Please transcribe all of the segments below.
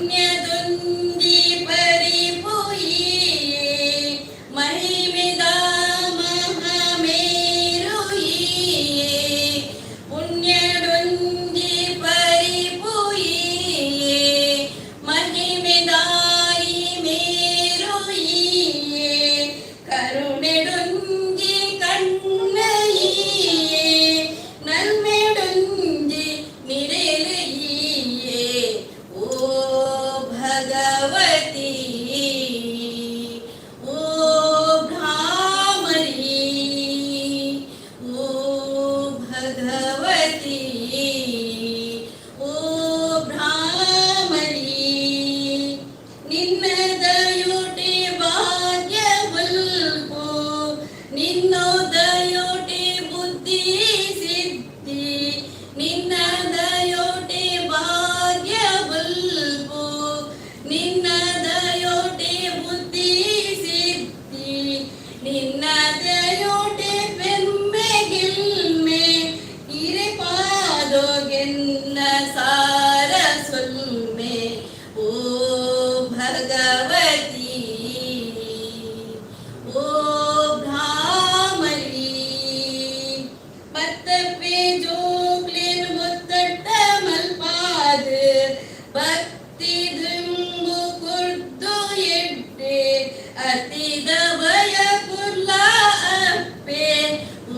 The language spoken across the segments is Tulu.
ಪುಣ್ಯದೊಂಜಿ ಪರಿಪುಯಿಯೇ, ಮಹಿಮೆದ ಮಹಾಮೇರುಯಿಯೇ. ಪುಣ್ಯದೊಂಜಿ ಪರಿಪುಯಿಯೇ, ಮಹಿಮೆದಾಯಿ ಮೇರುಯಿಯೇ. ಕರುಣೆಡೊಂಜಿ ಕಣ್ಣಯಿಯೇ, ನಲ್ಮೆಡೊಂಜಿ ನಿರೆಲಯಿಯೇ. ಓ ಭಗವತಿ, ಓ ಭ್ರಾಮರಿ, ಓ ಭಗವತಿ, ಓ ಭ್ರಾಮರಿ. ನಿನ್ನ ದಯೊಟೆ ಭಾಗ್ಯವಲ್ಪು, ನಿನ್ನ ದಯೊಟೆ ಬುದ್ಧಿ ಸಿದ್ಧಿ. ನಿನ್ನ ದಯೊಟೆ ಭಾಗ್ಯವಲ್ಪು, ನಿನ್ನ ದಯೊಟೆ ಬುದ್ಧಿ ಸಿದ್ಧಿ. ನಿನ್ನ ದಯೊಟೆ ಪೆರ್ಮೆ ಗೆಲ್ಮೆ, ಇರೆ ಪಾದೊಗೆನ್ನ ಸಾರ ಸೊಲ್ಮೆ. ಓ ಭಗವತಿ, ಓ ಭ್ರಾಮರಿ. ಪತ್ತಪ್ಪೆ ಜೋಕ್ಲೆನ್ ಮುತ್ತಟ್ಟ ಮಲ್ಪಾದ್, ಭಕ್ತಿ ದುಂಬು ಕುರ್ದು ಎಡ್ಡೆ ಅತಿದ ಭಯ ಕುರ್ಲ ಅಪ್ಪೆ.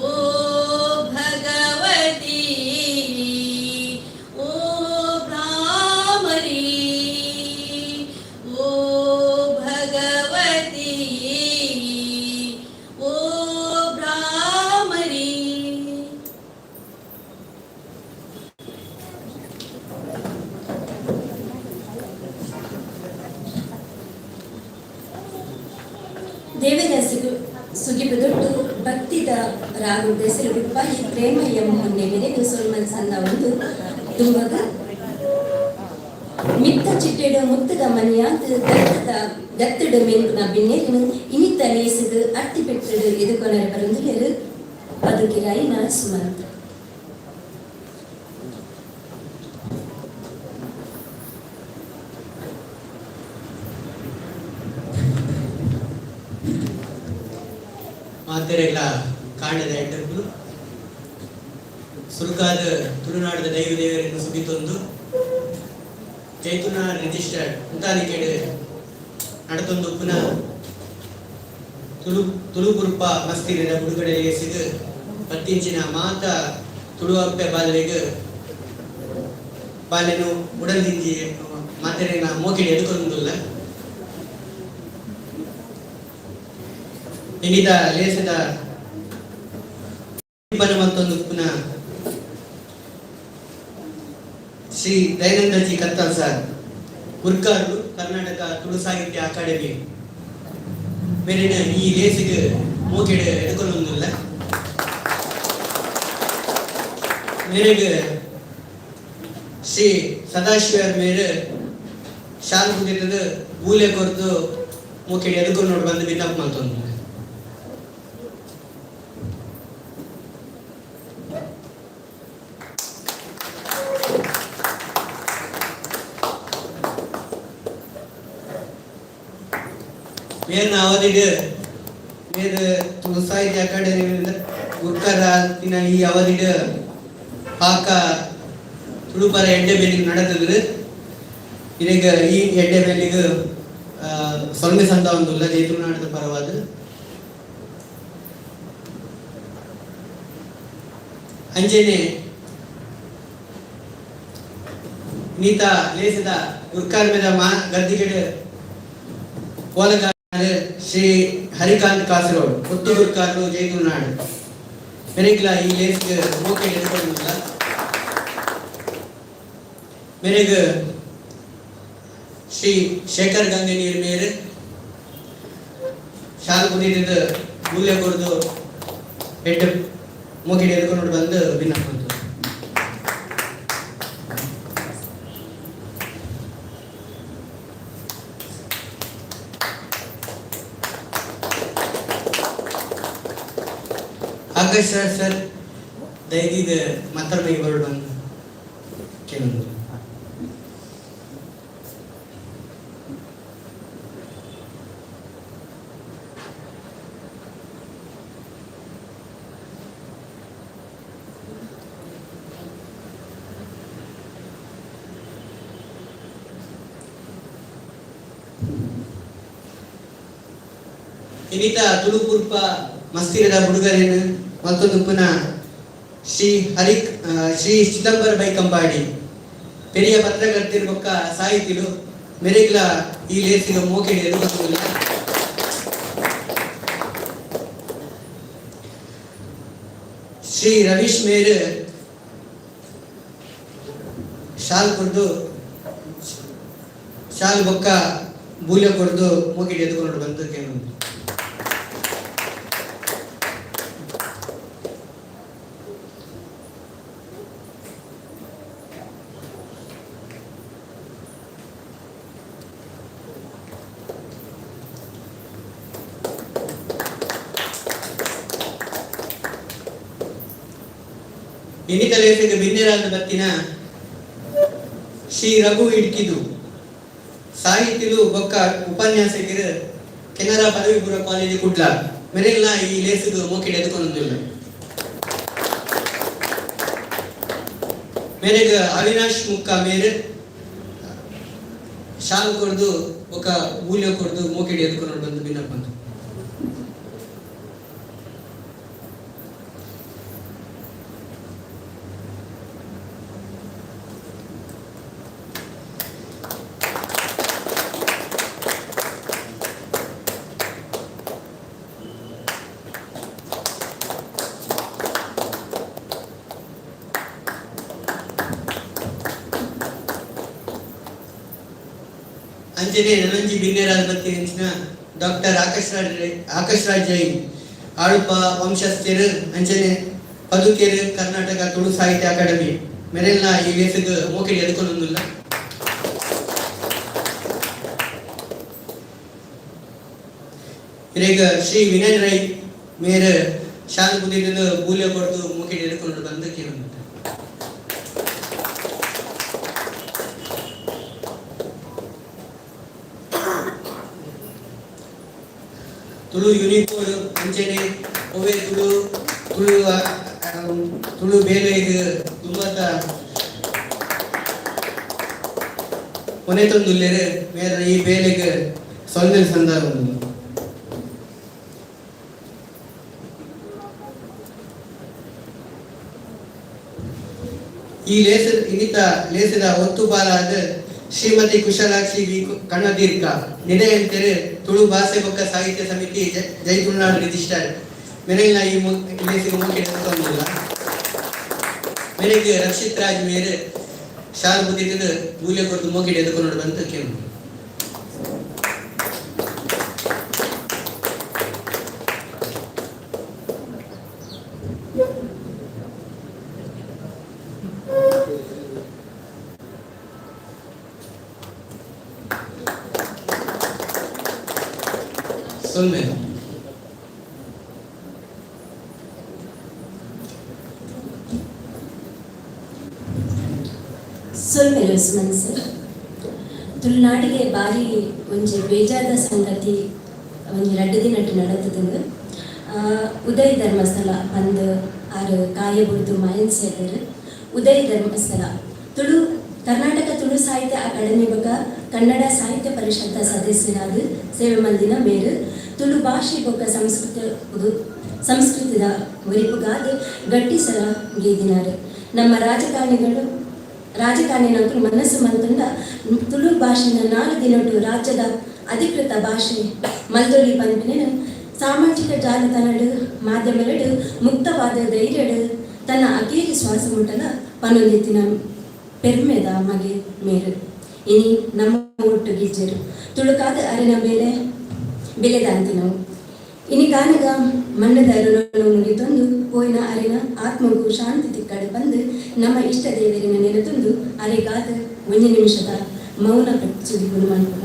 ಓ ಭಗವತಿ, ಓ ಭ್ರಾಮರಿ, ಓ ಭಗವತಿ, ಓ ಭ್ರಾಮರಿ. ದೇವರ ಸುಗಿಪುದೊಟ್ಟು ಭಕ್ತಿದ ರಾಗು ದೆಸರು ರೂಪಾಯಿ ಪ್ರೇಮಯ್ಯ ಮೊನ್ನೆ ಮೆರೆದು ಸೊಲ್ಮನ್ ಸಂದ ಒಂದು ದುಂಬಗ ಮಿತ್ತ ಚಿಟ್ಟೆಡು ಮುತ್ತದ ಮನಿಯಾದ್ ದತ್ತದ ದತ್ತಡು ಮೆಂಗುನ ಬಿನ್ನೆರಿನು ಇನಿತ ಲೇಸುಗು ಅರ್ತಿ ಪೆಟ್ಟಡು ಎದುಕೊನರೆ ಬರುಂದುಲೆರು ಪದುಕಿರಾಯಿನ ಸುಮಂತ್. ಮಾತೆರೆಗ್ಲ ಕಾಂಡದ ಎಡ್ಡಕ್ಕುಲು. ಸುರುಕಾದ ತುಳುನಾಡದ ದೈವ ದೇವರನ್ನು ಸುಗಿತೊಂದು, ಜೈತುನ ರಿಜಿಸ್ಟರ್ಡ್ ಮುತಾಲಿಕೆಡ್ ನಡತೊಂದು ಉಪ್ಪುನ ತುಳು ತುಳು ಕುರುಪ ಮಸ್ತಿರಿನ ಬುಡುಗಡೆ ಲೇಸಿಗ್ ಪತ್ತಿಂಚಿನ ಮಾತ ತುಳು ಅಪ್ಪೆ ಬಾಲೆಗ್ ಬಾಲೆನು ಉಡಲ್ದಿಂಜಿ ಮಾತೆರೆನ ಮೋಕೆಡ್ ಎದುಕೊಂದುಲ್ಲ. ಇನಿತ ಲೇಸದ ಮತ್ತೊಂದು ಉಪ್ಪುನ ಶ್ರೀ ದಯಾನಂದ ಜಿ ಕತ್ತಲ್ ಸರ್, ಗುರ್ಕಾರ್ಲು, ಕರ್ನಾಟಕ ತುಳು ಸಾಹಿತ್ಯ ಅಕಾಡೆಮಿ ಮೇರಿನ ಈ ಲೇಸಿಗೆ ಮೋಕೆಡ್ ಎದುಕೊಂದುಲ್ಲ. ಮೇರೆಗ್ ಶ್ರೀ ಸದಾಶಿವರ್ ಮೇರು ಶಾಲ್ ಕುದಿತದ ಬೂಲೆ ಕೊರ್ದು ಮೋಕೆಡ್ ಎದುಕೊಂಡು ನೋಡು ಬಂದು ಬಿನ್ನಪ್ ಮಲ್ತೊಂದು. ಮೇರ್ನ ಅವಧಿಡ್ ಮೇರ್ ತುಳು ಸಾಹಿತ್ಯ ಅಕಾಡೆಮಿ ಗುರ್ಕರ ತಿನ ಈ ಅವಧಿಡ್ ಪಾಕ ತುಳುಪರ ಎಡ್ಡೆ ಬೇಲಿಗೆ ನಡೆದಿದ್ರು. ಇದೀಗ ಈ ಎಡ್ಡೆ ಬೇಲಿಗೆ ಸೊಲ್ಮೆ ಸಂದ ಒಂದುಲ್ಲ ಜೈ ತುಳುನಾಡದ ಪರವಾದ. ಅಂಚೆನೆ ನೀತ ಲೇಸದ ಗುರ್ಕಾರ್ಮೆದ ಮಾ ಗದ್ದಿಗೆಡ್ ಕೋಲಗಾರ ಶ್ರೀ ಹರಿಕಾಂತ್ ಕಾಸರೋಡ್, ಒತ್ತು ಗುರ್ಕಾರ್ಲು, ಜೈ ತುಳುನಾಡು ಮೆರೆಗ್ಲ ಈ ಲೇಸ್ಗೆ ಮೋಕೆ ಎದುಕೊಂಡಿಲ್ಲ. ಮೆರೆಗ್ ಶ್ರೀ ಶೇಖರ್ ಗಂಗನೀರ್ ಮೇರ್ ಶಾಲ್ ಕುದಿದ ಮೂಲ್ಯ ಕೊರ್ದು ಎಡ್ಡೆ ಮೋಕೆಡ್ ಎದುಕೊಂಡು ಬಂದು ಬಿನ್ನಪ್ಪ. ಆಕಾಶ್ ಸರ್, ಸರ್, ದಯದೀದ ಮಾತ್ರ ಬರೋಡು ಬಂದು ಕೇಳೋದು. ಇನಿತ ತುಳುಪುರ್ಪ ಮಸ್ತಿರದ ಬುಡುಗರೆನ್ ಮಲ್ತೊಂದುಪ್ಪುನ ಶ್ರೀ ಹರಿ ಶ್ರೀ ಚಿದಂಬರ ಬೈಕಂಬಾಡಿ ಪೆರಿಯ ಪತ್ರಕರ್ತೆರ್ ಬೊಕ್ಕ ಸಾಹಿತಿಲು ಮೆರೆಗ್ಲ ಈ ಲೇಸಿಗ ಮೋಕೆಡ್ ಎದುಕೊನುಲ್ಲ. ಶ್ರೀ ರವೀಶ್ ಮೇರ್ ಶಾಲ್ ಕೊರ್ದು, ಶಾಲ್ ಬೊಕ್ಕ ಬೂಲ್ಯ ಕೊರ್ದು ಮೋಕೆಡ್ ಎದುಕೊನೊಡು ಬಂದು ಕೇನೊಂದು. ಇನ್ನಿತ ಲೇಖಕ ಬಿನ್ನೆರಾದ ಬತ್ತಿನ ಶ್ರೀ ರಘು ಇಡ್ಕಿದು, ಸಾಹಿತಿಲು ಬೊಕ್ಕ ಉಪನ್ಯಾಸಕರು, ಕೆನರಾ ಪದವಿ ಪೂರ್ವ ಕಾಲೇಜು, ಕುಡ್ಲ. ಮೆರೆಲ್ನ ಈ ಲೇಸುಗು ಮೋಕೆಡ್ ಎದುಕೊನೊಂದುಲ್ಲ. ಮೇರೆಗ್ ಅವಿನಾಶ್ ಮುಕ್ಕ ಮೇರೆ ಶಾಲ್ ಕೊರ್ದು ಬೊಕ್ಕ ಮೂಲ್ಯ ಕೊರ್ದು ಮೋಕೆಡ್ ಎದುಕೊನೊಡು ಬಂದು ಬಿನ್ನಪ್ಪಂದು. ಅಂಚನೆ ನನಂಜಿ ಬಿನ್ನೆರಾದ ಬತ್ತಿನ ಡಾಕ್ಟರ್ ಆಕಾಶ್ ರಾಜ್ ಆಕಾಶ್ ರಾಜ್ ಜೈನ್, ಆಳುಪ ವಂಶಸ್ಥರು, ಅಂಚನೆ ಪದುಕೆರು, ಕರ್ನಾಟಕ ತುಳು ಸಾಹಿತ್ಯ ಅಕಾಡೆಮಿ. ಮೆರೆಲ್ನ ಈ ಲೇಸುಗ್ ಮೋಕೆಡ್ ಎದುಕೊನೊಂದುಲ್ಲ. ಇರೆಗ್ ಶ್ರೀ ವಿನಯ್ ರೈ ಮೇರ್ ಶಾಲ್ ಬುದಿನ ಬೂಲ್ಯ ಕೊರ್ದು ಮೋಕೆಡ್ ಎದುಕೊನೊಡು ಬಂದು ಕೇನೊಂದು. ತುಳು ಯುನಿಕೋಡ್ ಅಂಚನೆ ಒವ್ವೆ ತುಳು ತುಳು ತುಳು ಬೇಲೆಗ್ ದುಂಬತ್ತ ಕೊನೆತೊಂದುಲ್ಲೆರ್. ಮೇರ್ ಈ ಬೇಲೆಗ್ ಸೊಲ್ಮೆಲ್ ಸಂದಾವೊಂದುಲ್ಲೆರ್. ಈ ಲೇಸ ಇನ್ನಿತ ಲೇಸದ ಒತ್ತುಪಾಲಾದ ಶ್ರೀಮತಿ ಕುಶಲಾಕ್ಷಿ ವಿ ಕಣ್ಣದೀರ್ಘ, ನಿರೆಯಂತೆರ್, ತುಳು ಭಾಷೆ ಬೊಕ್ಕ ಸಾಹಿತ್ಯ ಸಮಿತಿ, ಜೈ ತುಳುನಾಡು ರಿಜಿಸ್ಟರ್. ಮೆರೆಗ್ಲ ಈ ಲೇಸಿಗೆ ಮೋಕೆಡ್ ಎದುಕೊನೊಂದುಲ್ಲ. ಮೆರೆಗ್ ರಕ್ಷಿತ್ ರಾಜ್ ಮೇರ್ ಶಾಲ್ ಬುದಿಟ್ಟುದು ಬೂಲ್ಯ ಕೊರ್ದು ಮೋಕೆಡ್ ಎದುಕೊನೊಡು ಬಂತು ಕೇನು. ಸೊಲ್ಮೆ. ಸೊಲ್ಮೆಲು ಸುಮನ್ ಸರ್. ತುಳುನಾಡಿಗೆ ಬಾರಿ ಒಂಜಿ ಬೇಜಾದ ಸಂಗತಿ ಒಂಜಿ ರಡ್ಡ್ ದಿನಟ್ ನಡತುದುಂಡು. ಉದಯ್ ಧರ್ಮಸ್ಥಳ ಪಂದ್ ಆರ್ ಕಾಯ ಬುಡ್ದು ಮಾಯನ್ ಸೇರ್ದೆರ್. ಉದಯ್ ಧರ್ಮಸ್ಥಳ ತುಳು ಕರ್ನಾಟಕ ತುಳು ಸಾಹಿತ್ಯ ಅಕಾಡೆಮಿ ಬೊಕ ಕನ್ನಡ ಸಾಹಿತ್ಯ ಪರಿಷತ್ ಸದಸ್ಯರಾದ್ ಸೇವೆ ಮಲ್ದಿನ ಮೇರ್ ತುಳು ಭಾಷೆ ಬೊಕ ಸಂಸ್ಕೃತ ಸಂಸ್ಕೃತಿದ ಒರಿಪುಗಾದ್ ಗಟ್ಟಿ ಸರ ಗೇದಿನಾರ್. ನಮ್ಮ ರಾಜಕಾರಣಿಗಳು ರಾಜಕಾರಣಿನಂತೂ ಮನಸ್ಸು ಮಲ್ತುಂಡ ತುಳು ಭಾಷೆನ 4 ದಿನೊಟು ರಾಜ್ಯದ ಅಧಿಕೃತ ಭಾಷೆ ಮಲ್ದೊಲಿ ಪನ್ಪಿನ ಸಾಮಾಜಿಕ ಜಾಲತಾಣಡ್ ಮಾಧ್ಯಮಲೆಡ್ ಮುಕ್ತವಾದ ಧೈರ್ಯಡ್ ತನ್ನ ಅಕೇರಿ ಶ್ವಾಸ ಮುಟ್ಟಲ ಪನೊಂದಿತ್ತಿನ ಪೆರ್ಮೆದ ಮಗೆ ಮೇರು ಇನಿ ನಮ್ಮ ಒಟ್ಟು ಗಿಜ್ಜೆರು. ತುಳುಕಾದ ಅರೆನ ಬೇಲೆ ಬೆಲೆದಾಂತಿನವು. ಇನಿ ಕಾನಗ ಮಣ್ಣದ ಮುಗಿತೊಂದು ಪೋಯಿನ ಅರೆನ ಆತ್ಮಗೂ ಶಾಂತಿ ತಿಕ್ಕಡು ಬಂದು ನಮ್ಮ ಇಷ್ಟ ದೇವರಿನ ನೆನೆತೊಂದು ಅರೆಗಾದ ಒಂಜಿ ನಿಮಿಷದ ಮೌನ ಸುದಿಪುನು ಮನ್ಪುಗ.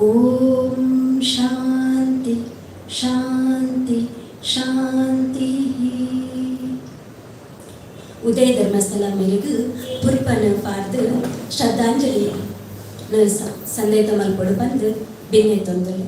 ಓಂ ಶಾಂತಿ. ಶಾಂತಿ ಶಾಂತಿ. ಉದಯ ಧರ್ಮಸ್ಥಳ ಮೇರೆಗೆ ಪುರ್ಪನ ಪಾರ್ದು ಶ್ರದ್ಧಾಂಜಲಿ ಸಂದೇತ ಮಲ್ಪೊಡು ಬಂದು ಬಿನ್ನೆ ತೊಂದರೆ.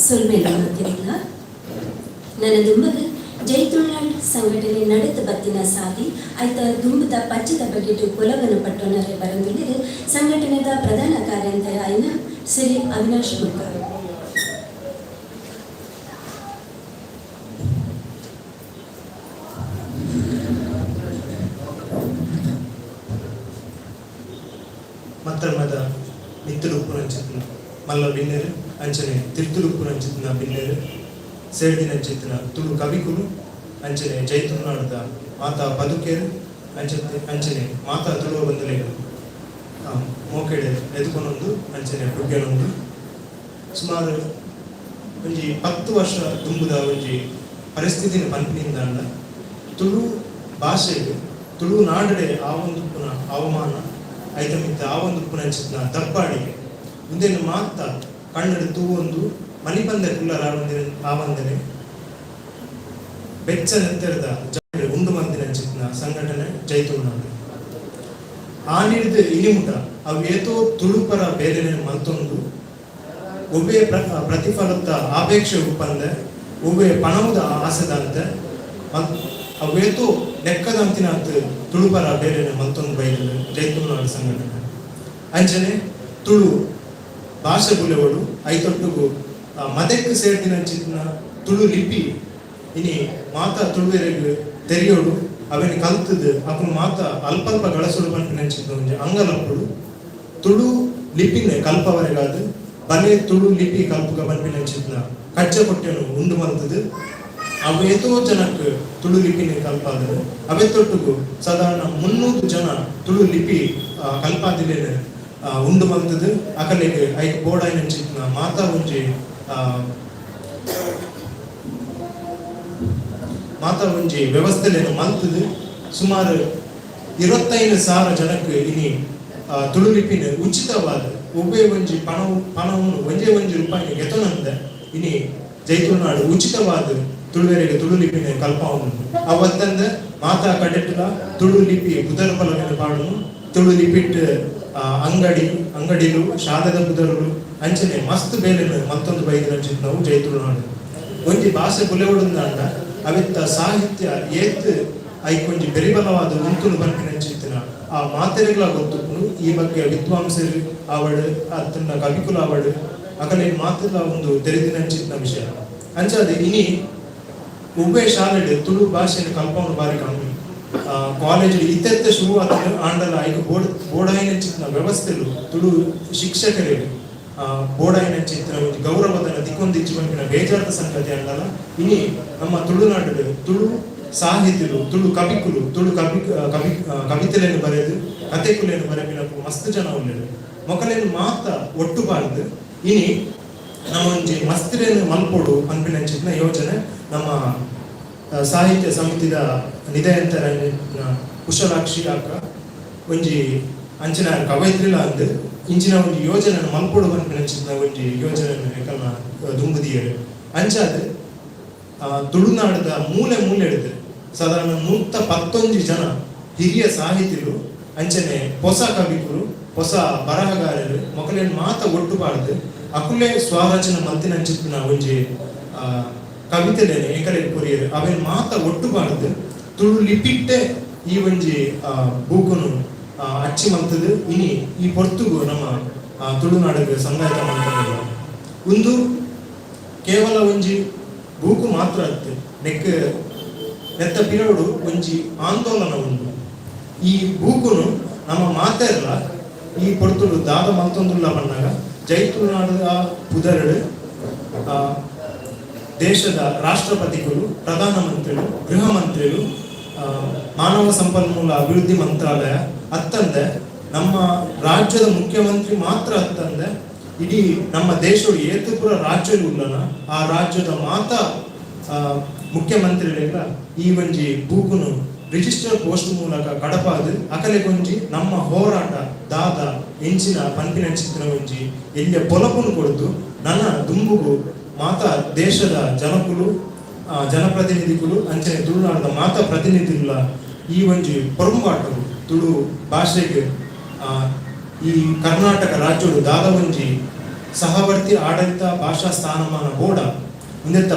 ಸೊಲ್ಮೆಲು ಮಾತಿರಿಲ್ಲ. ನನ್ನ ದುಂಬಗ ಜೈ ತುಳುನಾಡ್ ಸಂಘಟನೆ ನಡೆದ ಬತ್ತಿನ ಸಾದಿ ಆಯ್ತ ದುಂಬದ ಪಚ್ಚದ ಬಗೆಟು ಕೊಲವನ್ನು ಪಟ್ಟೊನರೆ ಬರಂದುಳ್ಳಿರು ಸಂಘಟನೆದ ಪ್ರಧಾನ ಕಾರ್ಯಂತರ ಆಯ್ನ ಶ್ರೀ ಅವಿನಾಶ್ ಮುಕ್ಕ. ಮತ್ತರ್ಮದ ಮಿತ್ತುಡುಪ್ಪು ನಂಚಿತ್ನ ಮಲ್ಲ ಬಿನ್ನೆರು, ಅಂಚನೆ ತಿರ್ತುಡುಪ್ಪು ನಂಚಿತ್ನ ಬಿನ್ನೆರು, ಸೇರ್ದಿನಂಚಿತ್ನ ತುಳು ಕವಿಕುಲು, ಅಂಚನೆ ಜೈ ತುಳುನಾಡದ ಮಾತಾ ಪದುಕೆರು, ಅಂಚನೆ ಅಂಚನೆ ಮಾತಾ ತುಳುವ ಬಂಧುಲೆಗ್ ಮೋಕೆಡೆ ಎದುಕೊನೊಂದು ಅಂಚನೆ ಪುಗ್ಗೆನೊಂದು. ಸುಮಾರು ಒಂಜಿ 10 ವರ್ಷ ದುಂಬುದ ಒಂಜಿ ಪರಿಸ್ಥಿತಿನ ಪನ್ಪಿನಿಂದಾಂಡ ತುಳು ಭಾಷೆಗೆ ತುಳು ನಾಡಡೆ ಆವೊಂದುಪ್ಪುನ ಅವಮಾನ, ಐತ ಮಿತ್ತ ಆವೊಂದುಪ್ಪುನ ಅಂಚಿತ್ನ ದಪ್ಪಾಡಿಗೆ ಉಂದೆನ್ ಮಾತ ಕಣ್ಣಡ್ ತೂವೊಂದು ಮನಿಪಂದೆ ಕುಲ್ಲರ ಆವಂದನೆ ಬೆಚ್ಚ ನೆತ್ತೆರ್ದ ಜಾಗೆ ಉಂಡು ಮಲ್ದಿನಂಚಿತ್ನ ಸಂಘಟನೆ ಜೈ ತುಳುನಾಡು. ಆನಿಡ್ದ್ ಇನಿಮುಟ ಅವು ಏತೋ ತುಳುಪರ ಬೇಲೆನೆ ಮಲ್ತೊಂದು ಒವ್ವೇ ಪ್ರತಿಫಲದ ಆಪೇಕ್ಷೆ ಉಪ್ಪಂದೆ, ಒವ್ವೇ ಪಣವುದ ಆಸೆದಂತೆ, ಅವೇತೋ ಲೆಕ್ಕದಂತಿನಂತ ತುಳುಪರ ಬೇಲೆನೆ ಮಲ್ತೊಂದು ಬೈದಿದೆ ಜೈ ತುಳುನಾಡು ಸಂಘಟನೆ. ಅಂಚನೆ ತುಳು ಭಾಷೆ ಬುಲೆವಡು, ಐತೊಟ್ಟುಗು ಮದೆಕ್ ಸೇರ್ದಿನಂಚಿತ್ನ ತುಳು ಲಿಪಿ ಇನಿ ಮಾತ ತುಳುವೆರೆಗ್ ತೆರಿಯೋಡು, ಅವೆನ್ ಕಲ್ತದ್ ಅಕುಲು ಮಾತ ಅಲ್ಪಲ್ಪ ಗಳಸೊಡು ಪನ್ಪಿನಂಚಿತ್ನ ಒಂಜಿ ಅಂಗಲಪ್ಪುಡು ತುಳು ಲಿಪಿನ್ ಕಲ್ಪವರೆಗಾದ್ ಬಲೆ ತುಳು ಲಿಪಿ ಕಲ್ಪುಗ ಪನ್ಪಿನಂಚಿತ್ನ ಕಜ್ಜ ಕೊಟ್ಟೆನು ಉಂಡು ಮಲ್ತದ್ ಅವು ಏತೋ ಜನಕ್ ತುಳು ಲಿಪಿನ ಕಲ್ಪಾದನು. ಅವೆತ್ತೊಟ್ಟುಗು ಸಾಧಾರಣ 300 ಜನ ತುಳು ಲಿಪಿ ಕಲ್ಪಾದಿಲೇನು ಉಂಡು ಮಲ್ತದ್ ಅಕಲೆಗ್ ಐಕ್ ಬೋಡಾಯಿನಂಚಿತ್ನ ಮಾತಾ ಒಂಜಿ ಮಾತಾ ಒಂಜಿ ವ್ಯವಸ್ಥೆಲೇನು ಮಲ್ತದ್ ಸುಮಾರು 25,000 ಜನಕ್ ಇನಿ ತುಳು ಲಿಪಿನ ಉಚಿತವಾದ ಒವ್ವೇ ಒಂಜಿ ಪಣವನ್ನು ಒಂಜೇ ಒಂಜಿ ರೂಪಾಯಿನ ಗೆತೊನಂದೆ ಇನಿ ಜೈ ತುಳುನಾಡು ಉಚಿತವಾದ ತುಳುವೆರೆಗ್ ತುಳು ಲಿಪಿನ ಕಲ್ಪಾವುಂಡು. ಅವತ್ತಂದೆ ಮಾತಾ ಕಡೆಟ್ಲ ತುಳು ಲಿಪಿ ಪುದರ್ ಫಲವೆನ್ ಪಾಡುನು, ತುಳು ಲಿಪಿಟ್ ಅಂಗಡಿಲು, ಶಾಲೆದ ಪುದರುಲು, ಅಂಚನೆ ಮಸ್ತ್ ಬೇಲೆನ್ ಮಲ್ತೊಂದು ಬೈದಿನಂಚಿತ್ನವು ಜೈ ತುಳುನಾಡು. ಒಂಜಿ ಭಾಷೆ ಬುಲೆವೊಡುಂದಾಂಡ ಅವೆತ್ತ ಸಾಹಿತ್ಯ ಏತ್ ಐಕೊಂಜಿ ಬೆರಿಬಲವಾದ ಉಂತುನು ಪನ್ಪಿನಂಚಿತ್ತಿನ ಆ ಮಾತೆರೆಗ್ಲಾ ಗೊತ್ತುಪ್ಪುಂಡು. ಈ ಬಗ್ಗೆ ವಿದ್ವಾಂಸರು ಆವಡ್ ಅತ್ತಂಡ ಕವಿಕುಲು ಆವಡ್ ಅಕಲೆಗ್ ಮಾತೆರ್ಲಾ ಒಂದು ತೆರಿದಿನಂಚಿತ್ತಿನ ವಿಷಯ. ಅಂಚಾದ್ ಇನಿ ಒವ್ವೇ ಶಾಲೆಡ್ ತುಳು ಭಾಷೆನ್ ಕಲ್ಪವುನು ಬಾರಿ ಕಮ್ಮಿ. ಕಾಲೇಜ್ ಇತ್ತೆತ್ತೆ ಶುರು ಆತಂಡ ಆಂಡಲ ಐಕ್ ಬೋಡಾಯಿನಂಚಿತ್ತಿನ ವ್ಯವಸ್ಥೆಲು ತುಳು ಶಿಕ್ಷಕರಿಗೆ ಬೋಡಾಯಿನಂಚಿತ್ತಿನ ಒಂಜಿ ಗೌರವಧನ ದಿಕ್ಕೊಂದಿಜ್ಜಿ ಪನ್ಪಿನ ಬೇಜಾರದ ಸಂಗತಿ. ಅಂಡಲ ಇನಿ ನಮ್ಮ ತುಳುನಾಡು ತುಳು ಸಾಹಿತಿಲು, ತುಳು ಕವಿಕುಲು, ತುಳು ಕವಿ ಕವಿ ಕವಿತೆಲೆನ್ ಬರೆದು ಕತೆಕುಲೆನ್ ಬರೆಪಿನಕು ಮಸ್ತ್ ಜನ ಉಲ್ಲೆರ್. ಮೊಕಲೆನ್ ಮಾತ ಒಟ್ಟು ಪಾಡ್ದ್ ಇನಿ ನಮ್ಮ ಒಂಜಿ ಮಸ್ತಿರೆನ್ ಮಲ್ಪೊಡು ಪನ್ಪಿನಂಚಿತ್ತಿನ ಯೋಜನೆ ನಮ್ಮ ಸಾಹಿತ್ಯ ಸಮಿತಿದ ನಿದಯಂತರ ಕುಶಲಾಕ್ಷಿ ಅಕ್ಕ ಒಂಜಿ ಅಂಚಿನ ಕವಯಿತ್ರಿಲ ಅಂದ್ ಇಂಚಿನ ಒಂಜಿ ಯೋಜನೆ ಮಲ್ಪೊಡು ಪನ್ಪಿನಂಚಿತ್ತಿನ ಒಂಜಿ ಯೋಜನೆ ಎಕಲ್ನ ದುಂಬುದಿಯೆರ್. ಅಂಚಾದ್ ತುಳುನಾಡದ ಮೂಲೆ ಮೂಲೆಡ್ದ್ ಸಾಧಾರಣ 111 ಜನ ಹಿರಿಯ ಸಾಹಿತಿಲು, ಅಂಚನೆ ಪೊಸ ಕವಿಕುಲು, ಹೊಸ ಬರಹಗಾರರು ಮೊಕಲೆನ್ ಮಾತ ಒಟ್ಟು ಪಾಡ್ದು ಅಕುಲೆ ಸ್ವರಚನೆ ಮಲ್ತಿನಂಚಿತ್ತಿನ ಒಂಜಿ ಕವಿತೆಲೆನ್ ಎಂಕಲೆಗ್ ಕೊರಿಯೆರ್. ಅವೆನ್ ಮಾತ ಒಟ್ಟು ಪಾಡ್ದು ತುಳು ಲಿಪಿಟ್ಟೆ ಈ ಒಂಜಿ ಬೂಕುನು ಅಚ್ಚಿ ಮಲ್ತದು ಇನಿ ಈ ಪೊರ್ತುಗು ನಮ್ಮ ತುಳುನಾಡಿಗೆ ಸಂದಾಯತ ಮಲ್ತೊಂದುಲ್ಲ. ಉಂದು ಕೇವಲ ಒಂಜಿ ಬೂಕು ಮಾತ್ರ ಅತ್ತ್, ನೆಕ್ ನೆತ್ತ ಪಿರವುಡು ಒಂಜಿ ಆಂದೋಲನ ಉಂಡು. ಈ ಬೂಕುನು ನಮ್ಮ ಮಾತೆರ್ಲ ಈ ಪೊರ್ತುಡು ದಾದ ಮಲ್ತೊಂದುಲ್ಲ ಪನ್ನಗ ಜೈ ತುಳುನಾಡುದ ಪುದರುಡು ದೇಶದ ರಾಷ್ಟ್ರಪತಿಗಳು, ಪ್ರಧಾನಮಂತ್ರಿಗಳು, ಗೃಹ ಮಂತ್ರಿಗಳು, ಮಾನವ ಸಂಪನ್ಮೂಲ ಅಭಿವೃದ್ಧಿ ಮಂತ್ರಾಲಯ ಅತ್ತಂದೆ ನಮ್ಮ ರಾಜ್ಯದ ಮುಖ್ಯಮಂತ್ರಿ ಮಾತ್ರ ಅತ್ತಂದೆ ಇಡೀ ನಮ್ಮ ದೇಶವು ಏತುಪುರ ರಾಜ್ಯ ಉಲ್ಲನ ಆ ರಾಜ್ಯದ ಮಾತ ಮುಖ್ಯಮಂತ್ರಿಲೆಗ್ಲ ಈ ಒಂಜಿ ಬೂಕುನು ರಿಜಿಸ್ಟರ್ ಪೋಸ್ಟ್ ಮೂಲಕ ಕಡಪಾದ್ ಅಕಲೆಗೊಂಜಿ ನಮ್ಮ ಹೋರಾಟ ದಾದ ಎಂಚಿನ ಪನ್ಪಿನಂಚಿತ್ತಿನ ಒಂಜಿ ಎಲ್ಯ ಪೊಲಬುನು ಕೊರ್ದು ನನ ದುಂಬುಗು ಮಾತ ದೇಶದ ಜನಕುಲು, ಜನಪ್ರತಿನಿಧಿಗಳು ಅಂಚನೆ ತುಳುನಾಡದ ಮಾತ ಪ್ರತಿನಿಧಿಗಳ ಈ ಒಂಜಿ ಪೊರುಂಬಾಟವು ತುಳು ಭಾಷೆಗೆ ಈ ಕರ್ನಾಟಕ ರಾಜ್ಯಡು ದಾದ ಒಂಜಿ ಸಹವರ್ತಿ ಆಡಳಿತ ಭಾಷಾ ಸ್ಥಾನಮಾನ ಬೋಡ ಉಂದೆತ್ತ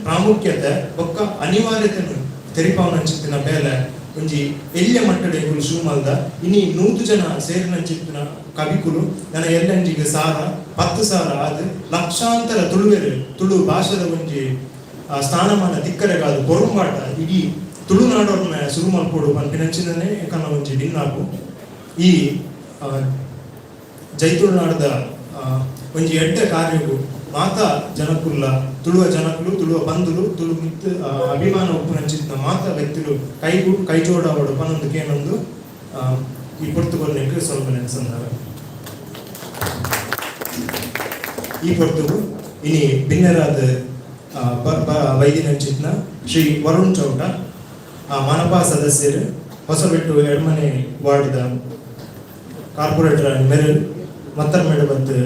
ಪ್ರಾಮುಖ್ಯತೆ ಬೊಕ್ಕ ಅನಿವಾರ್ಯತೆನು ತೆರಿಪಾವನಂಚಿತ್ತಿನ ಬೇಲೆ ಒಂಜಿ ಎಲ್ಯ ಮಟ್ಟಡ್ ಎಂಕುಲು ಶುರು ಮಲ್ದ. ಇನಿ 100 ಜನ ಸೇರಿನಂಚಿತ್ತಿನ ಕವಿಕುಲು ನನ ಎಲ್ಲಂಜಿಗೆ 1000, 10,000 ಆದ್ ಲಕ್ಷಾಂತರ ತುಳುವೆರು ತುಳು ಭಾಷೆದ ಒಂಜಿ ಸ್ಥಾನಮಾನ ತಿಕ್ಕರೆಗಾದ್ ಪೊರುಂಬಾಟ ಇಡೀ ತುಳುನಾಡೋರ್ನ ಶುರು ಮಲ್ಪೊಡು ಪನ್ಪಿನಂಚಿನನೇ ಎಂಕಲ್ನ ಒಂಜಿ ಬಿನ್ನಾಪು. ಈ ಜೈ ತುಳುನಾಡದ ಒಂಜಿ ಎಡ್ಡೆ ಕಾರ್ಯಗು ಮಾತ ಜನಕುಲ್ಲ, ತುಳುವ ಜನಕುಲು, ತುಳುವ ಬಂಧುಲು, ತುಳು ಮಿತ್ತ್ ಅಭಿಮಾನ ಉಪ್ಪುನಂಚಿತ್ತಿನ ಮಾತ ವ್ಯಕ್ತಿಲು ಕೈಗು ಕೈ ಜೋಡಾವಡು ಪನೊಂದು ಕೇನೊಂದು ಈ ಪೊರ್ತು ಕೊರ್ನೆಕ್ ಸೊಲ್ಮೆಲೆನ್ ಸಂದಾವೆ. ಈ ಪೊರ್ತುಗು ಇನಿ ಬಿನ್ನೆರಾದ್ ವೈದಿನಂಚಿತ್ತಿನ ಶ್ರೀ ವರುಣ್ ಚೌಟ, ಮನಪಾ ಸದಸ್ಯರು, ಹೊಸಬೆಟ್ಟು ಎಡ್ಮನೆ ವಾರ್ಡ್ದ ಕಾರ್ಪೊರೇಟರ್ ಮೆರೆಲ್ ಮತ್ತರ್ಮೇಡು ಬತ್ತು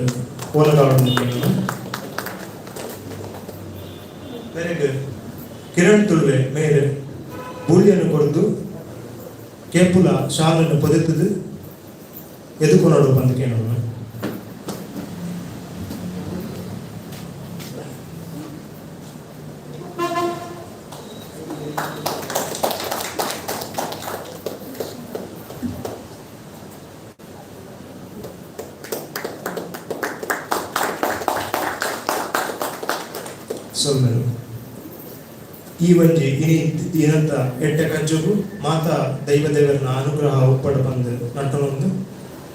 ಕೋಲಗಾವಡು ಮೇರೆಗ್ ಕಿರಣ್ ತುಳುವೆ ಮೇರೆ ಬೂಳ್ಯನು ಕೊರ್ದು ಕೇಪುಲ ಶಾಲನ್ನು ಪೊದೆತದು ಎದುಕೊನೊಡು ಪಂದ್ ಕೇನೊಡು. ಸೊಲ್ಮೆಲು. ಈ ಒಂಜಿ ಇನಿ ದಿನತ್ತ ಎಡ್ಡೆ ಕಜ್ಜೊಗು ಮಾತಾ ದೈವ ದೇವರನ ಅನುಗ್ರಹ ಉಪ್ಪಡ್ ಪಂದ್ ನಟ್ಟೊನೊಂದು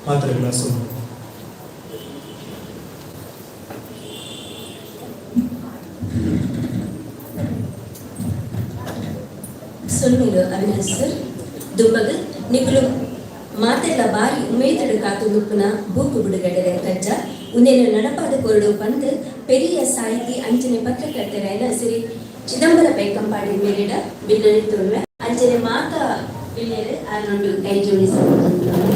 ಮಾತೆರೆಗ್ಲಾ ಸೊಲ್ಮೆಲು. ಸೊಲ್ಮೆಲು ಅವಿನಾಶ್ ಸರ್. ದುಂಬಗ್ ನಿಕುಲು ಮಾತೆರ್ಲ ಬಾರಿ ಉಮೇದಡು ಕಾತೊಂದುಪ್ಪುನ ಬೂಕು ಬುಡುಗಡೆ ಕಜ್ಜ ಉಂದೆನ್ ನಡಪಾದ ಕೊರಡು ಪಂದ್ ಪೆರಿಯ ಸಾಹಿತಿ ಅಂಚನೆ ಪತ್ರಕರ್ತರಾಯಿನ ಶ್ರೀ ಚಿದಂಬರ ಬೈಕಂಪಾಡಿ ಮೇರೆಡ ಬಿನ್ನಣಿ ತೋಳ್ವೆ ಅಂಚನೆ ಮಾತ ಬಿನ್ನೆರ್ ಆರ್ನೊಂಡು ಕೈ ಜೋಡಿಸಬಹುದು.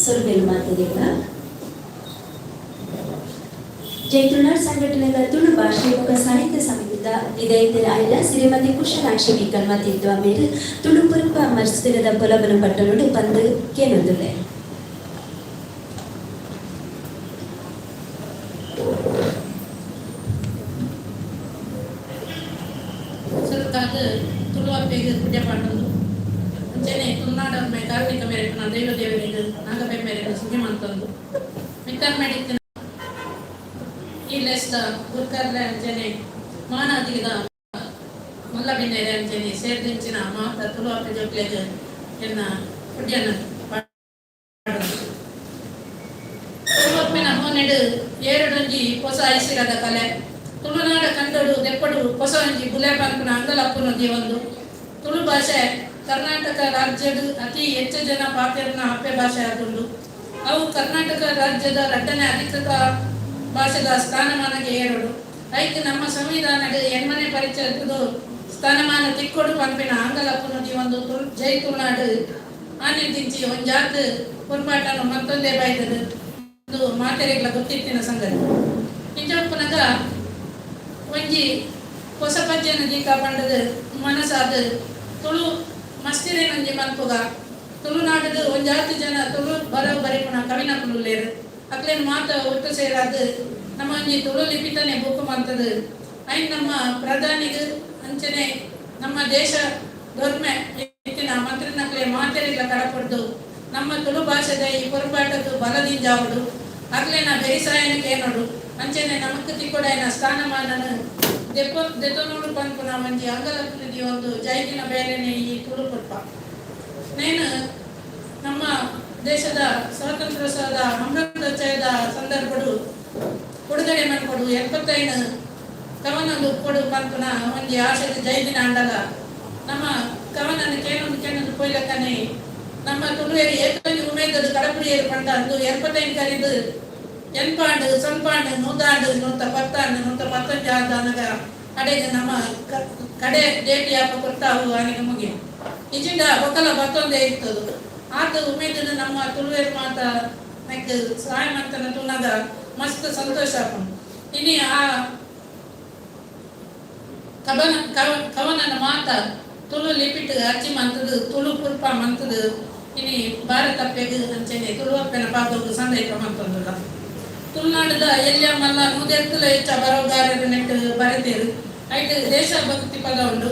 ಸೊಲ್ಮೆಲು ಮಾತೆರೆಗ್ಲ. ಜೈ ತುಳುನಾಡ್ ಸಂಘಟನೆದ ತುಳು ಭಾಷೆ ಬೊಕ್ಕ ಸಾಹಿತ್ಯ ಸಮಿತಿದ ನಿದಯಂತೆರ್ ಆಯಿನ ಶ್ರೀಮತಿ ಕುಶಲಾಕ್ಷಿ ವಿ ಕಲ್ಮತಿತ್ವ ಮೇರ್ ತುಳು ಪುರ್ಪ ಮರ್ಸ್ತಿರದ ಪೊಲಬನ ಪಟ್ಟಣಡ್ ಪಂದ್ ಕೇನೊಂದುಲ್ಲೆ. ಸುರುತಾದ್ ತುಳುವಪ್ಪೆಗ್ ಪೂಜೆ ಪಾಡೊಂದು ಅಂಚನೆ ತುಳುನಾಡೊರ್ಮೆ ಕಾರ್ಣಿಕ ಮೇರೆಪುನ ದೈವ ದೇವರೆಗ್ ನಾಗಬೆಮ್ಮೆರೆಗ್ ಸುಗ್ಗಿ ಮಲ್ತೊಂದು ಮಿತ್ತರ್ಮೆಡ್ ಈ ಲೇಸ್ದ ಗುರ್ಕಾರ್ಲೆ ಅಂಚನೆ ಮಾನಾದಿಗೆದ ಮಲ್ಲ ಬಿನ್ನೆರೆ ಅಂಚನೆ ಸೇರ್ದಿಂಚಿನ ಮಾತ ತುಳುವಪ್ಪೆ ಜೋಕ್ಲೆಗ್ ಎನ್ನ ಪುಡ್ಯನ ಪಾಡೊಂದು. ತುಳುವಪ್ಪೆನ ಮೋನೆಡ್ ಏರಡೊಂಜಿ ಪೊಸ ಐಸಿರದ ಕಲೆ, ತುಳುನಾಡ ಕಂಡೊಡು ದೆಪ್ಪಡು ಪೊಸ ಒಂಜಿ ಬುಲೆ ಪನ್ಪುನ ಅಂಗಲಪ್ಪುನ ಒಂದು. ತುಳು ಭಾಷೆ ಕರ್ನಾಟಕ ರಾಜ್ಯದ ಅತಿ ಹೆಚ್ಚು ಜನ ಪಾತೆರುನ ಅಪ್ಪೆ ಭಾಷೆ ಆದುಂಡು. ಅವು ಕರ್ನಾಟಕ ರಾಜ್ಯದ ರಡ್ಡನೇ ಅಧಿಕೃತ ಭಾಷೆದ ಸ್ಥಾನಮಾನಗೆ ಏರೊಡು, ಐಕ್ ನಮ್ಮ ಸಂವಿಧಾನದ 80ನೇ ಪರಿಚ್ಛೇದದ ಸ್ಥಾನಮಾನ ತಿಕ್ಕೊಡು ಪನ್ಪಿನ ಅಂಗಲಪ್ಪುನ ಒಂದು ತುಳು ಜೈ ತುಳುನಾಡು ಆನಿದಿಂಚಿ ಒಂಜಾತ್ ಪೊರ್ಂಬಾಟನು ಮತ್ತೊಂದೇ ಬೈದದು. ಇದು ಮಾತೆರೆಗ್ಲ ಗೊತ್ತಿತ್ತಿನ ಸಂಗತಿ. ಇಂಚ ಉಪ್ಪುನಗ ಒಂಜಿ ಪೊಸ ಪಜ್ಜೆನ ದೀಕ ಪಂಡದು ಮನಸಾದ್ ತುಳು ಮಸ್ತಿರೇನೊಂಜಿ ಮನ್ಪುಗ. ತುಳುನಾಡದು ಒಂಜಾತ್ ಜನ ತುಳು ಬರವು ಬರೆಪುನ ಕವಿನಕುಲುಲ್ಲೆರ್. ಅಕ್ಲೆನ್ ಮಾತ ಒಟ್ಟು ಸೇರಾದ್ ನಮ್ಮ ಒಂಜಿ ತುಳು ಲಿಪಿತನೆ ಬುಕ್ ಮಂತದು ಐನ್ ನಮ್ಮ ಪ್ರಧಾನಿಗ್ ಅಂಚನೆ ನಮ್ಮ ದೇಶ ದೊರ್ಮೆ ಇತ್ತಿನ ಮಂತ್ರಿನಕ್ಲೆ ಮಾತೆರೆಗ್ಲ ಕಡಪುಡ್ದು ನಮ್ಮ ತುಳು ಭಾಷೆದ ಈ ಪೊರ್ಂಬಾಟದ ಬಲದಿಂಜಾವೊಡು, ಅಕ್ಲೆನ ಬೆರಿಸಾಯನಕ್ಕೆ ಏನೋಡು, ಅಂಚನೆ ನಮಕ್ ತಿಕ್ಕೊಡಾಯಿನ ಸ್ಥಾನಮಾನನ ದೆಪ್ಪ ದೆತೊನೋಡು ಪನ್ಪುನ ಒಂಜಿ ಅಂಗಲಪ್ಪುನದಿ ಒಂದು ಜೈದಿನ ಬೇಲೆನೆ ಈ ತುಳು ಪುರ್ಪ. ನೇನು ನಮ್ಮ ದೇಶದ ಸ್ವಾತಂತ್ರ್ಯೋತ್ಸವದ ಅಮೃತೋತ್ಸವದ ಸಂದರ್ಭಡು ಬಿಡುಗಡೆ ಮನ್ಪೊಡು, 75 ಕವನಲು ಕೊಡು ಪನ್ಪುನ ಒಂಜಿ ಆಶಯದ ಜೈದಿನ ಅಂಡಲ ನಮ್ಮ ಕವನನ ಕೇನೊಂದು ಕೇನೊಂದು ಪೊಯ್ಲಕ್ಕನೆ ನಮ್ಮ ತುಳುವೇರಿ ಏತೊಂಜಿ ಉಮೇದದ ಕಡಪುಡಿಯರು ಪಂಡ ಅಂದು 75 ಕರಿದು ಎನ್ಪಾಂಡು ಸೊನ್ಪಾಂಡು ನೂತಾಂಡು 110 ಆಂಡು 115 ಆದನಗ ಕಡೆಗೆ ನಮ್ಮ ಕಡೆ ಡೇಟ್ ಯಾಪ ಕೊರ್ತಾವು ಅನಿಗ ಮುಗಿ ಇಜಿಂಡ ಬೊಕಲ ಬತ್ತೊಂದೇ ಇರ್ತದು. ಆತ ಉಮೇದನ ನಮ್ಮ ತುಳುವೇರು ಮಾತ ನೆಕ್ ಸಹಾಯ ಮಂತನ ತುಣಗ ಮಸ್ತ್ ಸಂತೋಷ ಆಪುಂಡು. ಇನಿ ಆ ಕವನ ಕವನನ ಮಾತ ತುಳು ಲಿಪಿಟ್ ಅಚ್ಚಿ ಮಂತದು ತುಳು ಪುರ್ಪ ಮಂತದು ಇನಿ ಭಾರತಪ್ಪೆಗ್ ಅಂಚನೆ ತುಳುವಪ್ಪೆನ ಪಾದೊಗು ಸಂದೈತ ಮಂತೊಂದುಲ್ಲ. ತುಳುನಾಡದ ಎಲ್ಯ ಮಲ್ಲ ನೂದೆತ್ತಲ ಹೆಚ್ಚ ಬರವುಗಾರರು ನೆಟ್ ಬರೆತೇರು. ಐಟ್ ದೇಶಭಕ್ತಿ ಪದ ಉಂಡು,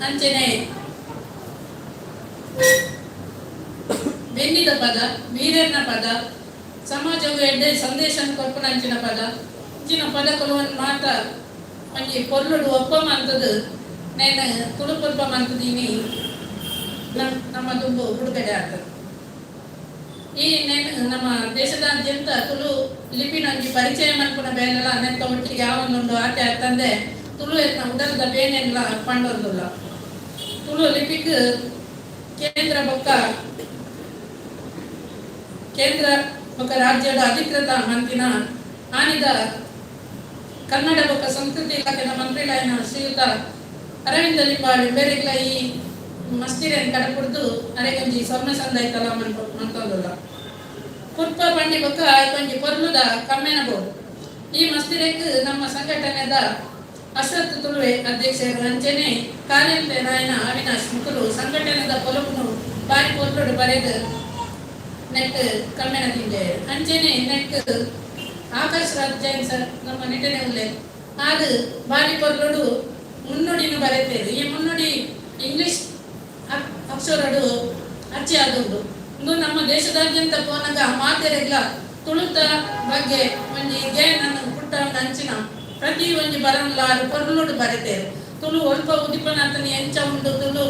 ಅಂಚನೆ ಬೆನ್ನಿದ ಪದ, ವೀರನ ಪದ, ಸಮಾಜವು ಎಡ್ಡೆ ಸಂದೇಶ ಕೊರ್ಪುನ ಅಂಚಿನ ಪದ, ಇಂಚಿನ ಪದ ಕೊಲುವನ್ ಮಾತ ಒಂಜಿ ಪೊರ್ಲುಡು ಒಪ್ಪ ಮಂತದು ನೇನು ತುಳು ಪುರ್ಪ ಮಂತದೀನಿ ನಮ್ಮ ದುಂಬು ಬಿಡುಗಡೆ ಆಗ್ತದೆ. ಈ ನೇನು ನಮ್ಮ ದೇಶದಾದ್ಯಂತ ತುಳು ಲಿಪಿನೊಂಜಿ ಪರಿಚಯ ಮನ್ಪುನ ಬೇಲೆಲ ನೆತ್ತ ಒಟ್ಟಿಗೆ ಯಾವೊಂದುಂಡು. ಆತೆ ಅತ್ತಂದೆ ತುಳು ಎತ್ನ ಉಡಲ್ದ ಬೇನೆಲ್ಲ ಪಂಡೊಂದುಲ್ಲ. ತುಳು ಲಿಪಿಕ್ ಕೇಂದ್ರ ಬೊಕ್ಕ ರಾಜ್ಯದ ಅಧಿಕೃತ ಮಂತಿನ ಆನಿದ ಕನ್ನಡ ಬೊಕ್ಕ ಸಂಸ್ಕೃತಿ ಇಲಾಖೆದ ಮಂತ್ರಿಗಳಾಯಿನ ಶ್ರೀಯುತ ಅರವಿಂದ ಲಿಂಬಾವಳಿ ಬೇರೆಗ್ಲ ಈ ಮಸ್ತಿರೆನ್ ಕಡಪುಡ್ದು ಅರೆಗೊಂಜಿ ಸೊನ್ನೆ ಸಂದೈತಲ ಮಂತೊಂದುಲ್ಲ. ಪುರ್ಪ ಪಂಡಿ ಬೊಕ್ಕ ಒಂಜಿ ಪೊರ್ಲುದ ಕಮ್ಮೆನ ಬೋಡು. ಈ ಮಸ್ತಿರೆಕ್ ನಮ್ಮ ಸಂಘಟನೆದ ಅಶ್ವತ್ಥ ತುಳುವೆ ಅಧ್ಯಕ್ಷರು ಅಂಚನೆ ಕಾರ್ಯಂತೆ ನಾಯನ ಅವಿನಾಶ್ ಮುಕುಲು ಸಂಘಟನೆದ ಪೊಲಬುನು ಬಾರಿ ಪೊರ್ಲುಡು ಬರೆದು ನೆಟ್ ಕಮ್ಮೆನ ದಿಂಜಾಯೆರ್. ಅಂಚನೆ ನೆಟ್ ಆಕಾಶ್ ರಾಜ್ ಜೈನ್ ಸರ್ ನಮ್ಮ ನಿಟನೆ ಉಲ್ಲೆ ಆದ್ ಬಾರಿ ಪೊರ್ಲುಡು ಮುನ್ನುಡಿನ ಬರೆತೇರು. ಈ ಮುನ್ನುಡಿ ಇಂಗ್ಲಿಷ್ ಅಕ್ಷರಡು ಅಚ್ಚಿ ಆದುಂಡು. ಇಂದು ನಮ್ಮ ದೇಶದಾದ್ಯಂತ ಪೋನಗ ಮಾತೆರೆಗ್ಲ ತುಳುತ ಬಗ್ಗೆ ಒಂಜಿ ಗೇನನ್ನು ಪುಟ್ಟ ಅಂಚಿನ ಪ್ರತಿ ಒಂಜಿ ಬರನ್ಲ ಪೊರ್ಲುಡು ಬರೆತೇರು. ತುಳು ಒಲ್ಪ ಉದಿಪನಾತನ ಎಂಚ ಉಂಡು, ತುಳು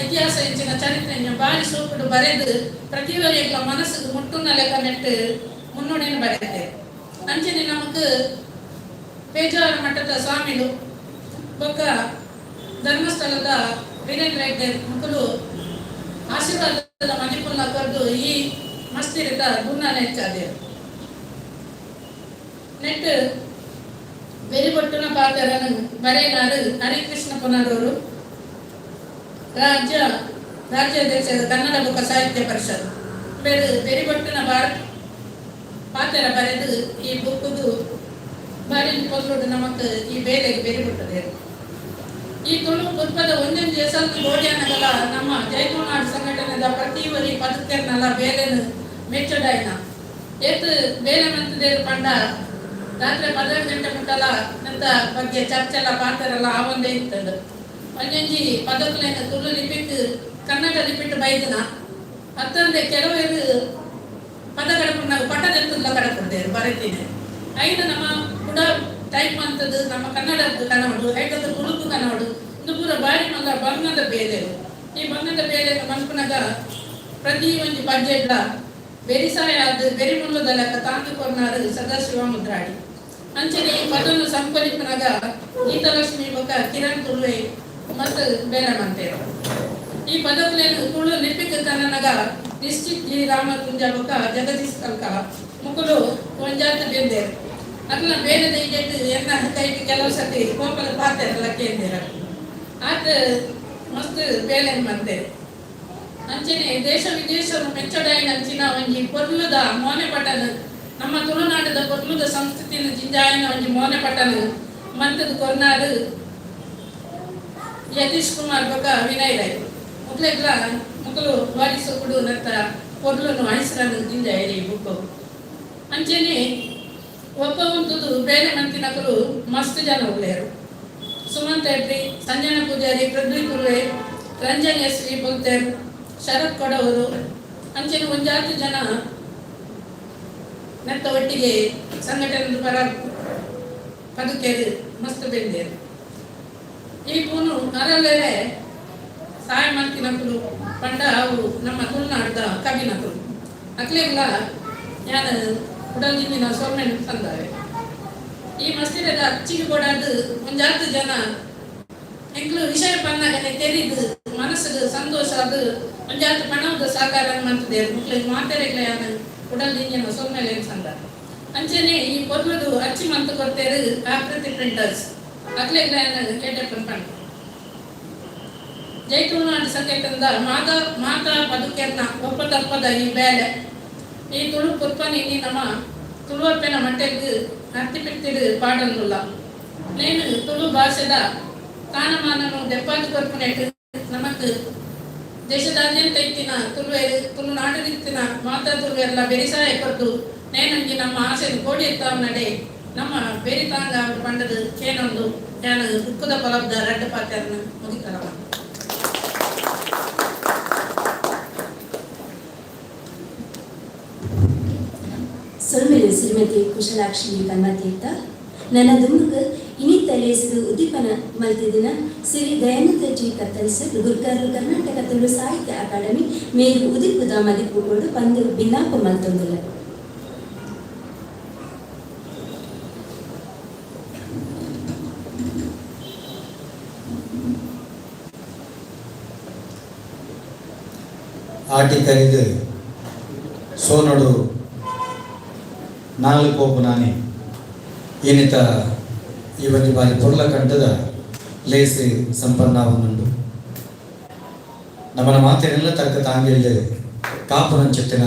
ಇತಿಹಾಸ ಎಂಚಿನ, ಚರಿತ್ರೆ ಎಂಚ ಬಾರಿ ಸೋಪುಡು ಬರೆದು ಪ್ರತಿ ಒರಿಯಗ್ಲ ಮನಸ್ಸುಗ್ ಮುಟ್ಟುನ ಲೆಕ್ಕ ನೆಟ್ಟು ಮುನ್ನುಡಿನ ಬರೆತೇರು. ಅಂಚನೆ ನಮಕ್ ಪೇಜಾವರ ಮಠದ ಸ್ವಾಮಿಲು ಬೊಕ್ಕ ಧರ್ಮಸ್ಥಳದ ವೀರೇಂದ್ರ ಹೆಗ್ಡೆ ಮುಕುಲು ಆಶೀರ್ವಾದದ ಮಣಿಪುಲ್ಲ ಕೊರ್ದು ಈ ಮಸ್ತಿರಿತ ಗುಣನ ಹೆಚ್ಚಾದೇರು. ನೆಟ್ ಬೆರಿಬೊಟ್ಟುನ ಪಾತೆರನು ಬರೆಯನಾರು ಹರಿಕೃಷ್ಣ ಪುನರೂರು, ರಾಜ್ಯಾಧ್ಯಕ್ಷ, ಕನ್ನಡ ಬೊಕ್ಕ ಸಾಹಿತ್ಯ ಪರಿಷತ್. ಬೇರೆ ಬೆರಿಬೊಟ್ಟುನ ಬಾರ ಪಾತೆರ ಬರೆದು ಈ ಬುಕ್ಕುದು ಬಾರಿ ಪೊರ್ಲುಡು ನಮಕ್ ಈ ಬೇಲೆಗೆ ಬೆರಿಬೊಟ್ಟುದೇರು. ಈ ತುಳು ಪುರ್ಪದ ಒಂದೊಂದು ಎಸಲ್ದು ಗೋಡ್ಯಾನಗಲ ನಮ್ಮ ಜೈ ತುಳುನಾಡು ಸಂಘಟನೆದ ಪ್ರತಿ ಒರಿ ಪದುಕೆರ್ನಲ ಬೇಲೆನು ಮೆಚ್ಚೊಡಾಯ್ನ. ಏತ್ ಬೇಲೆ ಮಂತದೇರು ಪಂಡ ರಾತ್ರಿ 12 ಗಂಟೆ ಮುಟ್ಟಲ ನಂತ ಬಗ್ಗೆ ಚರ್ಚೆಲ್ಲ ಪಾತೆರಲ್ಲ ಆ ಒಂದೇ ಇತ್ತಂಡು. ಒಂಜೊಂಜಿ ಪದಕುಲೆನ ತುಳು ಲಿಪಿಟ್ ಕನ್ನಡ ಲಿಪಿಟ್ ಬೈದಿನ ಅತ್ತಂದೆ ಕೆಲವರು ಪದ ಕಡಪುನಾಗ ಪಟದ ತುಲ್ಲ ಕಡಪುಡ್ದೇರು ಬರೆತೀನಿ. ಐನ ನಮ್ಮ ಕೂಡ ಟೈಪ್ ಅಂತದ್ದು ನಮ್ಮ ಕನ್ನಡದ್ದು ಕನ್ನಡು ಐಟದ ತುಳುಕು ಕನ್ನಡು ಇಂದು ಪೂರ ಬಾರಿ ಮಲ್ಲ ಬಂಗದ ಬೇಲೆರು. ಈ ಬಂಗದ ಬೇಲೆಯನ್ನು ಮನ್ಪುನಾಗ ಪ್ರತಿ ಒಂಜಿ ಬಜೆಟ್ಲ ಬೆರಿಸಾಯ ಆದ್ ಬೆರಿ ಮುಲ್ಲದ ಲೆಕ್ಕ ತಾಂದು ಕೊರ್ನಾರು ಸದಾಶಿವ ಮುದ್ರಾಡಿ. ಅಂಚನೆ ಈ ಪದನು ಸಂಕಲಿಪನಾಗ ಗೀತಲಕ್ಷ್ಮಿ ಬೊಕ್ಕ ಕಿರಣ್ ತುಳುವೆ ಮತ್ತು ಬೇರೆ ಮಂತೇರು. ಈ ಪದಕುಲೆನ್ ತುಳು ಲಿಪಿಕ್ ಕನ್ನನಗ ನಿಶ್ಚಿತ್ ಜಿ ರಾಮ ಕುಂಜ ಬೊಕ್ಕ ಜಗದೀಶ್ ಕಲ್ಕಲ ಮುಕುಲು ಒಂಜಾತ ಬೆಂದೇರು. ಅಕ್ಲ ಬೇರೆ ದೈಜೆಟ್ ಎನ್ನ ಕೈಟ್ ಕೆಲವು ಸತಿ ಕೋಪದ ಪಾತೆರಲ್ಲ ಕೇಂದಿರ ಆತ ಮಸ್ತ್ ಬೇಲೆ ಮಂತೇರು. ಅಂಚನೆ ದೇಶ ವಿದೇಶ ಮೆಚ್ಚಡಾಯಿನ ಅಂಚಿನ ಒಂಜಿ ಪೊರ್ಲುದ ಮೋನೆ ಪಟನ್ ನಮ್ಮ ತುಳುನಾಡದ ಪೊರ್ಲುದ ಸಂಸ್ಕೃತಿನ ಜಿಂಜಾಯಿನ ಒಂಜಿ ಮೋನೆ ಪಟನ್ ಮಂತದ ಕೊರ್ನಾರು ಯತೀಶ್ ಕುಮಾರ್ ಬೊಕ್ಕ ವಿನಯ್ ರೈ ಮುಕ್ಲೆಗ್ಲ ಮುಕುಲು ವಾರಿಸು ನತ್ತ ಪೊರ್ಲುನು ಐಸ್ರನು ಜಿಂಜಾಯಿರಿ ಬುಕ್ಕು. ಅಂಚನೆ ಒಪ್ಪ ಉಂತುದು ಬೇಲೆ ಮಂತಿನಕುಲು ಮಸ್ತ್ ಜನ ಉಲ್ಲೇರು. ಸುಮಂತ್ ಎಟ್ರಿ, ಸಂಜನಾ ಪೂಜಾರಿ, ಪೃಥ್ವಿ ಕುರ್ವೆ, ರಂಜನ್ ಎಸ್ ವಿ ಬೊಲ್ತೇರ್, ಶರತ್ ಕೊಡವರು ಅಂಚನೆ ಒಂಜಾತು ಜನ ನೆತ್ತ ಒಟ್ಟಿಗೆ ಸಂಘಟನೆ ಪರ ಪದುಕೇರು ಮಸ್ತ್ ಬೆಂದೇರು. ಈ ಪೂನು ಅರಲ್ಲೇರೆ ಸಾಯ ಮಂತಿನಕುಲು ಪಂಡ ಅವು ನಮ್ಮ ತುಳುನಾಡ್ದ ಕವಿನಕುಲು ಅಕ್ಲೆಗ್ಲ ಯಾನ್ ಉಡಲ್ದಿಂಜಿನ ಸೊಲ್ಮೆನ್ ಸಂದಾವೆ. ಈ ಮಸ್ತಿರದ ಅಚ್ಚಿಗೆ ಕೊಡಾದು ಒಂಜಾತು ಜನ ಎಂಕ್ಲು ವಿಷಯ ಪನ್ನಗನೆ ತೆರಿದು ಮನಸ್ಸಿಗೆ ಸಂತೋಷ ಅದು ಒಂಜಾತು ಪಣದ ಸಹಕಾರ ಮಂತದೆ ಮುಕ್ಲೆಗ್ ಮಾತೆರೆಗ್ಲ ಯಾನ್ ಉಡಲ್ದಿಂಜಿನ ಸೊಲ್ಮೆಲೆ ಸಂದ. ಅಂಚನೆ ಈ ಪೊರ್ಲುದು ಅಚ್ಚಿ ಮಂತು ಕೊರ್ತೇರು ಆಕೃತಿ ಪ್ರಿಂಟರ್ಸ್ ಅಕ್ಲೆಗ್ಲ ಯಾನ್ ಕೇಟಪ್ಪನ್ ಪಂಡ. ಜೈ ತುಳುನಾಡು ಸಂಘಟನದ ಮಾತಾ ಮಾತಾ ಪದುಕೆರ್ನ ಒಪ್ಪ ತಪ್ಪದ ಈ ಬೇಲೆ ಈ ತುಳು ಪುರ್ಪನಿ ನಮ್ಮ ತುಳುವಪ್ಪೆನ ಮಟ್ಟೆಗ್ ನರ್ತಿ ಪಿರ್ತಿಡು ಪಾಡೊಂದುಲ್ಲ. ನೇನು ತುಳು ಭಾಷೆದ ಸ್ಥಾನಮಾನನು ದೆಪ್ಪಾದು ಕೊರ್ಪುನೆಟ್ ನಮಕ್ ದೇಶದಾದ್ಯಂತ ಇತ್ತಿನ ತುಳುವೆರ್ ತುಳುನಾಡಿನ ಮಾತಾ ತುಳುವೆರ್ಲ ಬೆರಿಸಾಯ ಕೊರ್ದು ನೇನಂಜಿ ನಮ್ಮ ಆಸೆದ ಕೋಡಿ ಎತ್ತಾವ್ ನಡೆ ನಮ್ಮ ಬೆರಿತಾಂಗ ಪಂಡದು ಕೇನೊಂದು ಯಾನ್ ಬುಕ್ಕುದ ಪಲಬ್ದ ರಡ್ಡ ಪಾತೆರ್ನ ಮುಗಿತರವ. ಸೊಲ್ಮೆಲು ಶ್ರೀಮತಿ ಕುಶಲಾಕ್ಷಿ ಕನ್ಮತೀರ್ಥ ನನ್ನ ದುಂಬುಗ್ ಇನಿತ ಲೇಸಿದು ಉದ್ದೀಪನ ಮಲ್ತಿದಿನ ಶ್ರೀ ದಯಾನಂದ ಜಿ ಕತ್ತಲ್ ಸರ್ ಗುರ್ಕಾರು ಕರ್ನಾಟಕ ತುಳು ಸಾಹಿತ್ಯ ಅಕಾಡೆಮಿ ಮೇರು ಉದಿಪುದ ಮದಿಪು ಕೊಡು ಪಂದು ಬಿನ್ನಾಪ ಮಲ್ತೊಂದುಲ್ಲ. ಆಟಿ ಕರಿದು ಸೋನಡು ನಾಲ್ಕು ಕೋಪು ನಾನಿ ಏನಿತ ಈ ಒಂಜಿ ಬಾರಿ ಪೊರ್ಲ ಕಂಠದ ಲೇಸಿ ಸಂಪನ್ನ ಒಂದುಂಡು. ನಮ್ಮನ ಮಾತಿನೆಲ್ಲ ತರ್ಕ ತಾಂಗೇಳಿ ಕಾಪುನಂಚಿತ್ತಿನ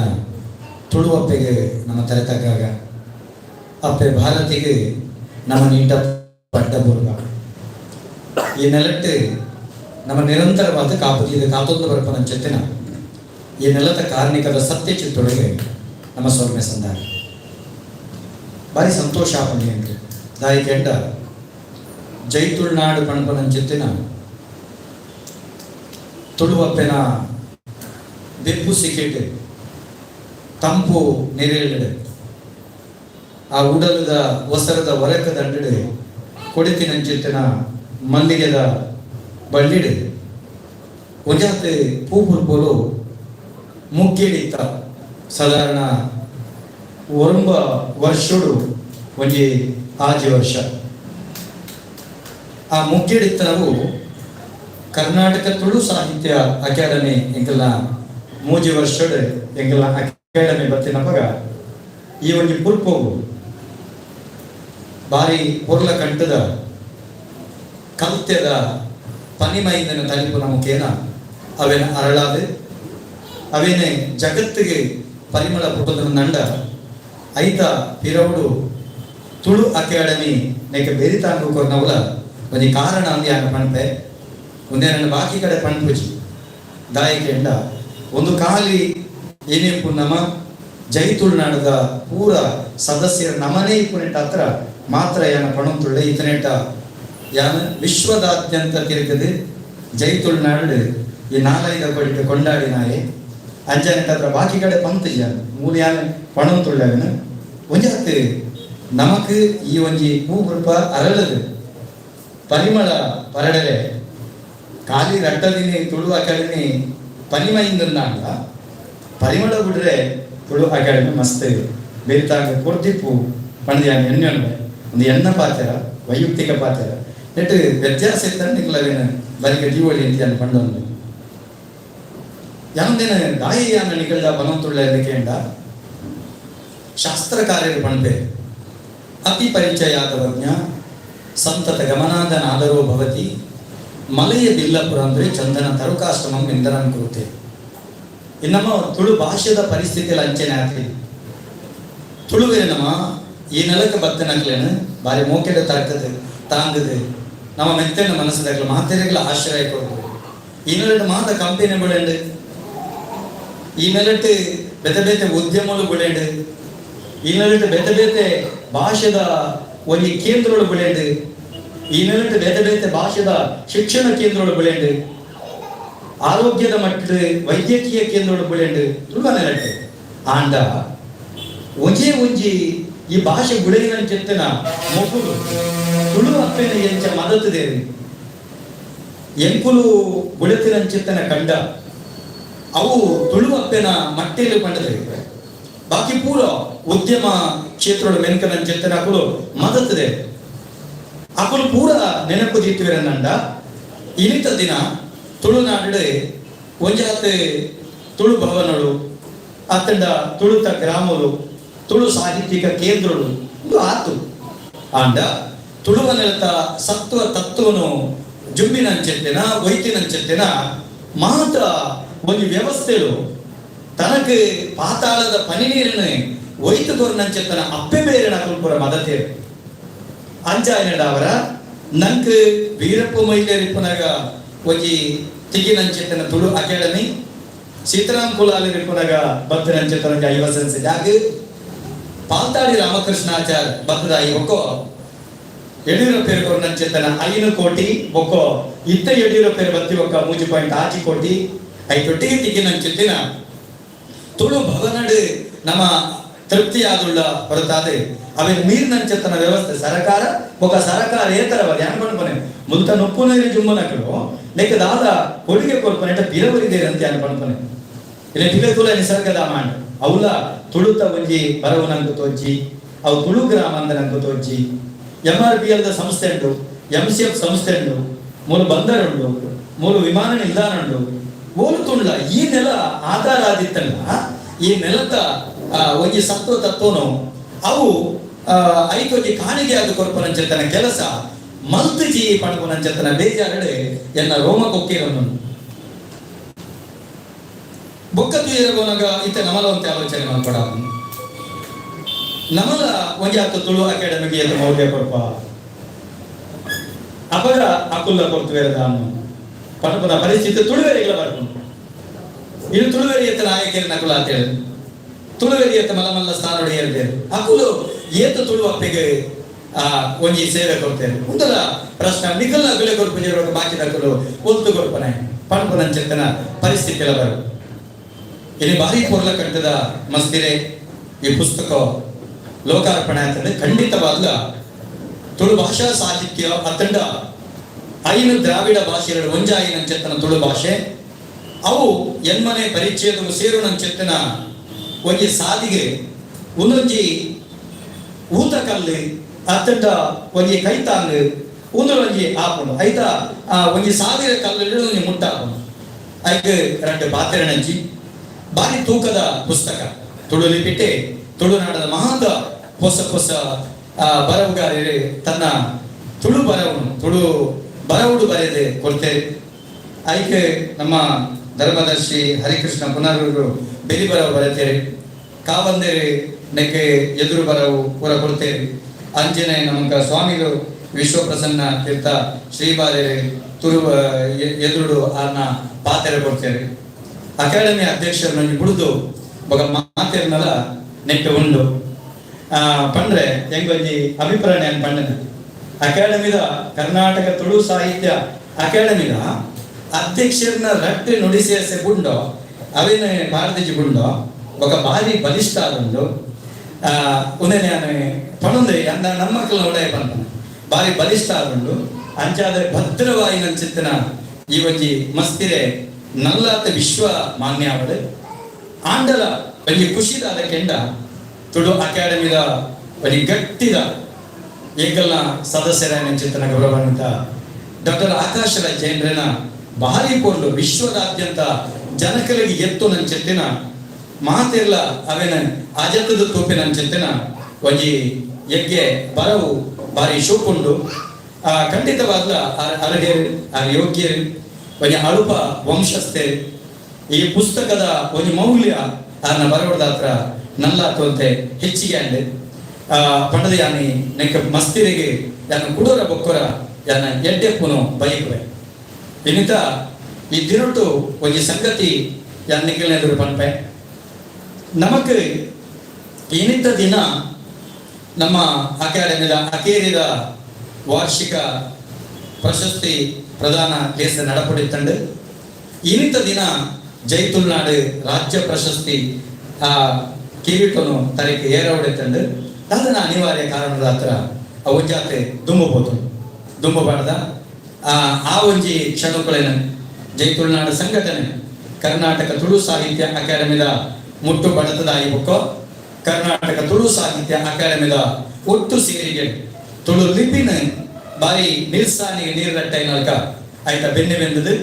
ತುಳುವಪ್ಪೆಗೆ ನಮ್ಮ ತಲೆ ತಗ್ಗಾಗ ಅಪ್ಪೆ ಭಾರತಿಗೆ ನಮ್ಮ ನೀಟ ಪಡ್ಡ ಬುರ್ಗ ಈ ನೆಲಟ್ಟು ನಮ್ಮ ನಿರಂತರವಾದ ಕಾಪು ಇದು ಕಾತೊಂದು ಬರ್ಪನಂಚಿತ್ತಿನ ಈ ನೆಲದ ಕಾರ್ಣಿಕದ ಸತ್ಯ ಚಿತ್ತೊಳಗೆ ನಮ್ಮ ಸೌಮ್ಯ ಸಂದಾಯ ಭಾರಿ ಸಂತೋಷ ಆಪುಂಡು ಎಂಕ್ ದಾಯಿ ಕೆಂಡ ಜೈ ತುಳುನಾಡು ಪಣಪನಂಚಿತ್ತಿನ ತುಳುವಪ್ಪೆನ ಬೆಪ್ಪು ಸಿಕ್ಕಿಟ್ಟು ತಂಪು ನೆರೆಯಲ್ಡು ಆ ಉಡಲದ ಒಸರದ ಒರಕ ದಂಡಡು ಕೊಡಿತಿನಂಚಿತ್ತಿನ ಮಲ್ಲಿಗೆದ ಬಳ್ಳಿಡು ಒಂಜಾತ್ ಪೂ ಪುರ್ಪೋಲು ಮುಗ್ಗಿಡಿತ್ತ ಸಾಧಾರಣ ಒರಂಬ ವರ್ಷಡು ಒಂಜಿ ಆಜಿ ವರ್ಷ ಆ ಮುಗ್ಗಿಡಿತ್ತನವು ಕರ್ನಾಟಕ ತುಳು ಸಾಹಿತ್ಯ ಅಕಾಡೆಮಿ ಎಂಕಲ್ನ ಮೂಜಿ ವರ್ಷಡ್ ಎಂಕಲ್ನ ಅಕಾಡೆಮಿ ಬತ್ತಿನಪಗ ಈ ಒಂಜಿ ಪುರ್ಪೋಗು ಬಾರಿ ಪೊರ್ಲ ಕಂಠದ ಕಲ್ತ್ಯದ ಪನಿಮೈಂದನ ತಲಿಪುನ ಮುಖೇನ ಅವೇನ ಅರಳಾದೆ ಅವೇನೆ ಜಗತ್ತಿಗೆ ಪರಿಮಳ ಪುಟ್ಟದನ ನಂಡ ಐತ ಪಿರವುಡು ತುಳು ಅಕಾಡೆಮಿ ನೆಕ ಬೆರಿತಾಂಗು ಕೊರ್ನವಲ ಒಂಜಿ ಕಾರಣ ಅಂದ್ ಯಾನ ಪನ್ಪೆ ಒಂದೇ ನನ್ನ ಬಾಕಿ ಕಡೆ ಪನ್ಪುಜಿ ದಾಯಕೆಂಡ ಒಂದು ಖಾಲಿ ಏನೇ ನಮ ಜೈ ತುಳುನಾಡದ ಪೂರ ಸದಸ್ಯರ ನಮನೇ ಇಪ್ಪುನೆಟ್ಟ ಹತ್ರ ಮಾತ್ರ ಯಾನ ಪಣಂತುಳ್ಳೆ ಇತನೆಟ್ಟ ಯಾನ ವಿಶ್ವದಾದ್ಯಂತ ತಿರುಗದು ಜೈ ತುಳುನಾಡು ಈ ನಾಲೈದ ಕೊಡಿಟ್ಟು ಕೊಂಡಾಡಿ ನಾಯೆ ಅಂಜನೆ ತತ್ರ ಬಾಕಿ ಕಡೆ ಪಂತ್ ಜಾನ ಮೂಲಿಯಾನ ಪಣಂತುಳ್ಳವನ ಒಂಜಾತ್ ನಮಕ್ ಈ ಒಂಜಿ ಪೂ ಕೃಪ ಅರಳದು ಪರಿಮಳ ಪರಡರೆ ಖಾಲಿ ರಟ್ಟದಿನಿ ತುಳು ಅಕಾಡೆಮಿ ಪನಿಮೈಂದನ್ನಾಂಡ ಪರಿಮಳ ಬಿಡ್ರೆ ತುಳು ಅಕಾಡೆಮಿ ಮಸ್ತ್ ಬೇತಾಗ ಕೊರ್ದಿಪ್ಪು ಪಂಡ್ಯಾನ ಎಣ್ಣೆ ಒಂದು ಎಣ್ಣ ಪಾತ್ರ ವೈಯಕ್ತಿಕ ಪಾತ್ರ ನೆಟ್ ವ್ಯತ್ಯಾಸ ಇತ್ತಂದ್ರೆ ನಿಕ್ಲವೇನು ಬರಿಕ ಜೀವಳಿ ಅಂತ ಪಂಡೊಂದು ಯಾವಂದೇನ ದಾಯಿಯಾನ ನಿಗಳ್ದ ಬನಂತುಳ್ಳ ಕೇಂಡ ಶಾಸ್ತ್ರಕಾರ್ಯರು ಪಣ್ಪೆ ಅತಿ ಪರಿಚಯಾದವಜ್ಞ ಸಂತತ ಗಮನಾದ ನಾದರೋ ಭವತಿ ಮಲೆಯ ಬಿಲ್ಲಪುರ ಅಂದ್ರೆ ಚಂದನ ತರುಕಾಶ್ರಮಂ ಇಂದರಂ ಕುರುತೆ. ಇನ್ನಮ್ಮ ತುಳು ಭಾಷೆದ ಪರಿಸ್ಥಿತಿಯಲ್ಲಿ ಅಂಚನೆ ಆತಿ ತುಳುವೆ ನಮ್ಮ ಈ ನೆಲಕ್ಕೆ ಬತ್ತನಕ್ಲೇನು ಬಾರಿ ಮೋಕೆಡ ತರ್ಕದು ತಾಂಗದು ನಮ್ಮ ಮೆತ್ತನ ಮನಸ್ಸದಾಗಲ ಮಾತೆರೆಗಳ ಆಶ್ರಯ ಕೊಡ್ತು. ಈ ನೆಲಟ್ಟು ಮಾತ ಕಂಪನಿ ಬೆಳೆಂಡು, ಈ ನೆಲಟ್ಟು ಬೇತೆ ಬೇತೆ ಉದ್ಯಮಗಳು ಬೆಳೆಂಡು, ಈ ನೆಲಟ್ಟು ಬೇತೆ ಬೇತೆ ಭಾಷೆದ ಒಂಜಿ ಕೇಂದ್ರಗಳು ಬೆಳೆಂಡು, ಈ ನೆಲಟ್ಟು ಬೇತೆ ಬೇತೆ ಭಾಷೆದ ಶಿಕ್ಷಣ ಕೇಂದ್ರಗಳು ಬೆಳೆಂಡು, ಆರೋಗ್ಯದ ಮಟ್ಟದ ವೈದ್ಯಕೀಯ ಕೇಂದ್ರಗಳು ಬೆಳೆಂಡು ತುಳುವ ನೆಲಟ್ಟು. ಆಂಡ ಒಂಜೇ ಒಂಜಿ ಈ ಭಾಷೆ ಗುಳೆಯಿನ ಚೆತ್ತನ ಮೊಗುಲು ತುಳು ಅಪ್ಪೆನ ಎಂಚ ಮದತು ದೇವಿ ಎಂಕುಲು ಗುಳೆತಿನ ಕಂಡ ಅವು ತುಳು ಅಪ್ಪೆನ ಮಟ್ಟೆಲು ಕಂಡದೆ. ಬಾಕಿ ಪೂರ ಉದ್ಯಮ ಕ್ಷೇತ್ರದ ಮೆನ್ಕನ ಚೆತ್ತನ ಅಕುಲು ಮದತದೆ. ಅಕುಲು ಪೂರ ನೆನಪು ದೀತ್ವಿರನಂಡ ಇನಿತ ದಿನ ತುಳುನಾಡು ಒಂಜಾತ್ ತುಳು ಭವನಳು ಅತ್ತಂಡ ತುಳುತ ಗ್ರಾಮಗಳು ತುಳು ಸಾಹಿತ್ಯಿಕ ಕೇಂದ್ರಗಳು ಇದು ಆತು. ಆಂಡ ತುಳುವ ನೆಲತ ಸತ್ವ ತತ್ವನು ಜುಂಬಿನಂಚೆತ್ತಿನ ವೈತಿನಂಚೆತ್ತಿನ ಮಾತ್ರ ಒಂದು ವ್ಯವಸ್ಥೆಳು ತನக்கு ಪಾತಾಳದ ಪನಿ ನೀರನ್ನು ಒಯ್ತು ಕೊರ್ನಂಚೆತ್ತನ ಅಪ್ಪೆ ಬೇರೆ ನಕಲ್ಪುರ ಮದತೇರು ಅಂಚಾಯನಡಾವರ ನಂಕ್ ವೀರಪ್ಪ ಮೊಯ್ಲಿಯರಿಪ್ಪುನಗ ಒಂಜಿ ತಿಗಿನಂಚೆತ್ತನ ತುಳು ಅಕಾಡೆಮಿ, ಸೀತಾರಾಮ್ ಕುಲಾಲಿರಿಪ್ಪುನಗ ಬತ್ತನಂಚೆತ್ತನ ಐವಸನ್ಸ್ ಜಾಗ, ಪಾಲ್ತಾಡಿ ರಾಮಕೃಷ್ಣಾಚಾರ್ ಬತ್ತದ ಈ ಒಕ್ಕೋ ಯಡಿಯೂರಪ್ಪೇರು ಕೊರ್ನಂಚೆತ್ತನ 5 ಕೋಟಿ ಒಕ್ಕೋ ಇತ್ತ ಯಡಿಯೂರಪ್ಪೇರು ಬತ್ತಿ ಒಕ್ಕ 3.6 ಕೋಟಿ ಐತೊಟ್ಟಿಗೆ ತಿಗಿನಂಚೆತ್ತಿನ ತುಳು ಭವನಡು ನಮ್ಮ ತೃಪ್ತಿಯಾದುಳ್ಳ ಹೊರತಾದ ಅವೆ ನೀರಿನಂಚೆತ್ತನ ವ್ಯವಸ್ಥೆ ಸರಕಾರ ಒಕ್ಕ ಸರಕಾರ ಏತರವ ಅನ್ಕೊಂಡ್ಕೊನೆ ಮುಲ್ತ ನುಪ್ಪು ನೀರು ಜುಮ್ಮನಕಲು ಲೇಕ ದಾದ ಕೊಡುಗೆ ಕೊರ್ಪನೆಟ ಪಿರವರಿದೆ ಅಂತ ಅನ್ಕೊಂಡ್ಕೊನೆ ಇಲ್ಲ ಪಿಲಕುಲ ನಿಸರ್ಗದ ಮಾಂಡ್ ಅವಲ ತುಳುತ ಒಂಜಿ ಬರವು ನಂಗೆ ತೋಜಿ ಅವು ತುಳು ಗ್ರಾಮ ಅಂದ ನಂಗೆ ತೋಜಿ M R P L the ಸಂಸ್ಥೆ ಉಂಟು, ಎಂ ಸಿ ಎಫ್ ಸಂಸ್ಥೆ ಉಂಟು, ಮೂಲು ಬಂದರ್ ಉಂಟು, ಮೂಲು ವಿಮಾನ ನಿಲ್ದಾಣ ಉಂಟು. ಓಲು ತುಳ್ಳ ಈ ನೆಲ ಆಧಾರ ಆದಿತ್ತಲ್ಲ ಈ ನೆಲದ ಒಂಜಿ ಸತ್ವ ತತ್ವನು ಅವು ಐಕೊಂಜಿ ಕಾಣಿಗೆ ಆದ ಕೊರ್ಪನಂಚೆತ್ತನ ಕೆಲಸ ಮಲ್ತುಜಿ ಪಣಪುನಂಚೆತ್ತನ ಬೇಜಾರಡೆ ಎನ್ನ ರೋಮ ಕೊಕ್ಕಿರನ್ನು ಬೊಕ್ಕ ತುಯರಗೋನಗ ಇತ್ತ ನಮಲ ಅಂತ ಆಲೋಚನೆ ಮಾಡ್ಕೊಡ ನಮಲ ಒಂಜಿ ಆತ ತುಳು ಅಕಾಡೆಮಿಗೆ ಎತ್ತ ಮೌಲ್ಯ ಕೊರ್ಪ ಅಪಗ ಅಕುಲ್ಲ ಕೊರ್ತುವೇರದ ಪಣಪುನ ಪರಿಸ್ಥಿತಿ ತುಳುವೆರಿಗಳ ಬರ್ಕೊಂಡು ಇದು ತುಳುವೆರಿ ಎತ್ತ ನಾಯಕರ ನಕುಲ ಅಂತ ಹೇಳಿ ತುಳುವೆರಿ ಎತ್ತ ಮಲ್ಲ ಮಲ್ಲ ಸ್ಥಾನ ಏರ್ಬೇರು ಅಕುಲು ಏತ ತುಳು ಅಪ್ಪೆಗೆ ಆ ಒಂಜಿ ಸೇವೆ ಕೊಡ್ತೇವೆ ಉಂದಲ ಪ್ರಶ್ನೆ ನಿಕಲ್ನ ಅಗುಲೆ ಕೊರ್ಪು ಬಾಕಿ ನಕಲು ಒತ್ತು ಕೊರ್ಪನೆ ಪಣಪುನಂಚೆತ್ತನ ಪರಿಸ್ಥಿತಿ ಎಲ್ಲ ಬರು. ಇಲ್ಲಿ ಭಾರಿ ಪೊರ್ಲ ಕಂಠದ ಮಸ್ತಿರೆ ಈ ಪುಸ್ತಕ ಲೋಕಾರ್ಪಣೆ ಅಂತಂದ್ರೆ ಖಂಡಿತವಾದ ತುಳು ಭಾಷಾ ಸಾಹಿತ್ಯ ಅತ್ತಂಡ ಐನು ದ್ರಾವಿಡ ಭಾಷೆಗಳು ಒಂಜಾಯಿನಂಚೆತ್ತನ ತುಳು ಭಾಷೆ ಅವು ಎನ್ಮನೆ ಪರಿಚಯದ ಸೇರುನಂಚೆತ್ತನ ಒಂಜಿ ಸಾದಿಗೆ ಒಂದೊಂಜಿ ಊತ ಕಲ್ಲು ಅತ್ತಂಡ ಒಂಜಿ ಕೈತಾಂಗ್ ಒಂದೊಂಜಿ ಆಪುಂಡು ಐತ ಆ ಒಂಜಿ ಸಾವಿರ ಕಲ್ಲು ಒಂಜಿ ಮುಟ್ಟಾಪುಂಡು ಐಕ್ ರಡ್ಡು ಪಾತ್ರೆನಂಚಿ ಭಾರಿ ತೂಕದ ಪುಸ್ತಕ ತುಳು ಲಿಪಿಟೆ ತುಳುನಾಡದ ಮಹಾಂತ ಹೊಸ ಹೊಸ ಬರವುಗಾರರು ತನ್ನ ತುಳು ಬರವು ತುಳು ಬರವುಡು ಬರೆದು ಕೊಡ್ತೇವೆ. ಐಕೆ ನಮ್ಮ ಧರ್ಮದರ್ಶಿ ಹರಿಕೃಷ್ಣ ಪುನರೂರು ಬೆಲಿ ಬರವು ಬರೆತೇವೆ, ಕಾವಂದೇರಿ ನೆಕ್ಕೆ ಎದುರು ಬರವು ಪೂರ ಕೊಡ್ತೇವೆ. ಅಂಜನೆ ನಮಕ ಸ್ವಾಮಿಗಳು ವಿಶ್ವಪ್ರಸನ್ನ ತೀರ್ಥ ಶ್ರೀಬಾಲೇರಿ ತುರು ಎದುರುಡು ಆರ್ನ ಪಾತೆರೆ ಕೊಡ್ತೇವೆ. ಅಕಾಡೆಮಿ ಅಧ್ಯಕ್ಷರು ನನಗೆ ಬಿಡುದು ಬೊಕ ಮಾತೆರ್ನಲ ನೆಟ್ಟು ಉಂಡು ಪಂಡ್ರೆ ಎಂಗೊಂಜಿ ಅಭಿಪ್ರಾಯ ನಾನು ಪಂಡನೆ. ಅಕಾಡೆಮಿದ ಕರ್ನಾಟಕ ತುಳು ಸಾಹಿತ್ಯ ಅಕಾಡೆಮಿದ ಅಧ್ಯಕ್ಷರನ್ನ ರಟ್ಟೆ ನುಡಿಸೇಸೆ ಬುಂಡೋ ಅವೇನ ಭಾರತಜಿ ಬುಂಡೋ ఒక ಭಾರಿ ಬಲಿಷ್ಠ ಆದುಂಡು. ಉಂದೆನೆ ಪಣೊಂದೆ ಅಂದ ನಮ್ಮಕ್ಕಳ ಒಡೆಯ ಪನ್ಪುನ ಭಾರಿ ಬಲಿಷ್ಠ ಆದುಂಡು. ಅಂಚಾದ ಭದ್ರವಾಯಿನಂಚಿತ್ತಿನ ಈ ಒಂಜಿ ಮಸ್ತಿರೆ ನಲ್ಲಾತ ವಿಶ್ವ ಮಾನ್ಯ ಆವಡ್. ಆಂಡಲ ಒಂಜಿ ಖುಷಿದಾದ ಕೆಂಡ ತುಳು ಅಕಾಡೆಮಿದ ಒಂಜಿ ಗಟ್ಟಿದ ಏಕಲ್ನ ಸದಸ್ಯರಾಯನಂಚಿತ್ತಿನ ಗೌರವಾನ್ವಿತ ಡಾಕ್ಟರ್ ಆಕಾಶ ಜೈನ್ರನ ಭಾರಿ ಪೊರ್ಲು ವಿಶ್ವದಾದ್ಯಂತ ಜನಕಲಿಗೆ ಎತ್ತು ನಂಚೆತ್ತಿನ ಮಾತೆಲ್ಲ ಅವೇನ ಅಜತ್ತದ ತೋಪಿನಂಚೆತ್ತಿನ ಒಂಜಿ ಯಜ್ಞೆ ಬರವು ಭಾರಿ ಶೋಕುಂಡು. ಆ ಖಂಡಿತವಾಗ್ಲ ಅರ್ಹರು, ಆರ್ ಯೋಗ್ಯರು, ಒಂಜಿ ಅಳುಪ ವಂಶಸ್ಥೆ. ಈ ಪುಸ್ತಕದ ಒಂಜಿ ಮೌಲ್ಯ ಆರ್ನ ಬರವಡ್ದಾತ್ರ ನಲ್ಲಾತುವಂತೆ ಹೆಚ್ಚಿಗೆ ಅಂಡೆ. ಪಂಡದ ಯಾನಿ ನೆಕ್ಕ ಮಸ್ತಿರಿಗೆ ಯಾನ ಕುಡೋರ ಬೊಕ್ಕೊರ ಯಾನ ಎಡ್ಡೆಪ್ಪುನು ಬೈಕುವೆ. ಇನ್ನಿತ ಈ ದಿನೊಟ್ಟು ಒಂಜಿ ಸಂಗತಿ ಯಾನ್ ನಿಖಿಲ್ನ ಎದುರು ಪನ್ಪೆ. ನಮಕ್ ಇನಿತ ದಿನ ನಮ್ಮ ಅಕಾಡೆಮಿದ ಅಕೇರಿದ ವಾರ್ಷಿಕ ಪ್ರಶಸ್ತಿ ಪ್ರದಾನ ಲೇಸ ನಡಪಡಿತ್ತಂಡು. ಇನಿತ ದಿನ ಜೈ ತುಳುನಾಡು ರಾಜ್ಯ ಪ್ರಶಸ್ತಿ ಆ ಕಿರೀಟನು ತರಕ್ಕೆ ಏರವಡೆತ್ತಂಡು. ದಾದನ ಅನಿವಾರ್ಯ ಕಾರಣದ ಹತ್ರ ಆ ಒಂಜಾತೆ ದುಂಬು ಪೋತು ದುಂಬು ಬಾಡ್ದ. ಆ ಆ ಒಂಜಿ ಕ್ಷಣಕ್ಕುಲೆನ ಜೈ ತುಳುನಾಡು ಸಂಘಟನೆ ಕರ್ನಾಟಕ ತುಳು ಸಾಹಿತ್ಯ ಅಕಾಡೆಮಿದ ಮುಟ್ಟು ಬಡತದ ಬೊಕ್ಕೋ ಕರ್ನಾಟಕ ತುಳು ಸಾಹಿತ್ಯ ಅಕಾಡೆಮಿದ ಒಟ್ಟು ಸೇರಿಗೆ ತುಳು ಲಿಪಿನ ಬಾರಿ ನಿಲ್ಸಾನಿಗೆ ನೀರ್ರಟ್ಟೈನಲ್ಕ ಆಯ್ತ ಬೆನ್ನೆ ಬೆಂದದು.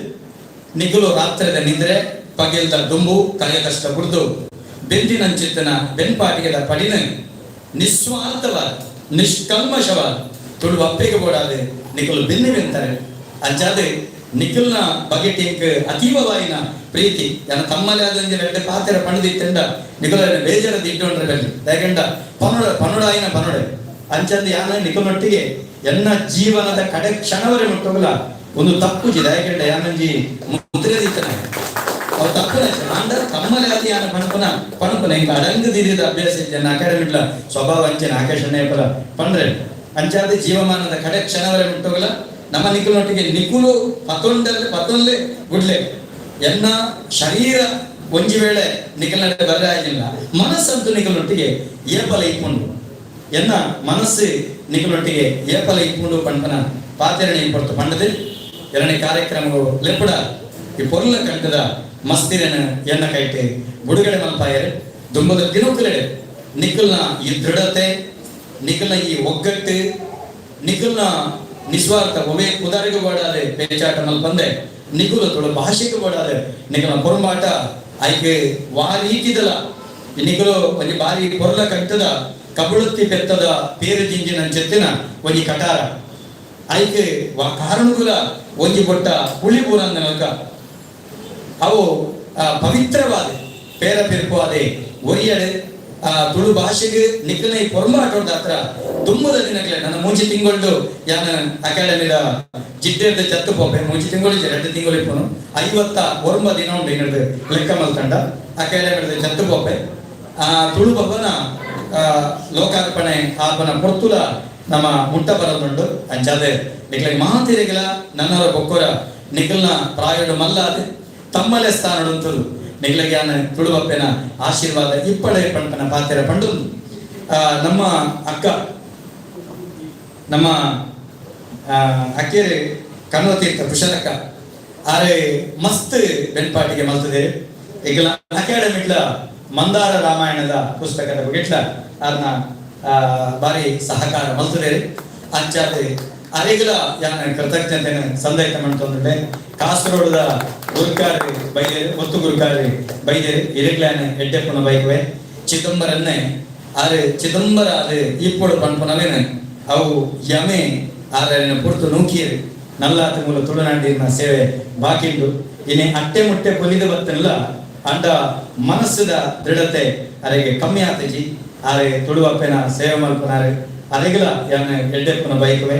ನಿಗುಲು ರಾತ್ರಿದ ನಿದ್ರೆ ಪಗೆಲ್ದ ದುಂಬು ಕಾಯ ಕಷ್ಟ ಬುಡ್ದು ಬೆಂದಿನಂಚಿತ್ತನ ಬೆನ್ಪಾಟಿಗೆದ ಪಡಿನ ನಿಸ್ವಾರ್ಥವಾದ ನಿಷ್ಕಲ್ಮಶವಾದ ತುಳು ಅಪ್ಪೆಗೆ ಬೋಡಾದೆ ನಿಕುಲು ಬೆನ್ನಿ ಬೆಂತಾರೆ. ಅಂಚಾದೆ ನಿಖಿಲ್ನ ಬಗೆಟಿಂಕ್ ಅತೀವವಾಯಿನ ಪ್ರೀತಿ ಯಾನ ತಮ್ಮಲೆ ಆದಂಜಿ ರಡ್ಡೆ ಪಾತೆರ ಪಣದಿತ್ತೆಂಡ ನಿಕುಲ ಬೇಜಾರ ದಿಟ್ಟೊಂಡ್ರೆ ಬೆಲ್ಲಿ ದಯಗಂಡ ಪನುಡ ಪನುಡಾಯಿನ ಪನುಡೆ. ಅಂಚಂದು ಯಾನ ನಿಕುಲೊಟ್ಟಿಗೆ ಎನ್ನ ಜೀವನದ ಕಡೆ ಕ್ಷಣವರೆ ಮುಟ್ಟೋಗಲ ಒಂದು ತಪ್ಪುಜಿ. ದಯಗಂಡ ಯಾನಂಜಿ ಮುದ್ರೆ ದಿತ್ತನ ಅವು ತಪ್ಪುನ ಆಂಡ ತಮ್ಮಲೆ ಆದಿ ಯಾನ ಪಣಪುನ ಪಣಪುನ ಇಂಕ ಅಡಂಗು ದಿರಿದ ಅಭ್ಯಾಸ ಜನ ಅಕಾಡೆಮಿಡ್ಲ ಸ್ವಭಾವ ಅಂಚೆನ ಆಕರ್ಷಣೆ ಪಲ ಪಂಡ್ರೆ. ಅಂಚಾದ ಜೀವಮಾನದ ಕಡೆ ಕ್ಷಣವರೆ ಮುಟ್ಟೋಗಲ ನಮ್ಮ ನಿಕುಲೊಟ್ಟಿಗೆ ನಿಕುಲು ಪತೊಂಡಲ್ಲಿ ಪತೊಂಡ್ಲೆ ಗುಡ್ಲೆ ಎನ್ನ ಶರೀರ ಒಂಜಿ ವೇಳೆ ನಿಕಲ್ನ ಬರ್ರೆ ಆಗಿಲ್ಲ, ಮನಸ್ಸಂತೂ ನಿಕಲೊಟ್ಟಿಗೆ ಏಪಲ ಇಪ್ಪುಂಡು. ಎನ್ನ ಮನಸ್ಸು ನಿಕಲೊಟ್ಟಿಗೆ ಏಪಲ ಇಪ್ಪುಂಡು ಪಂಪನ ಪಾತೆರಣೆ ಪೊರ್ತು ಪಂಡದು ಎರಡನೇ ಕಾರ್ಯಕ್ರಮವು ಲೆಪ್ಪುಡ ಈ ಪೊರ್ಲ ಕಂಟದ ಮಸ್ತಿರನ ಎನ್ನ ಕೈಟೆ ಬುಡುಗಡೆ ಮಲ್ಪಾಯರು. ದುಂಬದ ದಿನಕ್ಕುಲೆಡೆ ನಿಖಲ್ನ ಈ ದೃಢತೆ, ನಿಖಲ್ನ ಈ ಒಗ್ಗಟ್ಟು, ನಿಖಲ್ನ ನಿಸ್ವಾರ್ಥ ಒವೇ ಉದಾರಿಗೆ ಬೋಡಾದೆ ಪೇಚಾಟ ಮಲ್ಪಂದೆ ನಿಗುಲು ತುಳು ಭಾಷೆಗೆ ಬೋಡಾದೆ ನಿಖಲ್ನ ಪೊರಂಬಾಟ ಐಕೆ ವಾ ರೀತಿದಲ ನಿಗುಲು ಒಂಜಿ ಬಾರಿ ಪೊರ್ಲ ಕಂಟದ ಕಬಳುತ್ತಿ ಪೆತ್ತದ ಪೇರು ಜಿಂಜಿನ ಚೆತ್ತಿನ ಒಂಜಿ ಕಟಾರ ಐಕೆ ವಾ ಕಾರಣಗುಲ ಒಂಜಿ ಬೊಟ್ಟ ಪುಳಿ ಪೂರಂದನಲ್ಕ ಅವು ಪವಿತ್ರವಾದ ಪೇರ ಪಿರ್ಪುವಾದೆ ಒರಿಯಡೆ. ಆ ತುಳು ಭಾಷೆಗೆ ನಿಖಲ್ನ ಈ ಪೊರ್ಂಬಾಟೋದ ಹತ್ರ ದುಮ್ಮದ ದಿನಗಳೇ ನನ್ನ ಮೂಂಚಿ ತಿಂಗಳು ಯಾನ ಅಕಾಡೆಮಿದ ಜಿಡ್ಡೆರ್ದ ಚತ್ತು ಪೋಪೆ ಮೂಂಚಿ ತಿಂಗಳು ಎರಡು ತಿಂಗಳು ಇಪ್ಪನು 59 ದಿನ ಉಂಟು ಇನ್ನೊಂದು ಲೆಕ್ಕ ಮಲ್ತಂಡ ಅಕಾಡೆಮಿದ ಚತ್ತು ಪೋಪೆ. ಆ ತುಳು ಭವನ ಲೋಕಾರ್ಪಣೆ ಆಪನ ಪೊರ್ತುಲ ನಮ್ಮ ಮುಟ್ಟ ಬರೋದುಂಡು. ಅಂಚಾದೆ ನಿಕ್ಲಿಗೆ ಮಾತಿರಿಗಲ ನನ್ನವರ ಬೊಕ್ಕೊರ ನಿಖಲ್ನ ಪ್ರಾಯಡು ಮಲ್ಲಾದೆ ತಮ್ಮಲೆ ಸ್ಥಾನಡುಂತದು ನಿಕ್ಲಿಗೆ ಯಾನ ತುಳುವಪ್ಪೆನ ಆಶೀರ್ವಾದ ಇಪ್ಪಡೆ ಪಂಪನ ಪಾತೆರ ಪಂಡು. ನಮ್ಮ ಅಕ್ಕ ನಮ್ಮ ಅಕ್ಕೇರಿ ಕಣ್ವತೀರ್ಥ ಕುಶಲಕ್ಕ ಆರೆ ಮಸ್ತ್ ಬೆನ್ಪಾಟಿಗೆ ಮಲ್ತದೆ. ಈಗಲ ಅಕಾಡೆಮಿಡ್ಲ ಮಂದಾರ ರಾಮಾಯಣದ ಪುಸ್ತಕದ ಬಗೆಟ್ಲ ಆರ್ನ ಬಾರಿ ಸಹಕಾರ ಮಲ್ತದೆ. ಅಂಚಾದೆ ಅರೆಗಲ ಯಾನ ಕೃತಜ್ಞತೆನ ಸಂದೈತ ಮಾಡ್ತಂದ್ರೆ ಕಾಸರಗೋಡದ ಗುರುಕಾರಿ ಬೈದೇರು ಒತ್ತು ಗುರುಕಾರಿ ಬೈದೇರು ಇರೆಗ್ಲಾನ ಎಡ್ಡೆಪ್ಪನ ಬೈಕುವೆ ಚಿದಂಬರನ್ನೇ ಆರೆ ಚಿದಂಬರ ಅದು ಇಪ್ಪೊಡು ಪನ್ಪನವೇನು ಅವು ಯಮೆ ಆರನ ಪುರ್ತು ನೂಕಿಯರು ನಲ್ಲಾತ ಮೂಲ ತುಳುನಾಡಿನ ಸೇವೆ ಬಾಕಿಂಡು ಇನಿ ಅಟ್ಟೆ ಮುಟ್ಟೆ ಪೊಲಿದ ಬತ್ತನಲ್ಲ ಅಂಡ ಮನಸ್ಸುದ ದೃಢತೆ ಅರೆಗೆ ಕಮ್ಮಿ ಆತಜಿ ಆರೆ ತುಳುವಪ್ಪೆನ ಸೇವೆ ಮಲ್ಪನಾರೆ ಅರೆಗಲ ಯಾನ ಎಡ್ಡೆಪ್ಪನ ಬೈಕುವೆ.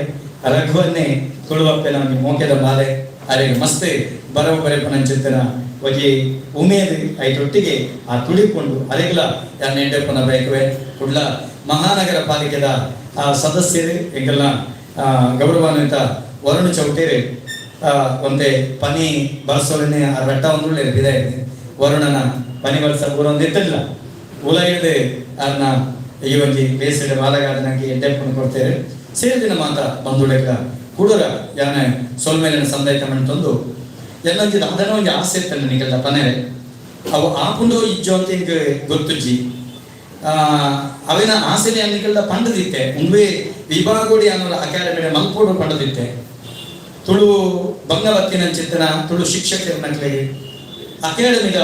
ರಘುವನ್ನೇ ತುಳುವಪ್ಪೆನ ಒಂಜಿ ಮೋಕೆದ ಬಾಲೆ ಅರೆಗೆ ಮಸ್ತ್ ಬರವು ಬರೆಪನಂಚಿತ್ತನ ಒಂಜಿ ಉಮೇದ್ ಐಟೊಟ್ಟಿಗೆ ಆ ತುಳಿಕೊಂಡು ಅರೆಗಲ ಯಾನ ಎಡ್ಡೆಪ್ಪನ ಬೈಕುವೆ. ಕುಡ್ಲ ಮಹಾನಗರ ಪಾಲಿಕೆದ ಆ ಸದಸ್ಯರು ಎಂಗೆಲ್ಲ ಗೌರವಾನ್ವಿತ ವರುಣ್ ಚೌಟೇರು ಒಂತೆ ಪನಿ ಬರ್ಸೋಲನೆ ಆ ರಟ್ಟ ಒಂದು ಬಿದ ವರುಣನ ಪನಿ ಬರ್ಸ ಪೂರ ಒಂದು ಇತ್ತಿಲ್ಲ ಉಲೈಡ್ ಅರ್ನ ಈ ಒಂಜಿ ಬೇಸಿಡ್ ಬಾಲಗಾದ ನಂಗೆ ಎಡ್ಡೆಪ್ಪನ್ನು ಕೊಡ್ತೇವೆ ಸೇರಿದಿನ ಮಾತ್ರ ಬಂಧುಳೆಗ್ಲ ಕುಡುರ ಯಾನೆ ಸೊಲ್ಮೇಲಿನ ಸಂದೈತ ಮಂಟೊಂದು ಎಲ್ಲೊಂಜಿ ಅದನ್ನ ಒಂಜಿ ಆಸೆ ಇತ್ತಂಡ ನಿಗಲ್ದ ಪನೆರೆ ಅವು ಆಪುಂಡೋ ಇಜ್ಜೋ ಅಂತ ಇಂಕ್ ಗೊತ್ತುಜ್ಜಿ ಅವಿನ ಆಸೆನೆ ನಿಗಲ್ದ ಪಂಡದಿತ್ತೆ ಉಂಬೆ ವಿಭಾಗೋಡಿ ಅನ್ನೋ ಅಕಾಡೆಮಿ ಮಲ್ಪೋಡು ಪಂಡದಿತ್ತೆ ತುಳು ಬಂಗವತ್ತಿನ ಚಿತ್ತನ ತುಳು ಶಿಕ್ಷಕರ ನಕ್ಲೆಗೆ ಅಕಾಡೆಮಿದ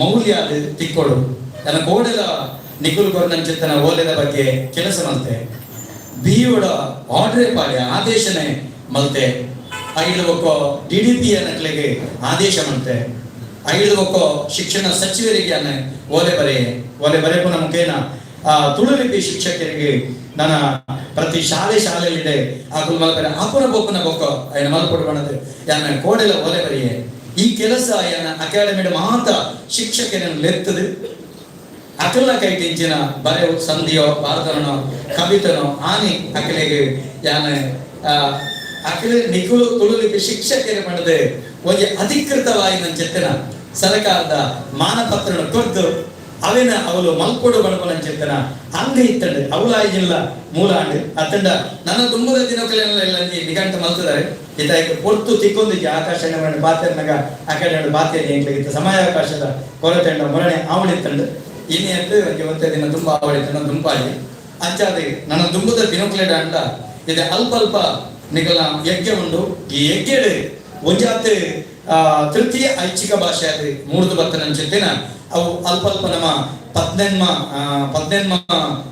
ಮೌಲ್ಯ ಅದು ತಿಕ್ಕೊಡು. ನನ್ನ ಕೋಡೆದ ನಿಕುಲ್ ಕೊರ್ನಂಚಿತ್ತನ ಓಲೆದ ಬಗ್ಗೆ ಕೆಲಸ ಮಲ್ತೆ. ಬಿಯೋಡ ಆರ್ಡ್ರೇ ಪಾಡ್ಯ ಆದೇಶನೆ ಮಲ್ತೆ. ಐದು ಒಕ್ಕೋ ಡಿ ಡಿ ಪಿ ನಕ್ಲೆಗೆ ಆದೇಶ ಮಲ್ತೆ. ಐದು ಒಕ್ಕೋ ಶಿಕ್ಷಣ ಸಚಿವರಿಗೆ ಅನ್ನ ಓಲೆ ಬರೆಯೆ. ಓಲೆ ಬರೆಪುನ ಮುಖೇನ ಆ ತುಳು ಲಿಪಿ ಶಿಕ್ಷಕರಿಗೆ ನನ್ನ ಪ್ರತಿ ಶಾಲೆ ಶಾಲೆಯಲ್ಲಿದೆ ಆ ಮಲ್ಪರೆ ಆಪುನ ಬೊಕ್ಕುನ ಬೊಕ್ಕ ಐನ ಮಲ್ಪೊಡು ಬಣದು ಯಾನ ಕೋಡೆಲ ಓಲೆ ಬರೆಯೆ. ಈ ಕೆಲಸ ಯಾನ ಅಕಾಡೆಮಿಡ್ ಮಾತ ಶಿಕ್ಷಕರನ್ನು ಲೆತ್ತದು ಅಕಲ್ನ ಕೈಟಿಂಚಿನ ಬರೆವು ಸಂಧಿಯೋ ಭಾರತನೋ ಕವಿತನೋ ಆನಿ ಅಕಲೆಗೆ ಯಾನ ಅಕಲೆ ನಿಕುಲು ತುಳುಲಿಪಿ ಶಿಕ್ಷಕರು ಮಾಡದೆ ಒಂಜಿ ಅಧಿಕೃತವಾಗಿ ನನ್ನ ಚೆತ್ತನ ಸರ್ಕಾರದ ಮಾನಪತ್ರನ ಕೊರ್ದು ಅವಿನ ಅವಳು ಮಲ್ಪೊಡು ಬಣಪನ ಚೆತ್ತನ ಅಂಗ ಇತ್ತಂಡು ಅವಳಾಯಿಲ್ಲ ಮೂಲಾಂಡು ಅತ್ತಂಡ ನನ್ನ ತುಂಬದ ದಿನಕಲೆಲ್ಲ ನಿಘಂಟು ಮಲ್ತದಾರೆ. ಇತಾಯ್ಕ ಪೊರ್ತು ತಿಕ್ಕೊಂದಿಗೆ ಆಕಾಶನ ಬಾತೆರ್ನಗ ಅಕಾಡೆಮಿ ಬಾತೇರಿ ಎಂಕ್ಲಿಗಿತ್ತ ಸಮಯಾವಕಾಶದ ಕೊರತೆ ಮೊರಣೆ ಆವಳಿತ್ತಂಡು ಇನಿ ಅಂತ ಒಂಜಿ ಒಂತೆ ದಿನ ತುಂಬ ಆವಳಿತ್ತಂಡ ದುಂಪಾಯಿ ಅಂಚಾದ ನನ್ನ ದುಂಬುದ ದಿನಕ್ಲೆಡ ಅಂಡ ಇದೆ ಅಲ್ಪ ಅಲ್ಪ ನಿಗಲ ಯಜ್ಞ ಉಂಡು. ಈ ಯಜ್ಞಡು ಒಂಜಾತ್ ತೃತೀಯ ಐಚ್ಛಿಕ ಭಾಷೆ ಅದು ಮೂರ್ದು ಬತ್ತನಂಚಿತ್ತಿನ ಅವು ಅಲ್ಪ ಅಲ್ಪ ನಮ್ಮ ಪದ್ನೆನ್ಮ ಪದ್ನೆನ್ಮ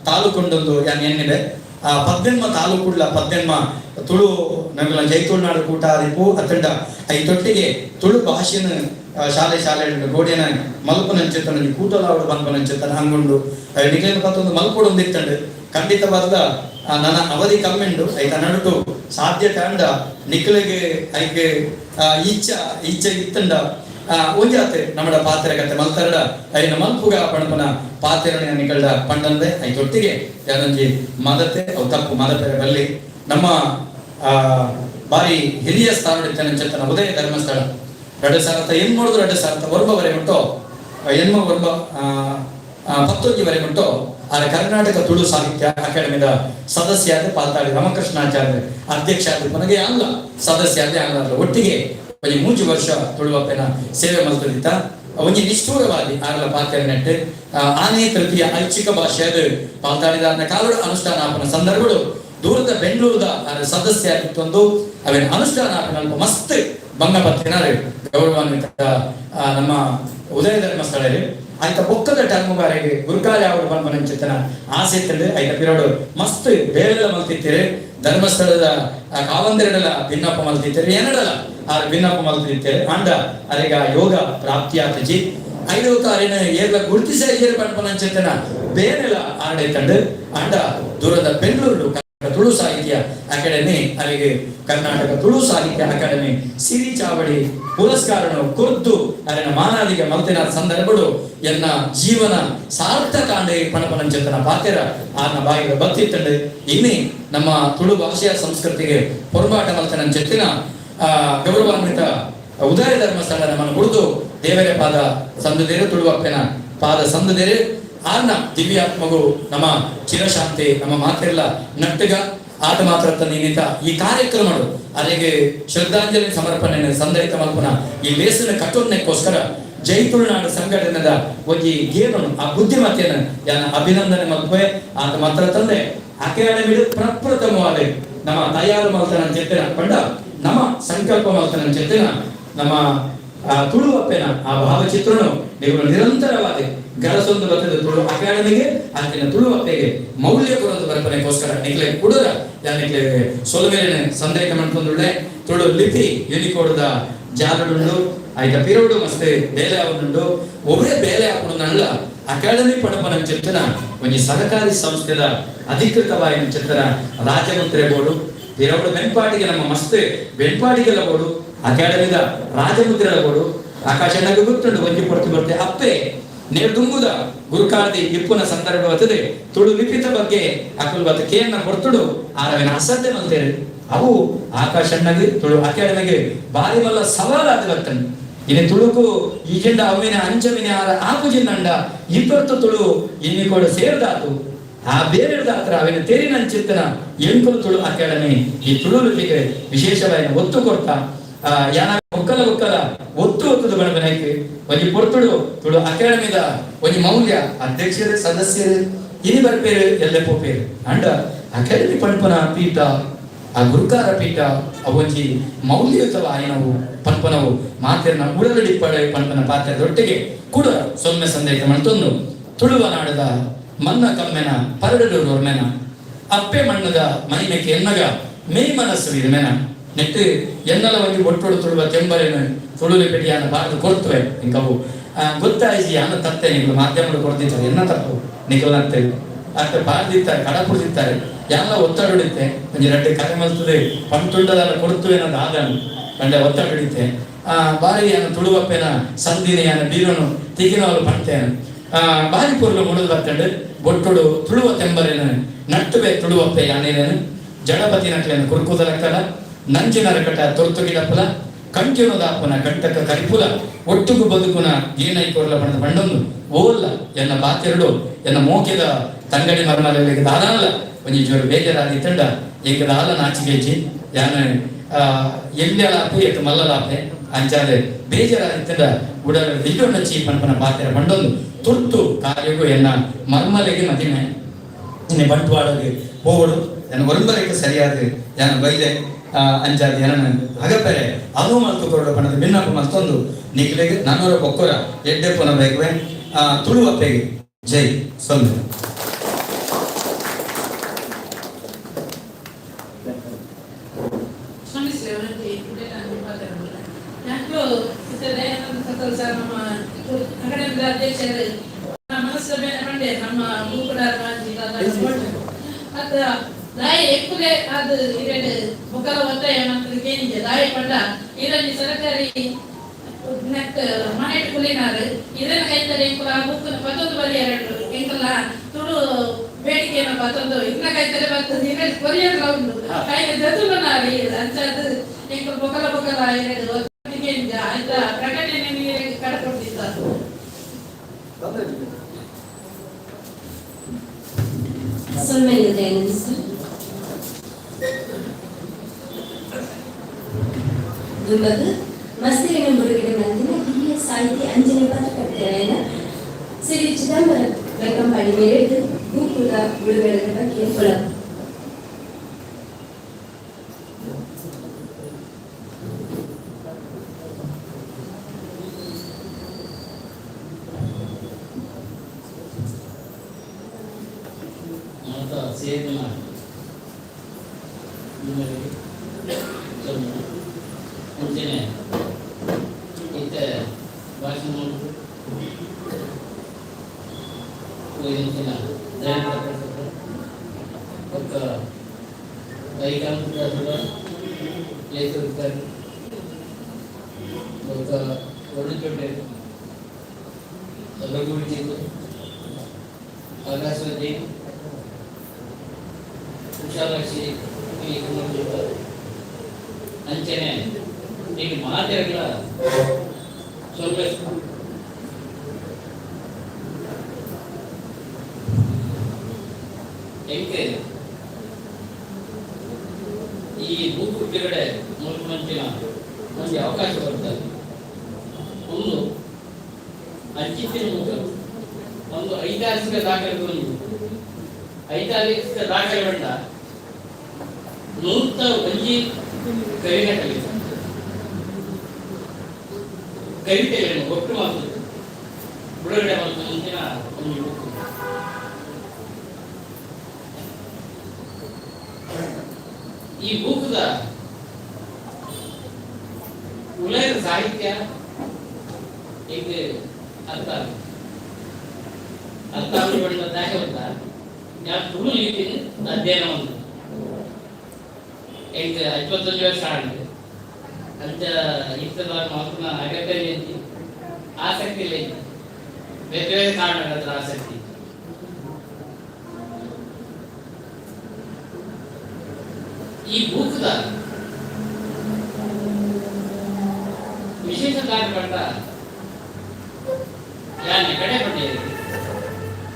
ತಾಲೂಕುಂಡೊಂದು ಯಾನ್ ಎನ್ನಿದೆ. ಆ ಪದ್ನೆನ್ಮ ತಾಲೂಕುಡ್ಲ ಪದ್ನೆನ್ಮ ತುಳು ನಗಲ ಜೈತುಳ್ನಾಡು ಕೂಟ ಅರಿಪು ಅತ್ತಂಡ I ತೊಟ್ಟಿಗೆ ತುಳು ಭಾಷೆನ ಶಾಲೆ ಶಾಲೆ ಗೋಡೆನ ಮಲ್ಪನಂಚಿತ್ತನ ಕೂಟಲಾವಡು ಬಂದ್ಪನಂಚಿತ್ತನ ಹಂಗುಂಡು ನಿಗಲಿನ ಪತ್ತೊಂದು ಮಲ್ಪೊಡು ಒಂದು ಇತ್ತಂಡು. ಖಂಡಿತವಾದ ನನ್ನ ಅವಧಿ ಕಮ್ಮಿಂಡು ಐತ ನಡುಟು ಸಾಧ್ಯತೆ ಅಂಡ ನಿಕ್ಕಲಿಗೆ ಐಕೆ ಇಚ್ಛ ಇಚ್ಛೆ ಇತ್ತಂಡ ಒಂಜಾತೆ ನಮ್ಮಡ ಪಾತ್ರೆ ಕತೆ ಮಲ್ತರಡ ಐನ ಮಲ್ಪುಗ ಪಣಪನ ಪಾತ್ರೆನ ನಿಕಲ್ಡ ಪಂಡಂದೆ I ತೊಟ್ಟಿಗೆ ಯಾನೊಂಜಿ ಮದತೆ ಅವು ತಪ್ಪು ಮದಪೆರೆ ಬಲ್ಲಿ ನಮ್ಮ ಬಾರಿ ಹಿರಿಯ ಸ್ಥಾನ ಉದಯ ಧರ್ಮಸ್ಥಳ ಎರಡು ಸಾವಿರದ ಎನ್ಮೂರ್ದು ಎರಡು ಸಾವಿರದ ಒಂಬವರೆ ಮುಟ್ಟೋ ಎನ್ಮ ಒರ್ಬ ಪತ್ತೊಂಜಿವರೆ ಮುಟ್ಟೋ ಆದ್ರೆ ಕರ್ನಾಟಕ ತುಳು ಸಾಹಿತ್ಯ ಅಕಾಡೆಮಿದ ಸದಸ್ಯ ಆದ ಪಾಲ್ತಾಡಿ ರಾಮಕೃಷ್ಣಾಚಾರ್ಯ ಅಧ್ಯಕ್ಷ ಆದ ಕೊನೆಗೆ ಅಲ್ಲ ಸದಸ್ಯ ಆದ ಅಲ್ಲ ಒಟ್ಟಿಗೆ ಒಂಜಿ ಮೂಜಿ ವರ್ಷ ತುಳುವಪ್ಪನ ಸೇವೆ ಮಲ್ತದಿತ್ತ ಒಂಜಿ ನಿಷ್ಠೂರವಾದಿ ಆರ್ಲ ಪಾತ್ರ ನೆಟ್ಟು ಆನೆ ತೃತೀಯ ಐಚ್ಛಿಕ ಭಾಷೆಯಾದ ಪಾಲ್ತಾಡಿದ ಕಾಲೋಡು ಅನುಷ್ಠಾನ ಆಪನ ಸಂದರ್ಭಗಳು ದೂರದ ಬೆಂಗಳೂರದ ಸದಸ್ಯ ಆಗಿತ್ತೊಂದು ಅವೇನು ಅನುಷ್ಠಾನ ಆಪನ ಅಲ್ಪ ಮಸ್ತ್ ಬಂಗ ಪತ್ತಿನಾರು ಗೌರವಾನ್ವಿತ ನಮ್ಮ ಉದಯ ಧರ್ಮಸ್ಥಳದಲ್ಲಿ ಆಯ್ತ ಬೊಕ್ಕದ ಟರ್ಮುಗಾರಿಗೆ ಗುರುಕಾಲಿ ಅವರು ಬಂದ ಆಸೆ ಇತ್ತಂದ್ರೆ ಆಯ್ತ ಪಿರೋಡು ಮಸ್ತ್ ಬೇರೆಲ್ಲ ಮಲ್ತಿತ್ತೀರಿ ಧರ್ಮಸ್ಥಳದ ಕಾವಂದೆರಡಲ ಭಿನ್ನಪ್ಪ ಮಲ್ತಿತ್ತೀರಿ ಏನಡಲ ಆ ಭಿನ್ನಪ್ಪ ಮಲ್ತಿತ್ತೀರಿ ಅಂಡ ಅರೆಗ ಯೋಗ ಪ್ರಾಪ್ತಿ ಆತಜಿ ಐದು ಅರೆನ ಏರ್ಲ ಗುರುತಿಸ ಏರ್ ಪನ್ಪನಂಚಿತ್ತನ ಬೇರೆಲ್ಲ ಆರಡೆ ತಂಡು ಅಂಡ ದೂರದ ಬೆಂಗಳೂರು ತುಳು ಸಾಹಿತ್ಯ ಅಕಾಡೆಮಿ ಅಲ್ಲಿಗೆ ಕರ್ನಾಟಕ ತುಳು ಸಾಹಿತ್ಯ ಅಕಾಡೆಮಿ ಸಿರಿ ಚಾವಡಿ ಪುರಸ್ಕಾರನು ಕೊರ್ದು ಅರಿನ ಮಾನಾದಿಗೆ ಮಲ್ತಿನ ಸಂದರ್ಭಗಳು ಎನ್ನ ಜೀವನ ಸಾರ್ಥಕ ಅಂಡೆ ಪಣಪನಂಚತನ ಪಾತ್ರ ಆನ ಬಾಯಿಗೆ ಬತ್ತಿತ್ತಂಡು ಇನ್ನಿ ನಮ್ಮ ತುಳು ಭಾಷೆಯ ಸಂಸ್ಕೃತಿಗೆ ಪೊರ್ಂಬಾಟ ಮಲ್ತನಂಚೆತ್ತಿನ ಗೌರವಾನ್ವಿತ ಉದಯ ಧರ್ಮಸ್ಥಳ ನಮ್ಮನ್ನು ಹುಡಿದು ದೇವರ ಪಾದ ಸಂದದೇರು ತುಳುವಪ್ಪನ ಪಾದ ಸಂದದೇರು ಆರ್ನ ದಿವ್ಯಾತ್ಮಗು ನಮ್ಮ ಚಿರಶಾಂತಿ ನಮ್ಮ ಮಾತೆಲ್ಲ ನಟ್ಟುಗ ಆಟ ಮಾತ್ರ ನಿನ್ನಿತ ಈ ಕಾರ್ಯಕ್ರಮಗಳು ಅಲ್ಲಿಗೆ ಶ್ರದ್ಧಾಂಜಲಿ ಸಮರ್ಪಣೆ ಸಂದೈತ ಮಲ್ಪನ ಈ ಲೇಸನ ಕಟ್ಟೋದಕ್ಕೋಸ್ಕರ ಜೈ ತುಳುನಾಡು ಸಂಘಟನೆದ ಒಂಜಿ ಗೇಮನು ಆ ಬುದ್ಧಿಮತ್ತೆಯನ್ನು ಯಾನ ಅಭಿನಂದನೆ ಮಲ್ಪೆ ಆತ ಮಾತ್ರ ತಂದೆ ಅಕಾಡೆಮಿ ಪ್ರಪ್ರಥಮವಾದ ನಮ್ಮ ತಯಾರು ಮಲ್ತನ ಚೆತ್ತಿನ ಪಂಡ ನಮ್ಮ ಸಂಕಲ್ಪ ಮಲ್ತನ ಚೆತ್ತಿನ ನಮ್ಮ ತುಳುವಪ್ಪೆನ ಆ ಭಾವಚಿತ್ರನು ನೀವು ನಿರಂತರವಾದ ಗರಸೊಂದು ಬರ್ತದೆ ತುಳು ಅಕಾಡೆಮಿಗೆ ಅಂತಿನ ತುಳುವಪ್ಪೆಗೆ ಮೌಲ್ಯ ಕೊಡೋದು ಬರ್ಪನೆಗೋಸ್ಕರ ನಿಕ್ಲೆ ಕುಡುರ ಯಾನಿಕ್ಲೆ ಸೊಲುಮೇಲಿನ ಸಂದೇಹ ಮಾಡ್ಕೊಂಡುಳ್ಳೆ ತುಳು ಲಿಪಿ ಯೂನಿಕೋಡ್ದ ಜಾಲಡುಂಡು ಐತ ಪಿರೋಡು ಮಸ್ತ್ ಬೇಲೆ ಆವನುಂಡು ಒಬ್ಬರೇ ಬೇಲೆ ಹಾಕೊಂಡು ಅಕಾಡೆಮಿ ಪಡಪನ ಚಿತ್ತನ ಒಂಜಿ ಸಹಕಾರಿ ಸಂಸ್ಥೆದ ಅಧಿಕೃತವಾಗಿ ಚಿತ್ತನ ರಾಜಮಂತ್ರಿ ಬೋರ್ಡು ಪಿರೋಡು ಬೆನ್ಪಾಟಿಗೆ ನಮ್ಮ ಮಸ್ತ್ ಬೆನ್ಪಾಟಿಗೆಲ್ಲ ಬೋರ್ಡು ಅಕಾಡೆಮಿದ ರಾಜಮುದ್ರೆದ ಬೋರ್ಡು ಆಕಾಶನಾಗ ಗೊತ್ತುಂಡು ಒಂಜಿ ಪೊರ್ತು ಬರ್ತೆ ಅಪ್ಪೆ ನೇರ್ದುಂಬುದ ಗುರುಕಾರ್ದಿ ಇಪ್ಪುನ ಸಂದರ್ಭ ಬರ್ತದೆ ತುಳು ಲಿಪಿತ ಬಗ್ಗೆ ಅಕುಲ್ ಬತ್ತ ಕೇನ ಹೊರ್ತುಡು ಆರವಿನ ಅಸಡ್ಡೆ ಮಲ್ತೇರು. ಅವು ಆಕಾಶಣ್ಣಗೆ ತುಳು ಅಕಾಡೆಮಿಗೆ ಬಾರಿ ಮಲ್ಲ ಸವಾಲಾದ ಬರ್ತಂಡು. ಇನಿ ತುಳುಕು ಈಜಿಂಡ ಅವಿನ ಅಂಚವಿನ ಆರ ಆಪುಜಿಂದಂಡ ಇಪ್ಪತ್ತು ತುಳು ಇನ್ನಿ ಕೂಡ ಸೇರ್ದಾತು ಆ ಬೇರೆದಾತ್ರ ಅವಿನ ತೇರಿನಂಚಿತ್ತನ ಎಂಕುಲು ತುಳು ಅಕಾಡೆಮಿ ಈ ತುಳು ಲಿಪಿಗೆ ವಿಶೇಷವಾಗಿ ಒತ್ತು ಕೊಡ್ತಾ ಯಾನ ಒಕ್ಕಲ ಒಕ್ಕಲ ಒತ್ತು ಒತ್ತುದು ಬಣಬನೈಕ್ ಒಂಜಿ ಪೊರ್ತುಡು ತುಳು ಅಕಾಡೆಮಿದ ಒಂಜಿ ಮೌಲ್ಯ ಅಧ್ಯಕ್ಷರು ಸದಸ್ಯರು ಇನಿ ಬರ್ಪೇರು ಎಲ್ಲೆ ಪೋಪೇರು. ಅಂಡ ಅಕಾಡೆಮಿ ಪಣ್ಪನ ಪೀಠ ಆ ಗುರುಕಾರ ಪೀಠ ಅವೊಂಜಿ ಮೌಲ್ಯಯುತವ ಆಯ್ನವು ಪನ್ಪನವು ಮಾತೆರ್ನ ಉಡಲಡಿಪ್ಪಡೆ ಪನ್ಪನ ಪಾತ್ರೆದೊಟ್ಟಿಗೆ ಕೂಡ ಸೊನ್ನೆ ಸಂದೇಶ ಮಣ್ತೊಂದು ತುಳುವ ನಾಡದ ಮನ್ನ ಕಮ್ಮೆನ ಪರಡು ಒರ್ಮೆನ ಅಪ್ಪೆ ಮಣ್ಣದ ಮೈಮೆಕ್ಕೆ ಎನ್ನಗ ಮೇಯ್ ಮನಸ್ಸು ಇರ್ಮೆನ ನೆಟ್ಟು ಎನ್ನಲ ಒಂಜಿ ಒಟ್ಟೊಡು ತುಳುವ ತೆಂಬರೇನು ತುಳುಲಿ ಪೆಟಿಯಾನ ಬಾರ್ದು ಕೊರ್ತುವೆ ಇಂಕವು ಗೊತ್ತಾಯಿಸಿ ಯಾನ ತತ್ತೆ ನಿಕಲು ಮಾಧ್ಯಮಗಳು ಕೊಡ್ತಿದ್ದಾರೆ ಎನ್ನ ತಪ್ಪು ನಿಕಲ್ನಂತೆ ಅತ್ತ ಬಾರ್ದಿತ್ತಾರೆ ಕಡಪುಡ್ದಿತ್ತಾರೆ ಎಲ್ಲ ಒತ್ತಡ ಹಿಡಿತೆ ಒಂಜಿ ರಡ್ಡೆ ಕರೆ ಮಲ್ತದೆ ಪಂಟುಂಡದಲ್ಲ ಕೊಡ್ತುವೆ ಅನ್ನೋದು ಆದನು ಪಂಡೆ ಒತ್ತಡ ಹಿಡಿತೆ ಬಾರಿ ಯಾನ ತುಳುವಪ್ಪೆನ ಸಂದಿನ ಯಾನ ಬೀರನು ತಿಗಿನವಳು ಪಂಟೇನು ಬಾರಿ ಪೊರ್ಲು ಮುಡಿದು ಬರ್ತಂಡು ಬೊಟ್ಟುಡು ತುಳುವ ತೆಂಬರೇನು ನಟ್ಟುವೆ ತುಳುವಪ್ಪೆ ಯಾನೇನೇನು ಜಡಪತಿ ನಕ್ಲೇನು ಕುರ್ಕುದಲಕ್ಕಲ ನಂಜಿನ ರಕಟ ತೊರ್ತು ಗಿಡಪ್ಪಲ ಕಂಟಿನದಾಪನ ಕಂಟಕ ಕರಿಪುಲ ಒಟ್ಟುಗು ಬದುಕುನ ಏನೈ ಕೊರ್ಲ ಬಣ್ಣದ ಬಣ್ಣೊಂದು ಓಲ್ಲ ಎನ್ನ ಬಾತೆರಡು ಎನ್ನ ಮೋಕೆದ ತಂಗಡಿ ಮರ್ಮಲೆಗೆ ದಾದಾನಲ ಒಂಜಿ ಜೋರು ಬೇಜಾರಾದಿ ತಂಡ ಎಂಕ ದಾಲ ನಾಚಿಗೆಜ್ಜಿ ಯಾನ ಎಲ್ಲಲಾಪೆ ಎಟ್ಟು ಮಲ್ಲಲಾಪೆ ಅಂಚಾದೆ ಬೇಜಾರಾದಿ ತಂಡ ಉಡಲ ದಿಲ್ಲೊಂಡ ಚೀ ಪನ್ಪನ ಬಾತೆರ ಬಂಡೊಂದು ತುರ್ತು ಕಾರ್ಯಗೂ ಎನ್ನ ಮರ್ಮಲೆಗೆ ಮದಿಮೆ ಇನ್ನೆ ಬಂಟ್ವಾಳಗೆ ಹೋವಡು ಎನ್ನ ಒರಂಬರಕ್ಕೆ ಸರಿಯಾದ ಯಾನ ಬೈಲೆ ಅಂಚಾದ ಏನನ ಅಗಪೆರೆ ಅದು ಮಲ್ತು ಕೊರಡ ಪಣದ ಭಿನ್ನಪ್ಪ ಮಲ್ತೊಂದು ನಿಕ್ಲೆಗ್ ನಾನೂರ ಬೊಕ್ಕೊರ ಎಡ್ಡೆ ಪುನ ಬೇಕುವೆ ತುಳುವಪ್ಪೆಗೆ ಜೈ ಸೊನ್ನೆ. ಕ್ಷಮಿಸಿ ಅವನಲ್ಲಿ ಯಾಕೋ ಇತ್ತ ದಯಾನಂದ ಸಕಲ್ ಸರ್ ನಮ್ಮ ಅಕಾಡೆಮಿದ ಅಧ್ಯಕ್ಷರು ಮನಸ್ಸು ಮೇಲೆ ಪಂಡೆ ನಮ್ಮ ಬೂಕುಡಾರ್ ಮಾಜಿ ಅತ್ತ ದಾಯಿ ಎಕ್ಕುಲೆ ಅದು ಇರೆಡ್ ಬೊಕಲ ಒತ್ತಾಯ ಮಂತ್ರಿ ಕೇನಿಗೆ ದಾಯಿ ಪಂಡ ಇರಲ್ಲಿ ಸರಕಾರಿ ನೆಟ್ ಮನೆಟ್ ಕುಲಿನಾರು ಇದನ್ನ ಕೈತಲೆ ಎಂಕುಲ ಬುಕ್ಕನ ಪತ್ತೊಂದು ಬಲಿ ಎರಡು ಎಂಕುಲ ತುಳು ಬೇಡಿಕೆಯನ್ನು ಪತ್ತೊಂದು ಇದನ್ನ ಕೈತಲೆ ಬರ್ತದೆ ಇರೆಡ್ ಕೊರಿಯರ್ ಉಂಡು ಕೈಗೆ ದದುಲನಾರಿ ಅಂಚಾದ ಎಂಕುಲು ಬೊಕಲ ಬೊಕಲ ಇರೆಡ್ ಕೇನಿಗೆ ಆಯ್ತಾ ಪ್ರಕಟಣೆ ನೀರಿಗೆ ಕಡಕೊಡ್ತಿದ್ದ. ಸೊನ್ನೆ ದಯಾನಂದ ಸರ್. ದುಂಬಗ್ ಮಸ್ತಿರಿನ ಮುರುಗಡೆ ಮಂದಿನ ಹಿರಿಯ ಸಾಹಿತಿ ಅಂಜನೆ ಪತ್ರಕರ್ತರಾಯನ ಶ್ರೀ ಚಿದಂಬರ ಬೆಂಕಂಪಾಡಿ ಮೇರೆದು ಭೂಕುಲ ಬಿಡುಗಡೆದ ಬಗ್ಗೆ ಹೊಳಪು. ಮಾತ ಸೇರಿನ ನಿಮಗೆ ಸೊನ್ನೆ ಮುಂಚೆನೆ ಇತ್ತ ಭಾಷಣ ಮಾಡಿದ್ರು ಹೋಗಿನ ದಯಾನಂದ ಪ್ರಸಾದ್ ಒಕ್ಕ ಐಕಾಂತ ಲೇಖಕರು ಒಕ್ಕ ಒಳ್ಳುಚೊಟ್ಟೆ ರಘು ವಿಜಯ್ ಆಕಾಶವತಿ ಕುಶಾಲಾಕ್ಷಿ ಅಂಚನೆ ಈಗ ಮಾತೆಗಳ ಸ್ವಲ್ಪ ಎಂಕೆ ಈ ಬೂಕು ಬಿಡುಗಡೆ ಮೂರು ಮಂಚಿನ ಒಂದು ಅವಕಾಶ ಬರ್ತದೆ. ಒಂದು ಅಂಚಿತ್ತಿನ ಮುಖ ಒಂದು ಐತಿಹಾಸಿಕ ದಾಖಲೆ, ಒಂದು ಐತಿಹಾಸಿಕ ದಾಖಲೆ ಬಂಡ ನೂತ ಒಂಜಿ ಕವಿನಕಲಿ ಕವಿತೆಗಳನ್ನು ಒಟ್ಟು ಮಾತು ಬಿಡುಗಡೆ ಮತ್ತು ಮುಂಚಿನ ಒಂದು ಬುಕ್. ಈ ಬೂಕದ ಉಲಯದ ಸಾಹಿತ್ಯ ಈಗ ಅರ್ಥ ಅರ್ಥ ಆಗುವಂತ ನಾನು ತುಳು ಲಿಪಿ ಅಧ್ಯಯನ ಒಂದು ಈಗ 21 ವರ್ಷ ಆಗಿದೆ ಅಂತ ಇತ್ತದ ಮಾತನ್ನ ಅಗತ್ಯ ಐತಿ, ಆಸಕ್ತಿ ಇಲ್ಲ ಐತಿ. ಬೇರೆ ಬೇರೆ ಕಾರಣ ಅದರ ಆಸಕ್ತಿ. ಈ ಈ ಬೂಕುದ ವಿಶೇಷ ದಾಖಲೆ ಯಾನೆ ಕಡೆ ಪಂಡಿಯರು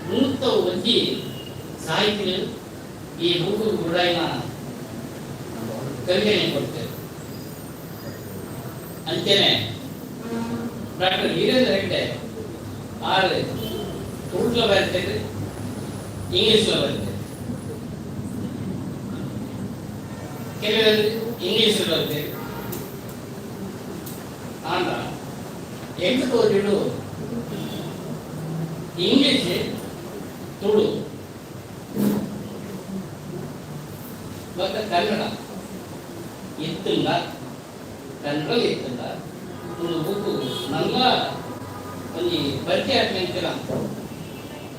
ಮೂರ್ತ ಒಂಜಿ ಸಾಹಿತಿಗಳು ಈ ಬೂಕು ಗುಡಾಯಿನ ಕವಿತೆ ಕೊಡ್ತೇವೆ. ಅಂಚೆನೆ ಡಾಕ್ಟರ್ ವೀರೇಂದ್ರ ಹೆಗ್ಡೆ ಆರು ತುಳುಟ್ಲ ಬರ್ತೇವೆ, ಇಂಗ್ಲೀಷ್ಲ ಬರ್ತೇವೆ, ಕೆಲವರು ಇಂಗ್ಲೀಷ್ ಬರ್ತೇವೆ. ಆಂಡ ಎಂಟು ತೋಜಿಡು ಇಂಗ್ಲೀಷ್ ತುಳು ಮತ್ತು ಕನ್ನಡ ಇತ್ತಲ್ಲ, ಕನ್ನಡ ಇತ್ತಲ್ಲ. ಒಂದು ಬುಕ್ಕು ನನ್ನ ಒಂಜಿ ಪರಿಚಯ ಆತ್ಮೆಂಚಿನ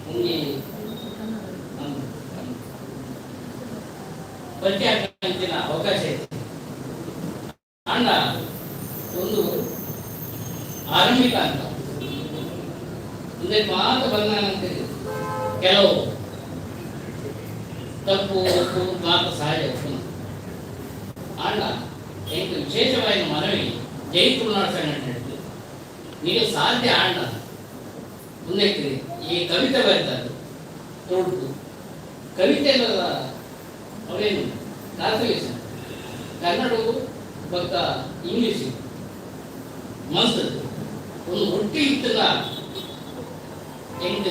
ಒಂಜಿ ಪರಿಚಯ ಆತ್ಮೆಂಚಿನ ಅವಕಾಶ ಇತ್ತು. ಅಣ್ಣ ಒಂದು ಆರಂಭಿಕ ಅಂತ ಮುಂದೆ ಮಾತು ಬಂದ ಕೆಲವು ತಪ್ಪು ಒಪ್ಪು ಮಾತು ಸಹಜ ಒಪ್ಪು. ಅಣ್ಣ ಎಂಕ್ ವಿಶೇಷವಾಗಿ ಮನವಿ ಜೈ ತುಳುನಾಡು ಸಂಘಟನೆ ನೀವು ಸಾಧ್ಯ ಅಣ್ಣ ಮುಂದಕ್ಕೆ ಈ ಕವಿತೆ ಬರೀತಾರೆ ತುಳುಟು ಕವಿತೆ ಅವೇನು ಟ್ರಾನ್ಸ್ಲೇಷನ್ ಕನ್ನಡವು ಬೊಕ್ಕ ಇಂಗ್ಲೀಷ್ ಮಸ್ತ್ ಒಂದು ಒಟ್ಟಿ ಇತ್ತಲ್ಲ ಎಂಕ್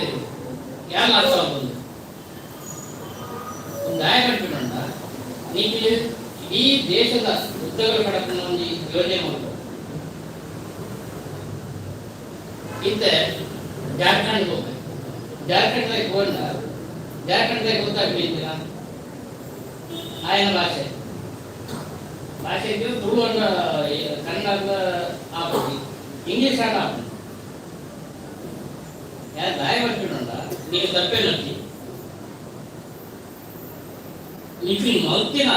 ಯಾನ್ ಅರ್ಥ ಆಪುಂಡು. ಒಂದು ದಾಯ ಕಟ್ಪಿನಂಡ ನೀವು ಇಡೀ ದೇಶದ ಉದ್ದಗಳ ಕಡಪುನ ಒಂಜಿ ಯೋಜನೆ ಮಾಡ್ಬೋದು. ಇತ್ತೆ ಜಾರ್ಖಂಡ್ ಹೋಗ್ಬೇಕು, ಜಾರ್ಖಂಡ್ದಾಗ ಹೋದ ಜಾರ್ಖಂಡ್ದಾಗ ಗೊತ್ತಾಗ್ಬಿಟ್ಟಿಲ್ಲ ಆಯನ ಭಾಷೆ ಭಾಷೆ ಇದ್ರೆ ತುಳು ಅನ್ನ ಕನ್ನಡ ಆಪುಜಿ, ಇಂಗ್ಲೀಷ್ ಆಟ ಆಪುಜಿ. ಯಾರು ದಾಯ ಬರ್ಪಿನಂಡ ನೀವು ತಪ್ಪೇನಂತಿ ನಿಖಿಲ್ ಮಲ್ತಿನ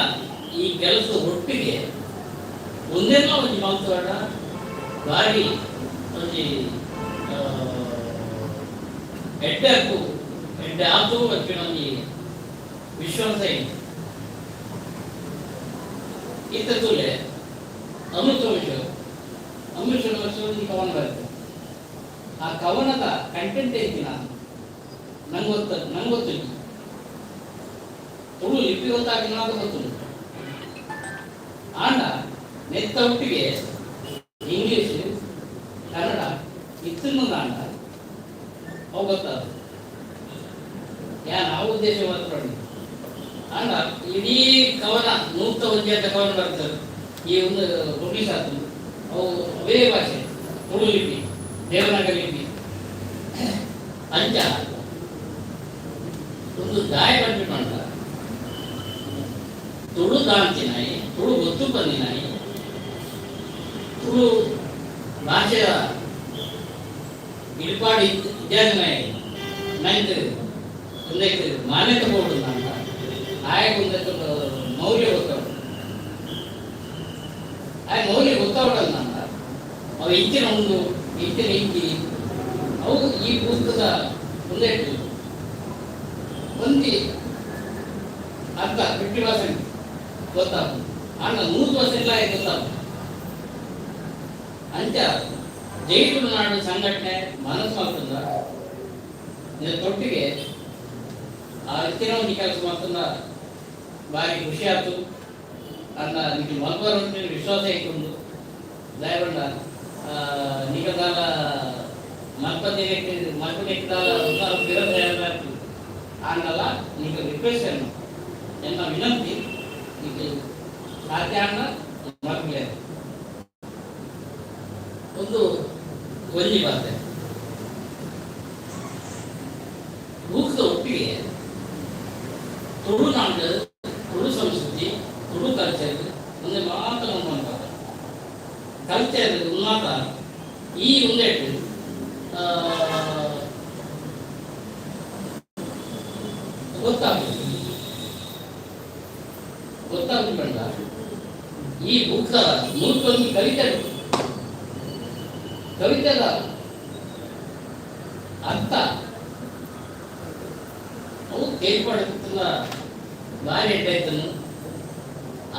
ಈ ಕೆಲಸ ಒಟ್ಟಿಗೆ ಒಂದೆಲ್ಲ ಒಂಜಿ ಮಲ್ತುವಾಡ ಬಾರಿ ಒಂಜಿ ಎಡ್ಡೆ ಅಪ್ಪು ಎಡ್ಡೆ ಆತು ಪನ್ಪಿನ ಒಂಜಿ ವಿಶ್ವಾಸ ಇತ್ತು. ಇತ್ತ ತೂಲೆ ಅಮೃತ ವಿಷಯ ಅಮೃತ ಒಂಜಿ ಕವನ ಬರ್ತದೆ. ಆ ಕವನದ ಕಂಟೆಂಟ್ ಐತಿನ ನಂಗೆ ಗೊತ್ತ ನಂಗೆ ಗೊತ್ತಿಲ್ಲ, ತುಳು ಲಿಪಿ ಗೊತ್ತಾಗಿಲ್ಲ ಅಂತ ಗೊತ್ತಿಲ್ಲ. ಆಂಡ ನೆತ್ತ ಒಟ್ಟಿಗೆ ಇಂಗ್ಲೀಷ್ ಕನ್ನಡ ಇತ್ತಿನ ಆಂಡ ಅವು ಗೊತ್ತಾದ ಯಾನ್ ಆ ಉದ್ದೇಶ ಮಾತ್ರ. ಆಂಡ ಇಡೀ ಕವನ ನೂತ ಒಂಜಿ ಅಂತ ಕವನ ಬರ್ತದೆ. ಈ ಒಂದು ಪಬ್ಲಿಷ್ ಆಗ್ತದೆ, ಅವು ಅವೇ ಭಾಷೆ ತುಳು ಲಿಪಿ ದೇವನಾಗರಿ ಲಿಪಿ. ಅಂಚ ಒಂದು ದಾಯ ಪಂಡ ತುಳು ದಾಂತಿನಾಯಿ ತುಳು ಗೊತ್ತು ಬಂದಿನಾಯಿ ತುಳು ಭಾಷೆಯ ಇಡ್ಪಾಡಿ ಇದ್ಯಾದಿನಾಯಿ ನಂಗೆ ಒಂದಕ್ಕೆ ಮಾನ್ಯತೆ ಕೊಡುದು ಅಂತ ಆಯಕ್ಕೆ ಒಂದಕ್ಕೆ ಮೌಲ್ಯ ಗೊತ್ತಾಗ ಆಯ ಮೌಲ್ಯ ಗೊತ್ತಾಗಲ್ಲ ಅಂತ ಅವು ಇಂಚಿನ ಒಂದು ಇಂಚಿನ ಇಂಚಿ ಅವು ಈ ಪುಸ್ತಕದ ಒಂದೇ ಒಂದಿ ಅರ್ಥ 50% ಗೊತ್ತಾಗ್ತದೆ. ಅಣ್ಣ 100% ಗೊತ್ತಾಗ್ತದೆ. ಅಂಚ ಜೈ ತುಳುನಾಡು ಸಂಘಟನೆ ಮನಸ್ಸು ಮಾಡ್ತದ ತೊಟ್ಟಿಗೆ ಆ ಇತ್ತಿನ ಒಂದು ಕೆಲಸ ಮಾಡ್ತದ ಭಾರಿ ಖುಷಿ ಆಯ್ತು. ಅನ್ನ ನಿಮಗೆ ಮಲ್ಬಾರ್ ವಿಶ್ವಾಸ ಇಟ್ಕೊಂಡು ದಯವಂಡ ನಿಗದಾಲ ಮಲ್ಪದಿನಕ್ಕೆ ಮಲ್ಪದಿಕ್ಕಾಲ ಆಂಡಲ ನಿಗ ರಿಕ್ವೆಸ್ಟ್ ಅನ್ನು ಎನ್ನ ವಿನಂತಿ ನಿಮಗೆ ಸಾಧ್ಯ ಅಣ್ಣ ಮಲ್ಪಲೆ ಒಂದು ಒಂಜಿ ಬಾತೆ ಬೂಕ್ದ ಒಟ್ಟಿಗೆ ತುಳುನಾಡು ತುಳು ಸಂಸ್ಕೃತಿ ತುಳು ಕಲ್ಚರ್ ಒಂದೇ ಮಾತ್ರ ಉಂಟು ಕಲ್ಚರ್ ಮಾತ್ರ ಈ ಒಂದೆಟ್ಟು ಗೊತ್ತಾಗ್ತದೆ ಗೊತ್ತಾಗ್ತದೆ. ಈ ಬುಕ್ದ ನೂತೊಂದು ಕವಿತೆ ಕವಿತೆದ ಅರ್ಥ ಅವು ತೇರ್ಪಡುತ್ತಿಲ್ಲ ಭಾರಿ ಎಡ್ಡಾಯ್ತನು.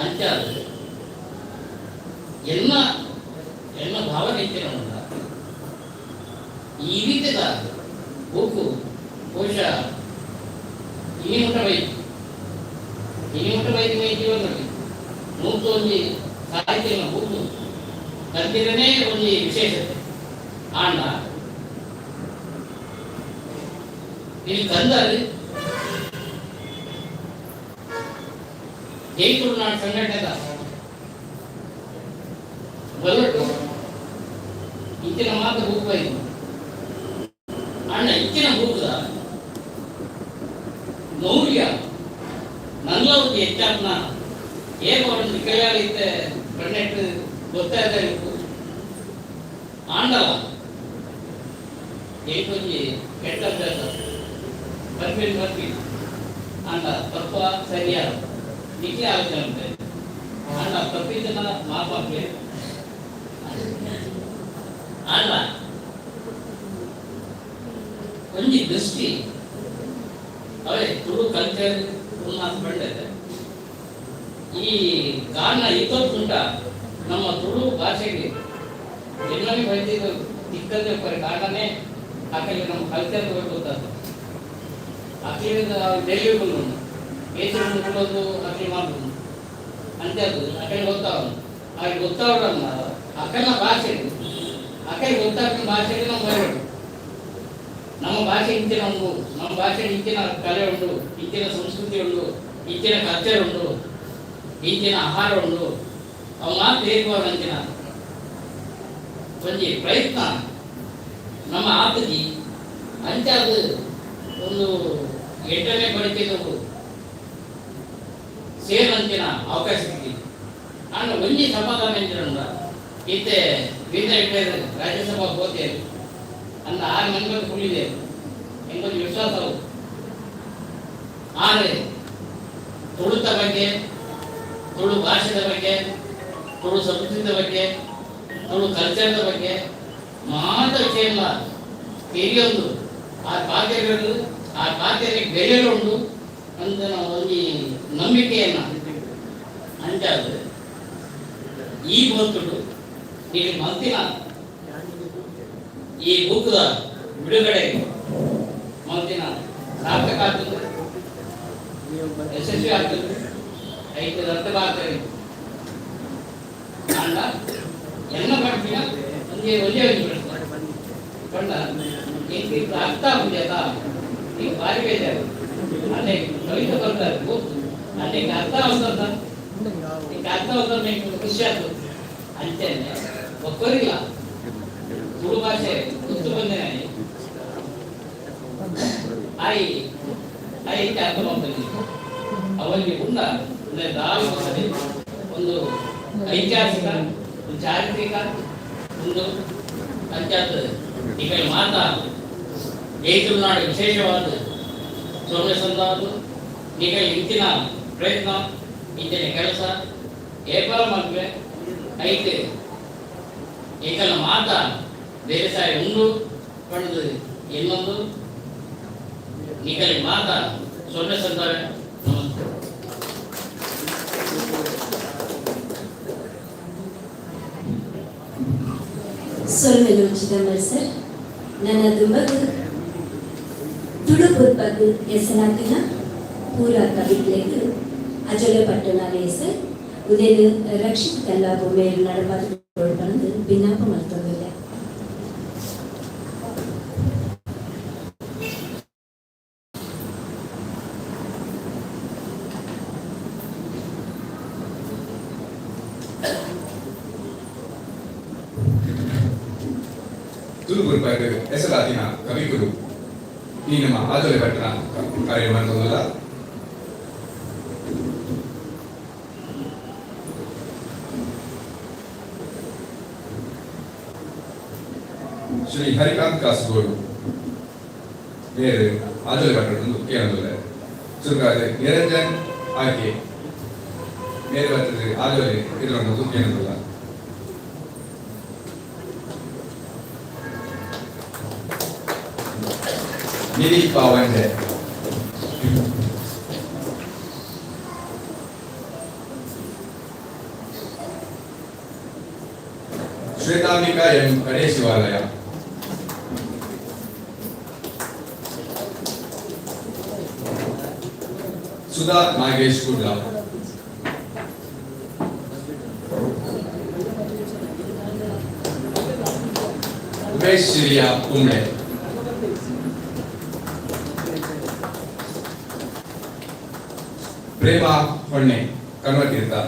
ಅಂಚಾದ ಎಲ್ಲ ಎಲ್ಲ ಭಾವನೆ ಇತ್ತಿನ ಈ ರೀತಿದ ಬುಕ್ಕು ಬಹುಶಃ ಇನಿ ಮುಟ್ಟ ಬೈದು, ಇನಿ ಮುಟ್ಟ ಬೈದು ಜೀವನದಲ್ಲಿ ನೂತು ಒಂಜಿ ಸಾಹಿತ್ಯನ ಬುಕ್ಕು ಕಲ್ತಿರನೇ ಒಂಜಿ ವಿಶೇಷತೆ. ಆಂಡ ಇಲ್ಲಿ ಕಂದಾರಿ ಜೈ ತುಳುನಾಡು ಸಂಘಟನೆದ ಬಲ್ಲಟು ಇಂಚಿನ ಮಾತ ಬೂಕು ಬೈದು. ಅಣ್ಣ ಇಂಚಿನ ಬೂಕುದ ಮೌಲ್ಯ ನಲ್ಲವಕ್ಕೆ ಹೆಚ್ಚಾಪ್ನ ಏಕ ಒಂದು ಕೈಯಾಳಿತ್ತೆ ಕಣ್ಣೆಟ್ಟು ಗೊತ್ತಾಯ್ತಾ ಇತ್ತು. ಆಂಡಲ ಏಕೊಂಜಿ ಕೆಟ್ಟ ಅಭ್ಯಾಸ ಬರ್ಪಿ ಬರ್ಪಿ ಅಂಡ ತಪ್ಪ ಸರಿಯಾದ ನಿಖಿ ಆಲೋಚನೆ ಉಂಟೆ. ಅಂಡ ತಪ್ಪಿದ್ದನ್ನ ಮಾಪಾಕ್ಲೆ. ಆಂಡ ಒಂಜಿ ದೃಷ್ಟಿ ಅವೇ ತುಳು ಕಲ್ಚರ್ ಮಾತು ಬಂಡತೆ. ಈ ಕಾರಣ ಇತ್ತೊಂದುಂಟ ನಮ್ಮ ತುಳು ಭಾಷೆಗೆ ಎಲ್ಲನೇ ಬೈದಿದ್ದು ತಿಕ್ಕಂದೆ ಪರಿ ಕಾರಣನೇ ಆಕಲಿ ನಮ್ಮ ಕಲ್ಚರ್ ಗೊತ್ತಾಗ್ತದೆ. ಅಕ್ಲಿಂದ ಡೆಲ್ಲಿಗೂ ಏಸು ಕೊಡೋದು ಅಕ್ಲಿ ಮಾಡೋದು ಅಂತ ಅದು ಅಕಡೆ ಗೊತ್ತಾಗ ಹಾಗೆ ಗೊತ್ತಾಗೋಣ ಅಕನ ಭಾಷೆ ಅಕಡೆ ಗೊತ್ತಾಗ ಭಾಷೆಗೆ ನಾವು ಬರಬೇಕು. ನಮ್ಮ ಭಾಷೆ ಇಂಚಿನ ಉಂಟು, ನಮ್ಮ ಭಾಷೆ ಇಂಚಿನ ಕಲೆ ಉಂಟು, ಇಂಚಿನ ಸಂಸ್ಕೃತಿ ಉಂಟು, ಇಂಚಿನ ಕಲ್ಚರ್ ಉಂಟು, ಇಂಚಿನ ಆಹಾರ ಉಂಟು. ಅವು ಮಾತ್ರ ಅಂಚಿನ ಒಂಜಿ ಪ್ರಯತ್ನ ನಮ್ಮ ಆತಜಿ ಅಂಚಾದ ಒಂದು ಎಂಟನೇ ಬಳಿಕೆದವು ಸೇರಂಚಿನ ಅವಕಾಶ ಸಿಕ್ಕಿದೆ. ಆಂಡ ಒಂಜಿ ಸಮಾಧಾನ ಎಂಚಿನ ಇತ್ತೆ ಬೀದ ಇಟ್ಟೇರು ರಾಜ್ಯಸಭಾ ಹೋತೇರು ಅಂದ ಆರು ಮಂದಿ ಕುಳಿದೆ ಎಂಕೊಂಚ ವಿಶ್ವಾಸ ಅವು. ಆರೆ ತುಳುತ ಬಗ್ಗೆ, ತುಳು ಭಾಷೆದ ಬಗ್ಗೆ, ತುಳು ಸಂಸ್ಕೃತಿಯ ಬಗ್ಗೆ, ತುಳು ಕಲ್ಚರ್ದ ಬಗ್ಗೆ ಮಾತ ವಿಷಯ ಇಲ್ಲ ಹಿರಿಯೊಂದು ಆ ಪಾತ್ರೆಗಳು ಆ ಪಾತ್ರೆಗೆ ಬೆಲೆ ಉಂಟು ಅಂತ ನಾವು ಒಂದು ನಂಬಿಕೆಯನ್ನ ಅಂಚಾದ ಈ ಹೊತ್ತುಡು ಇಲ್ಲಿ ಮಂತಿನ ಈ ಬುಕ್ದ ಬಿಡುಗಡೆ ಮಂತಿನ ಸಾರ್ಥಕ ಆಗ್ತದೆ, ಯಶಸ್ವಿ ಆಗ್ತದೆ. ಐದು ಅರ್ಥ ಆಗ್ತದೆ. ಅಂಡ ಎಲ್ಲ ಪಡ್ಪಿನ ಒಂದೇ ಒಂದೇ ಒಂದು ಪ್ರಶ್ನೆ ಪಂಡ ಎಂಕ್ ಇತ್ತೆ ಅರ್ಥ ಆಪುಜತ ಈಗ ಬಾರಿ ಬೇಜಾರು. ಅಲ್ಲೇ ಕವಿತೆ ಬರ್ತಾರೆ ಗೊತ್ತು, ಅಲ್ಲೇ ಅರ್ಥ ಆಗ್ತದ, ಈಗ ಅರ್ಥ ಆಗ್ತದೆ, ಎಂಕ್ ಖುಷಿ ಆಗ್ತದೆ. ಅಂಚನೆ ಒಕ್ಕರಿಲ್ಲ ತುಳು ಭಾಷೆ ಗೊತ್ತು ಬಂದೆ ಆಯಿ ಆಯಿ ಇಂಚ ಅರ್ಥ ಮಾಡ್ತೀನಿ. ಅವರಿಗೆ ಉಂಡ ಅಂದ್ರೆ ದಾವಿ ಬರ್ತದೆ ಒಂದು ಐತಿಹಾಸಿಕ, ಒಂದು ಚಾರಿತ್ರಿಕ ಒಂದು ಅಂಚಾತ್. ಈಗ ಮಾತಾ ಜೈ ತುಳುನಾಡು ವಿಶೇಷವಾದ ಸೌಮ್ಯ ಸಂದಾದು ಈಗ ಇಂಚಿನ ಪ್ರಯತ್ನ ಇಂಚಿನ ಕೆಲಸ ಏಪಲ ಮಲ್ಪೆ ಐತೆ ಏಕಲ ಮಾತಾ ಬೇರೆ ಸಾರಿ ಉಂಡು ಪಂಡ್ದು ಇನ್ನೊಂದು ನಿಕಲಿ ಮಾತಾ ಸೊನ್ನೆ ಸಂದಾವೆ. ನಮಸ್ತೆ. ಸೊಲ್ಮೆಲು ಚಿದಂಬರ್ ಸರ್. ನನ್ನ ದುಂಬಗು ತುಳು ಪುರ್ಪಗು ಎಸನಾತಿನ ಪೂರ ಕವಿಕ್ಲೆಗ್ ಅಜಲ ಪಟ್ಟಣ ಲೇಸ್ ಉದಯನ್ ರಕ್ಷಿತ್ ಕಲ್ಲಾಬು ಮೇರು ನಡಪಾದ ಬಂದು ಬಿನ್ನಾಪ ಮಲ್ತೊಂದುಲ್ಲೆ. ತುಳು ಪುರ್ಪಗ್ ಎಸಲಾತಿನ ಕವಿಕುಲು ಈ ನಮ್ಮ ಆದೋಲೆ ಪಟ್ಟಣ ಕಾರ್ಯ ಮಾಡ್ತದಲ್ಲ. ಶ್ರೀ ಹರಿಕಾಂತ್ ಕಾಸಗೋಡು ಮೇರು ಆದೋಲೆ ಪಟ್ಟಣ ಕೇಳೋದಿಲ್ಲ. ಚುರುಕಾದ ನಿರಂಜನ್ ಆಕೆ ಮೇರು ಬರ್ತದೆ ಆದೋಲೆ ಇದರೊಂದು ಕೇಳೋದಿಲ್ಲ. ನಿಧಿ ಪಾವಂಡೆ. Shwetambika M Kadeshivalaya. Sudha Nagesh Kudla. Umesh Shiriya Kumble. Prema Honne Kanvatheertha.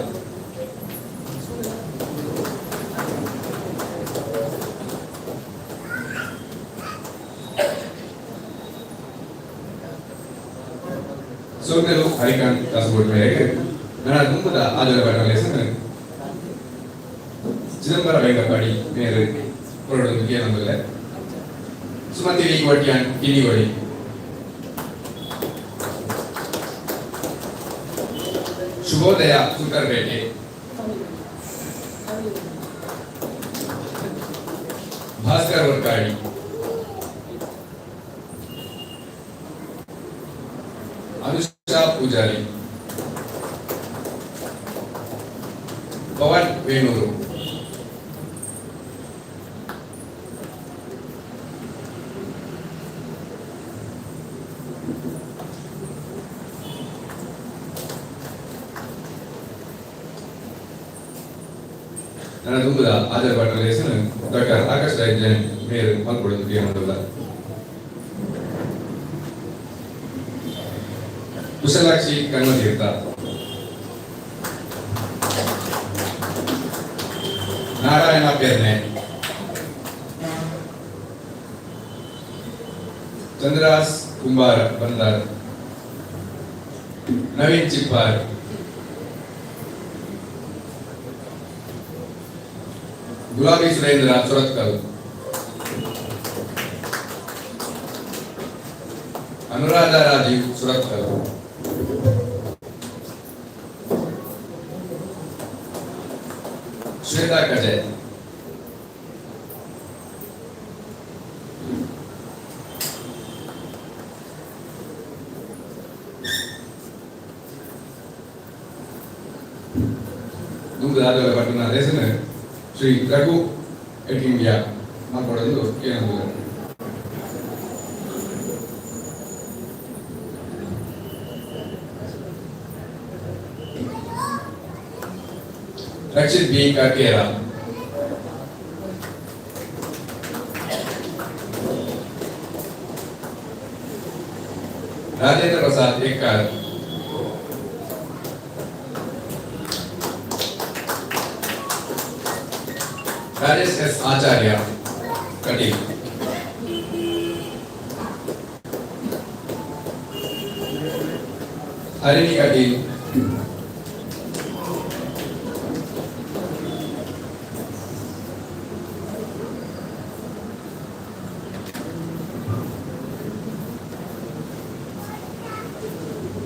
ಸೊಲ್ಮೆಲು ಹರಿಕಾಂತ್ ದಾಸಗೋಡ್ ಮೇರೆಗೆ ನನ್ನ ದುಂಬುದ ಆದರ ಬಣ್ಣ ಲೇಸನ್ ಚಿದಂಬರ ಬೈಂಗಪ್ಪಾಡಿ ಮೇರು ಕೊರಡು ಕೇನಂದುಲ್ಲೆ. ಸುಮತಿ ವಿ ಕೋಟ್ಯಾನ್ ಕಿನ್ನಿಗೋಳಿ. ಶುಭೋದಯ ಸೂತರ್ಪೇಟೆ. ಭಾಸ್ಕರ್ ವರ್ಕಾಡಿ. ಅನುಷಾ ಪೂಜಾರಿ. ಪವನ್ ವೇಣೂರು. ನನ್ನ ದುಂಬುದ ಆದರ ಭಟ್ರ ಲೇಸನ್ ಡಾಕ್ಟರ್ ಆಕಾಶ್ ರಾಯ್ ಜೈನ್ ಮೇರು ಮಲ್ಪೊಡು ಕೇನೊಂದುಲ್ಲ. ಕುಶಲಾಕ್ಷಿ ಕಣ್ವತೀರ್ಥ. ನಾರಾಯಣ ಪೆರ್ನೆ. ಚಂದ್ರಾಸ್ ಕುಂಬಾರ ಬಂದಾರ್. ನವೀನ್ ಚಿಪ್ಪಾರ್. ಗುಲಾಬಿ ಸುರೇಂದ್ರ ಸುರತ್ಕಲ್. ಅನುರಾಧ ರಾಜೀವ್ ಸುರತ್ಕಲ್. ಶ್ವೇತಾ ಕಜೆ. ದುಂಬುದಾದವರ ಪಟ್ಟಣ ಲೇಸನ್ ಶ್ರೀ ರಘು ಎಟ್ ಇಂಡಿಯಾ ಮಾತಾಡೋದು ಏನಂದ್ರೆ. Rakshit B Karkera. Rajendra Prasad Ekkar. Rajesh S Acharya Kateel. Harini Kateel.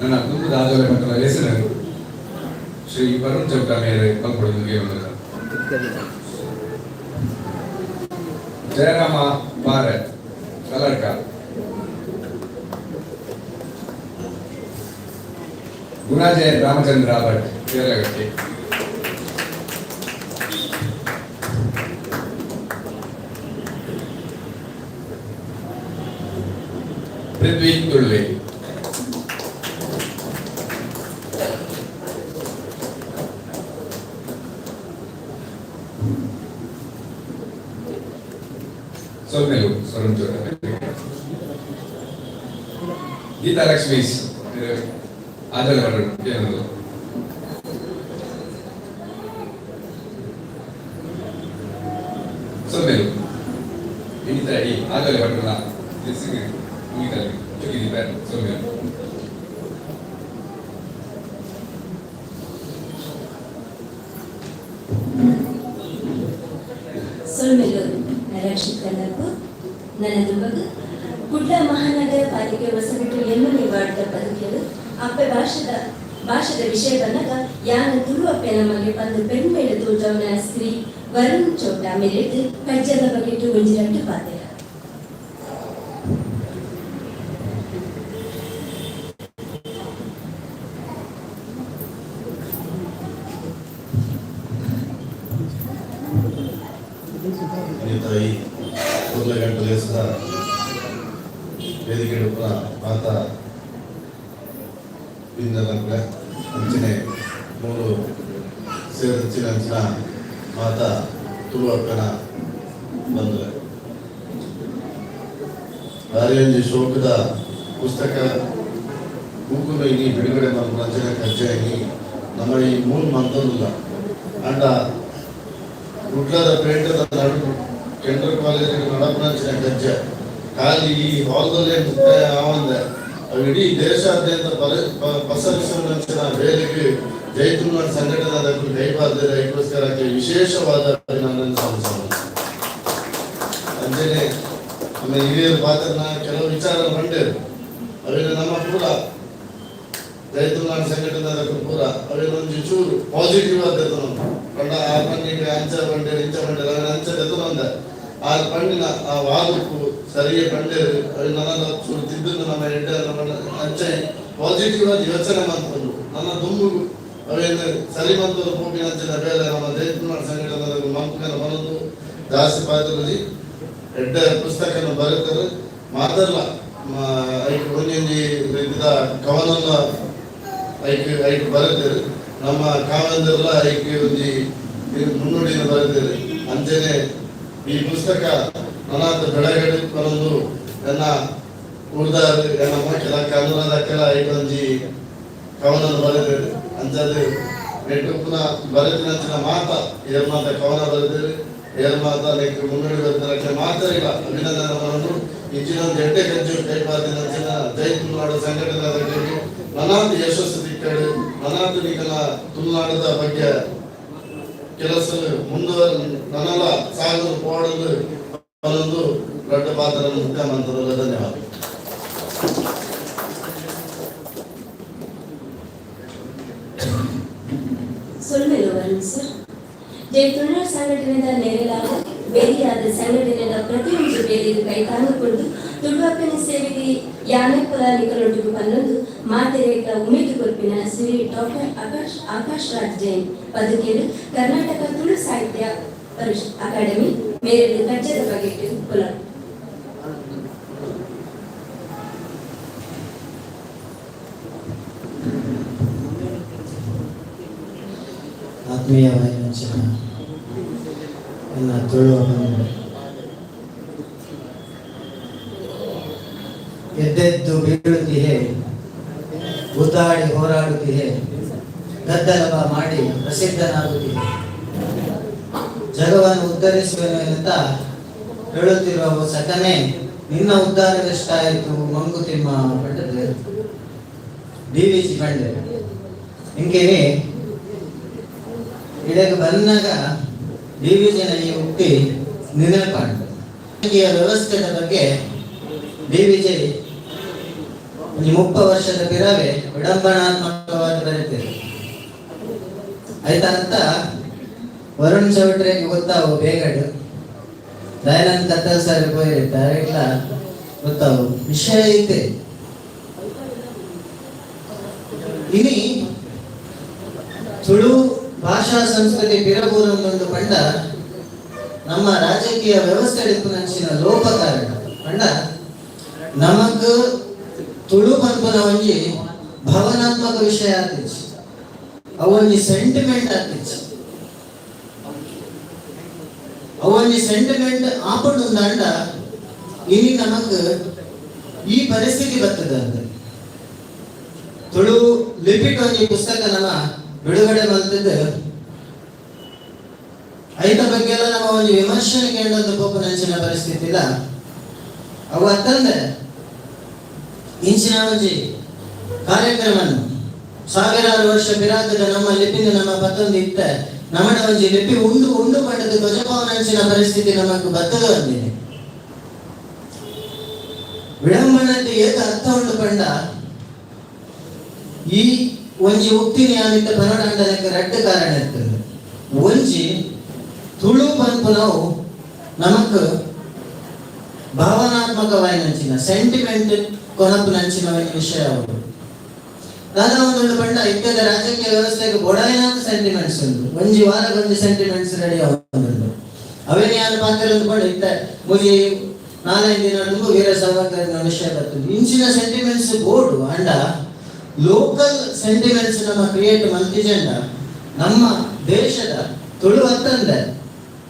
ನನ್ನ ದುಂಬುದ ಆದೋಲೆ ಪಟ್ಟಣ ಲೇಸನ್ ಶ್ರೀ ವರುಣ್ ಚೌಟ ಮೇರೆ ಪಲ್ಪೊಡು ಕೇನೊಂದುಲ್ಲ. ಜಯರಾಮ ಪಾರೆ ಕಲರ್ಕ. ಗುಣಾಜಯ ರಾಮಚಂದ್ರ ಭಟ್ ದೇರಲಗಟ್ಟೆ. ಪೃಥ್ವಿ ತುಳುವೆ. ಸೊಲ್ಮೆಲು ಸ್ವರುಣ್ ಚೌಟ. ಗೀತಾ ಲಕ್ಷ್ಮೀಶ್ ಆದರ ಭಟ್ರು ಕೇನೊಂದು. ಸೊಲ್ಮೆಲು ಇನ್ನಿತರ ಈ ಆದೋಲೆ ಭಟ್ರನ ಮುಗಿತಲ್ಲಿ ಚುಕ್ಕಿದಿ ಸೊಲ್ಮೆಲು. ಸೊಲ್ಮೆಲು ರಕ್ಷಿತ್ ಕನ್ನಪ್ಪ. ನನ್ನ ದುಂಬಗ್ ಕುಡ್ಲ ಮಹಾನಗರ ಪಾಲಿಕೆ ಹೊಸಬಿಟ್ಟು ಎಮ್ಮನೆ ವಾರ್ಡ್ದ ಪದವಿಯಲು ಅಪ್ಪೆ ಭಾಷೆದ ಭಾಷೆದ ವಿಷಯ ಬಂದಾಗ ಯಾನ ತುಳು ಅಪ್ಪೆ ನಮಗೆ ಬಂದು ಪೆಣ್ಮೇಲೆ ತೋಜವನ ಸ್ತ್ರೀ ವರುಣ್ ಚೌಟ ಮೇಲೆಟ್ಟು ಕಜ್ಜದ ಬಗೆಟ್ಟು ಒಂಜಿರಂಟು ಪಾತೆರ. ಇನ್ನಿತರ ಈ ಪೊರ್ಲಗಂಟು ಲೇಸದ ವೇದಿಕೆ ಪುರ ಮಾತ ಬಿಂದನಕುಲೆ ಅಂಚನೆ ಮೂರು ಸೇರಂಚಿನ ಅಂಚಿನ ಮಾತ ತುಳುವಪ್ಪನ ಬಂದ್ರೆ ಬಾರಿ ಶೋಕದ ಪುಸ್ತಕ ಬೂಕುನು ಇನಿ ಬಿಡುಗಡೆ ಮಲ್ಪುನ ಅಂಚನೆ ಕಜ್ಜಾಯಿ ನಮ್ಮ ಈ ಮೂರು ಮಂತೊಂದುಲ್ಲ. ಅಂಡ ಕುಡ್ಲದ ಪೇಟೆದ ನಡು ಕೆಂಡ್ರ ಕಾಲೇಜ್ ನಡಪುನಂಚಿನ ಕಜ್ಜ ಖಾಲಿ ಈ ಹಾಲ್ದಲ್ಲೇ ಮುಕ್ತಾಯ ಆವಂದೆ ಅವು ಇಡೀ ದೇಶಾದ್ಯಂತ ಪಸರಿಸುವಂಚಿನ ಬೇಲೆಗೆ ಜೈ ತುಳುನಾಡು ಸಂಘಟನೆ ಕೈಬಾರ್ದರೆ ಅದಕ್ಕೋಸ್ಕರ ವಿಶೇಷವಾದ ಅಭಿನಂದನೆ ಸಲ್ಲಿಸೋಣ. ಅಂಚನೆ ನಮ್ಮ ಹಿರಿಯರು ಪಾತ್ರನ ಕೆಲವು ವಿಚಾರ ಬಂಡೇರು ಅವೇನು ನಮ್ಮ ಪೂರ ಜೈ ತುಳುನಾಡು ಸಂಘಟನೆ ಪೂರ ಅವೇನು ಒಂಜಿ ಚೂರು ಪಾಸಿಟಿವ್ ಆದ ಪಂಡ ಆ ಪಂಡಿಗೆ ಅಂಚ ಬಂಡೇರು ಇಂಚ ಬಂಡೇರು ಅವೇನು ಅಂಚ ದೆತ್ತೊಂದ ಆ ಪಂಡಿನ ಆ ವಾದಕ್ಕೂ ಸರಿಯೇ ಬಂಡೇರು ಅవి ನನ್ನ ಚೂರು ತಿದ್ದು ನಮ್ಮ ಎಡ್ಡೆ ನಮ್ಮ ಅಂಚೆ ಪಾಸಿಟಿವ್ ಆದ ಯೋಚನೆ ಮಾಡ್ಕೊಂಡು ನನ್ನ ದುಂಬು ಅವೇನು ಸರಿ ಮಂತದ ಪೋಪಿನ ಅಂಚಿನ ಬೇಲೆ ನಮ್ಮ ಜೈ ತುಳುನಾಡು ಸಂಘಟನೆ ಮಂಪುಕನ ಬರೋದು ಜಾಸ್ತಿ ಪಾತ್ರದಲ್ಲಿ ಎಡ್ಡೆ ಪುಸ್ತಕನ ಬರೆತರು ಮಾತಲ್ಲ ಐಕ್ ಒಂಜೊಂಜಿ ರೀತಿದ ಕವನನ್ನ ಐಕ್ ಐಕ್ ಬರೆತರು ನಮ್ಮ ಕಾವಂದರ್ಲ ಐಕ್ ಒಂಜಿ ಮುನ್ನುಡಿನ ಬರೆತರು. ಅಂಚನೆ ಈ ಪುಸ್ತಕ ನನಾತ ಬೆಳಗಡೆ ಬರೊಂದು ಎನ್ನ ಊರ್ದಾರ್ ಎನ್ನ ಮಕ್ಕಳ ಅನುರಾಧಕ್ಕೆಲ್ಲ ಐಕ್ ಒಂಜಿ ಕವನನ ಬರೆತರು. ಅಂಚಾದ್ ನೆಟ್ಟು ಪುನಃ ಬರೆದಿನಂಚಿನ ಮಾತ ಏರ್ ಮಾತ ಕವನ ಬರೆದಿರು ಏರ್ ಮಾತ ನೆಕ್ ಮುನ್ನುಡಿ ಬರೆದಿರಕ್ಕೆ ಮಾತ್ರ ಇಲ್ಲ ಅಭಿನಂದನೆ ಇಂಚಿನ ಒಂದು ಎಡ್ಡೆ ಕಜ್ಜು ಕೈಪಾದಿನಂಚಿನ ಜೈ ತುಳುನಾಡು ಸಂಘಟನೆ ನನಾತ್ ಯಶಸ್ಸು ತಿಕ್ಕಡು ನನಾತ್ ನಿಕಲ ತುಳುನಾಡದ ಬಗ್ಗೆ ಕೆಲಸ ಮುಂದುವರ್ ನನಲ ಸಾಗಲು ಪೋಡಲು ಒಂದು ದೊಡ್ಡ ಪಾತ್ರ ಮುಖ್ಯಮಂತ್ರಿಗಳ ಧನ್ಯವಾದ. ಸೊಲ್ಮೆಲು ವರುಣ್ ಸರ್. ಜೈ ತುಳುನಾಡ್ ಸಂಘಟನೆದ ನೆರಳಾದ ಬೇರಿಯಾದ ಸಂಘಟನೆದ ಪ್ರತಿಯೊಂದು ಬೇಲಿಗೆ ಕೈತಾಂಗು ಕೊಡ್ದು ತುಳುವಪ್ಪನ ಸೇವೆಗೆ ಯಾನೆ ಕುಲ ನಿಕಲೊಟ್ಟಿಗೆ ಪನ್ನೊಂದು ಮಾತೆರೇಕ ಉಮೇದು ಕೊರ್ಪಿನ ಶ್ರೀ ಡಾಕ್ಟರ್ ಆಕಾಶ್ ಆಕಾಶ್ ರಾಜ್ ಜೈನ್ ಪದಕೇರು ಕರ್ನಾಟಕ ತುಳು ಸಾಹಿತ್ಯ ಪರಿಷತ್ ಅಕಾಡೆಮಿ ಮೇರೆದು ಕಜ್ಜದ ಬಗೆಟ್ ಕುಲ. ಆತ್ಮೀಯವಾಯಿನಂಚಿನ ಎನ್ನ ತುಳುವ ಬಂಧುಗಳೇ, ಎದ್ದೆದ್ದು ಬೀಳುತ್ತಿಹೆ, ಗುದ್ದಾಡಿ ಹೋರಾಡುತ್ತಿಹೆ, ಗದ್ದಲವ ಮಾಡಿ ಪ್ರಸಿದ್ಧನಾಗುತ್ತಿಹೆ, ಜಗವನ್ನು ಉದ್ಧರಿಸುವೆನು ಎನ್ನುತ್ತಾ ಹೇಳುತ್ತಿರುವ ಸಕನೆ ನಿನ್ನ ಉದ್ಧಾರವೆಷ್ಟಾಯಿತು ಮಂಕುತಿಮ್ಮ ಪಂಡದು ಡಿ ವಿ ಜಿ ಪಂಡೆ. ಇಂಕೇನಿ ಇಡಕ್ಕೆ ಬಂದಾಗ ಡಿ ವಿ ಜಿನ ಈ ಉಕ್ತಿ ನೆನಪಾಂಡು. ವ್ಯವಸ್ಥೆಯ ಬಗ್ಗೆ ಡಿ ವಿ ಜಿ ಒಂಜಿ 30 ವರ್ಷದ ಪಿರವೇ ವಿಡಂಬನಾತ್ಮಕವಾಗಿ ಬರೀತೀರಿ ಆಯ್ತಾ ಅಂತ ವರುಣ್ ಚೌಟ್ರಿಗೆ ಗೊತ್ತಾವು ಬೇಗಡು ದಯಾನಂದ್ ಕತ್ತಲ್ ಸರ್ ಪೋಯಿರ್ತಾರೆ ಇಲ್ಲ ಗೊತ್ತಾವು ವಿಷಯ ಐತೆ. ಇನಿ ತುಳು ಭಾಷಾ ಸಂಸ್ಕೃತಿ ಪಿರಬೂರೊಂದೊಂದು ಪಂಡ ನಮ್ಮ ರಾಜಕೀಯ ವ್ಯವಸ್ಥೆ ನಂಚಿನ ಲೋಪ ಕಾರಣ ಪಂಡ ನಮಗ್ ತುಳು ಪನ್ಪುನ ಒಂಜಿ ಭಾವನಾತ್ಮಕ ವಿಷಯ ಆತಿಚ್ಚಿ, ಅವೊಂಜಿ ಸೆಂಟಿಮೆಂಟ್ ಆತಿಚ್ಚಿ. ಅವೊಂಜಿ ಸೆಂಟಿಮೆಂಟ್ ಆಪುಂಡುಂದಾಂಡ ಇನಿ ನಮಕ್ ಈ ಪರಿಸ್ಥಿತಿ ಬರ್ತದೆ ಅಂತ. ತುಳು ಲಿಪಿಟ್ ಒಂಜಿ ಪುಸ್ತಕ ನಮ್ಮ ಬಿಡುಗಡೆ ಮಲ್ತದ್ದು ಐತ ಬಗ್ಗೆ ಎಲ್ಲ ನಮ್ಮ ಒಂದು ವಿಮರ್ಶನೆ ಕೇಳೊಂದು ಪೋಪುನಂಚಿನ ಪರಿಸ್ಥಿತಿ ಇಲ್ಲ. ಅವು ಅತ್ತಂದ್ರೆ ಇಂಚಿನ ಒಂಜಿ ಕಾರ್ಯಕ್ರಮ ಸಾವಿರಾರು ವರ್ಷ ಪಿರಾಕದ ನಮ್ಮ ಲಿಪಿನ ನಮ್ಮ ಪತ್ತೊಂದು ಇತ್ತ ನಮ್ಮಡ ಒಂಜಿ ಲಿಪಿ ಉಂಡು ಉಂಡು ಪಂಡದ ಧ್ವಜಭವನಂಚಿನ ಪರಿಸ್ಥಿತಿ ನಮಕ್ ಬತ್ತದ ಬಂದಿದೆ. ವಿಡಂಬನಕ್ಕೆ ಏಕ ಅರ್ಥ ಉಂಡು ಪಂಡ ಈ ಒಂಜಿ ಉಕ್ತಿನಿ ಆನಿತ್ತ ಪನಡಂಡನಕ್ಕೆ ರಡ್ಡು ಕಾರಣ ಇರ್ತದೆ. ಒಂಜಿ ತುಳು ಪನ್ಪುನವು ನಮಕ್ ಭಾವನಾತ್ಮಕವಾಯಿನಂಚಿನ ಸೆಂಟಿಮೆಂಟ್ ಕೊನಪುನಂಚಿನ ಒಂಜಿ ವಿಷಯ ಅವರು. ದಾದ ಒಂದುಂಡು ಪಂಡ ಇತ್ತೆದ ರಾಜಕೀಯ ವ್ಯವಸ್ಥೆಗೆ ಬೊಡಾಯಿನಾತ್ ಸೆಂಟಿಮೆಂಟ್ಸ್ ಉಂಡು, ಒಂಜಿ ವಾರಗೊಂಜಿ ಸೆಂಟಿಮೆಂಟ್ಸ್ ರೆಡಿ ಆವೊಂದುಂಡು. ಅವೇನೇ ಯಾರು ಪಾತ್ರ ಅಂದ್ಕೊಂಡು ಇತ್ತ ಮುಜಿ ನಾಲ್ಕೈದು ದಿನ ವೀರ ಸಾವರ್ಕರ್ ವಿಷಯ ಬರ್ತದೆ. ಇಂಚಿನ ಸೆಂಟಿಮೆಂಟ್ಸ್ ಬೋರ್ಡು ಅಂಡ ಲೋಕಲ್ ಸೆಂಟಿಮೆಂಟ್ಸ್ ನಮ್ಮ ಕ್ರಿಯೇಟ್ ಮಲ್ತಿಜಂಡ ನಮ್ಮ ದೇಶದ ತುಳು ಅತ್ತಂದೆ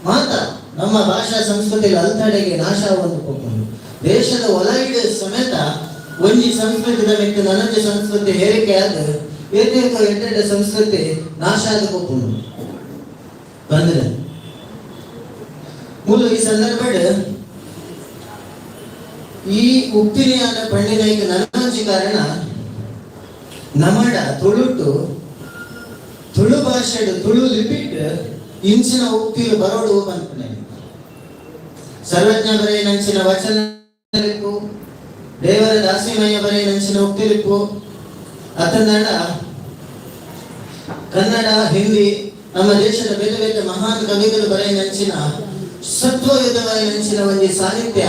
ಮಾತ ನಮ್ಮ ಭಾಷಾ ಸಂಸ್ಕೃತಿ ಅಲ್ತಡೆಗೆ ನಾಶ ಒಂದು ಪೋಪುಂಡು. ದೇಶದ ಒಲೈಡ್ ಸಮೇತ ಒಂಜಿ ಸಂಸ್ಕೃತಿದ ಮಿತ್ತು ನನೊಂಜಿ ಸಂಸ್ಕೃತಿ ಹೇರಿಕೆ ಆದ ಏತೇಕ ಎಡ್ಡೆಡ್ಡೆ ಸಂಸ್ಕೃತಿ ನಾಶ ಆದ ಪೋಪುಂಡು ಬಂದ್ರೆ. ಮೂಲ ಈ ಸಂದರ್ಭಡ್ ಈ ಉಪ್ಪಿನಿಯಾದ ಪಂಡಿನೈಕ್ ನನೊಂಜಿ ಕಾರಣ ನಮಡ ತುಳುಟು ತುಳು ಭಾಷೆಡು ತುಳು ಲಿಪಿಟ್ ಇಂಚಿನ ಉಕ್ತಿಲು ಬರೋಡು ಪನ್ಪುನೆ. ಸರ್ವಜ್ಞ ಬರೆಯಿನಂಚಿನ ವಚನಲಿಪ್ಪು, ದೇವರ ದಾಸಿಮಯ್ಯ ಬರೆಯಿನಂಚಿನ ಉಕ್ತಿಲಿಪ್ಪು, ಅತಂದಡ ಕನ್ನಡ ಹಿಂದಿ ನಮ್ಮ ದೇಶದ ಬೇರೆ ಬೇರೆ ಮಹಾನ್ ಕವಿಗಳು ಬರೆಯಿನಂಚಿನ ಸತ್ವಯುತವಾಯಿನಂಚಿನ ಒಂಜಿ ಸಾಹಿತ್ಯ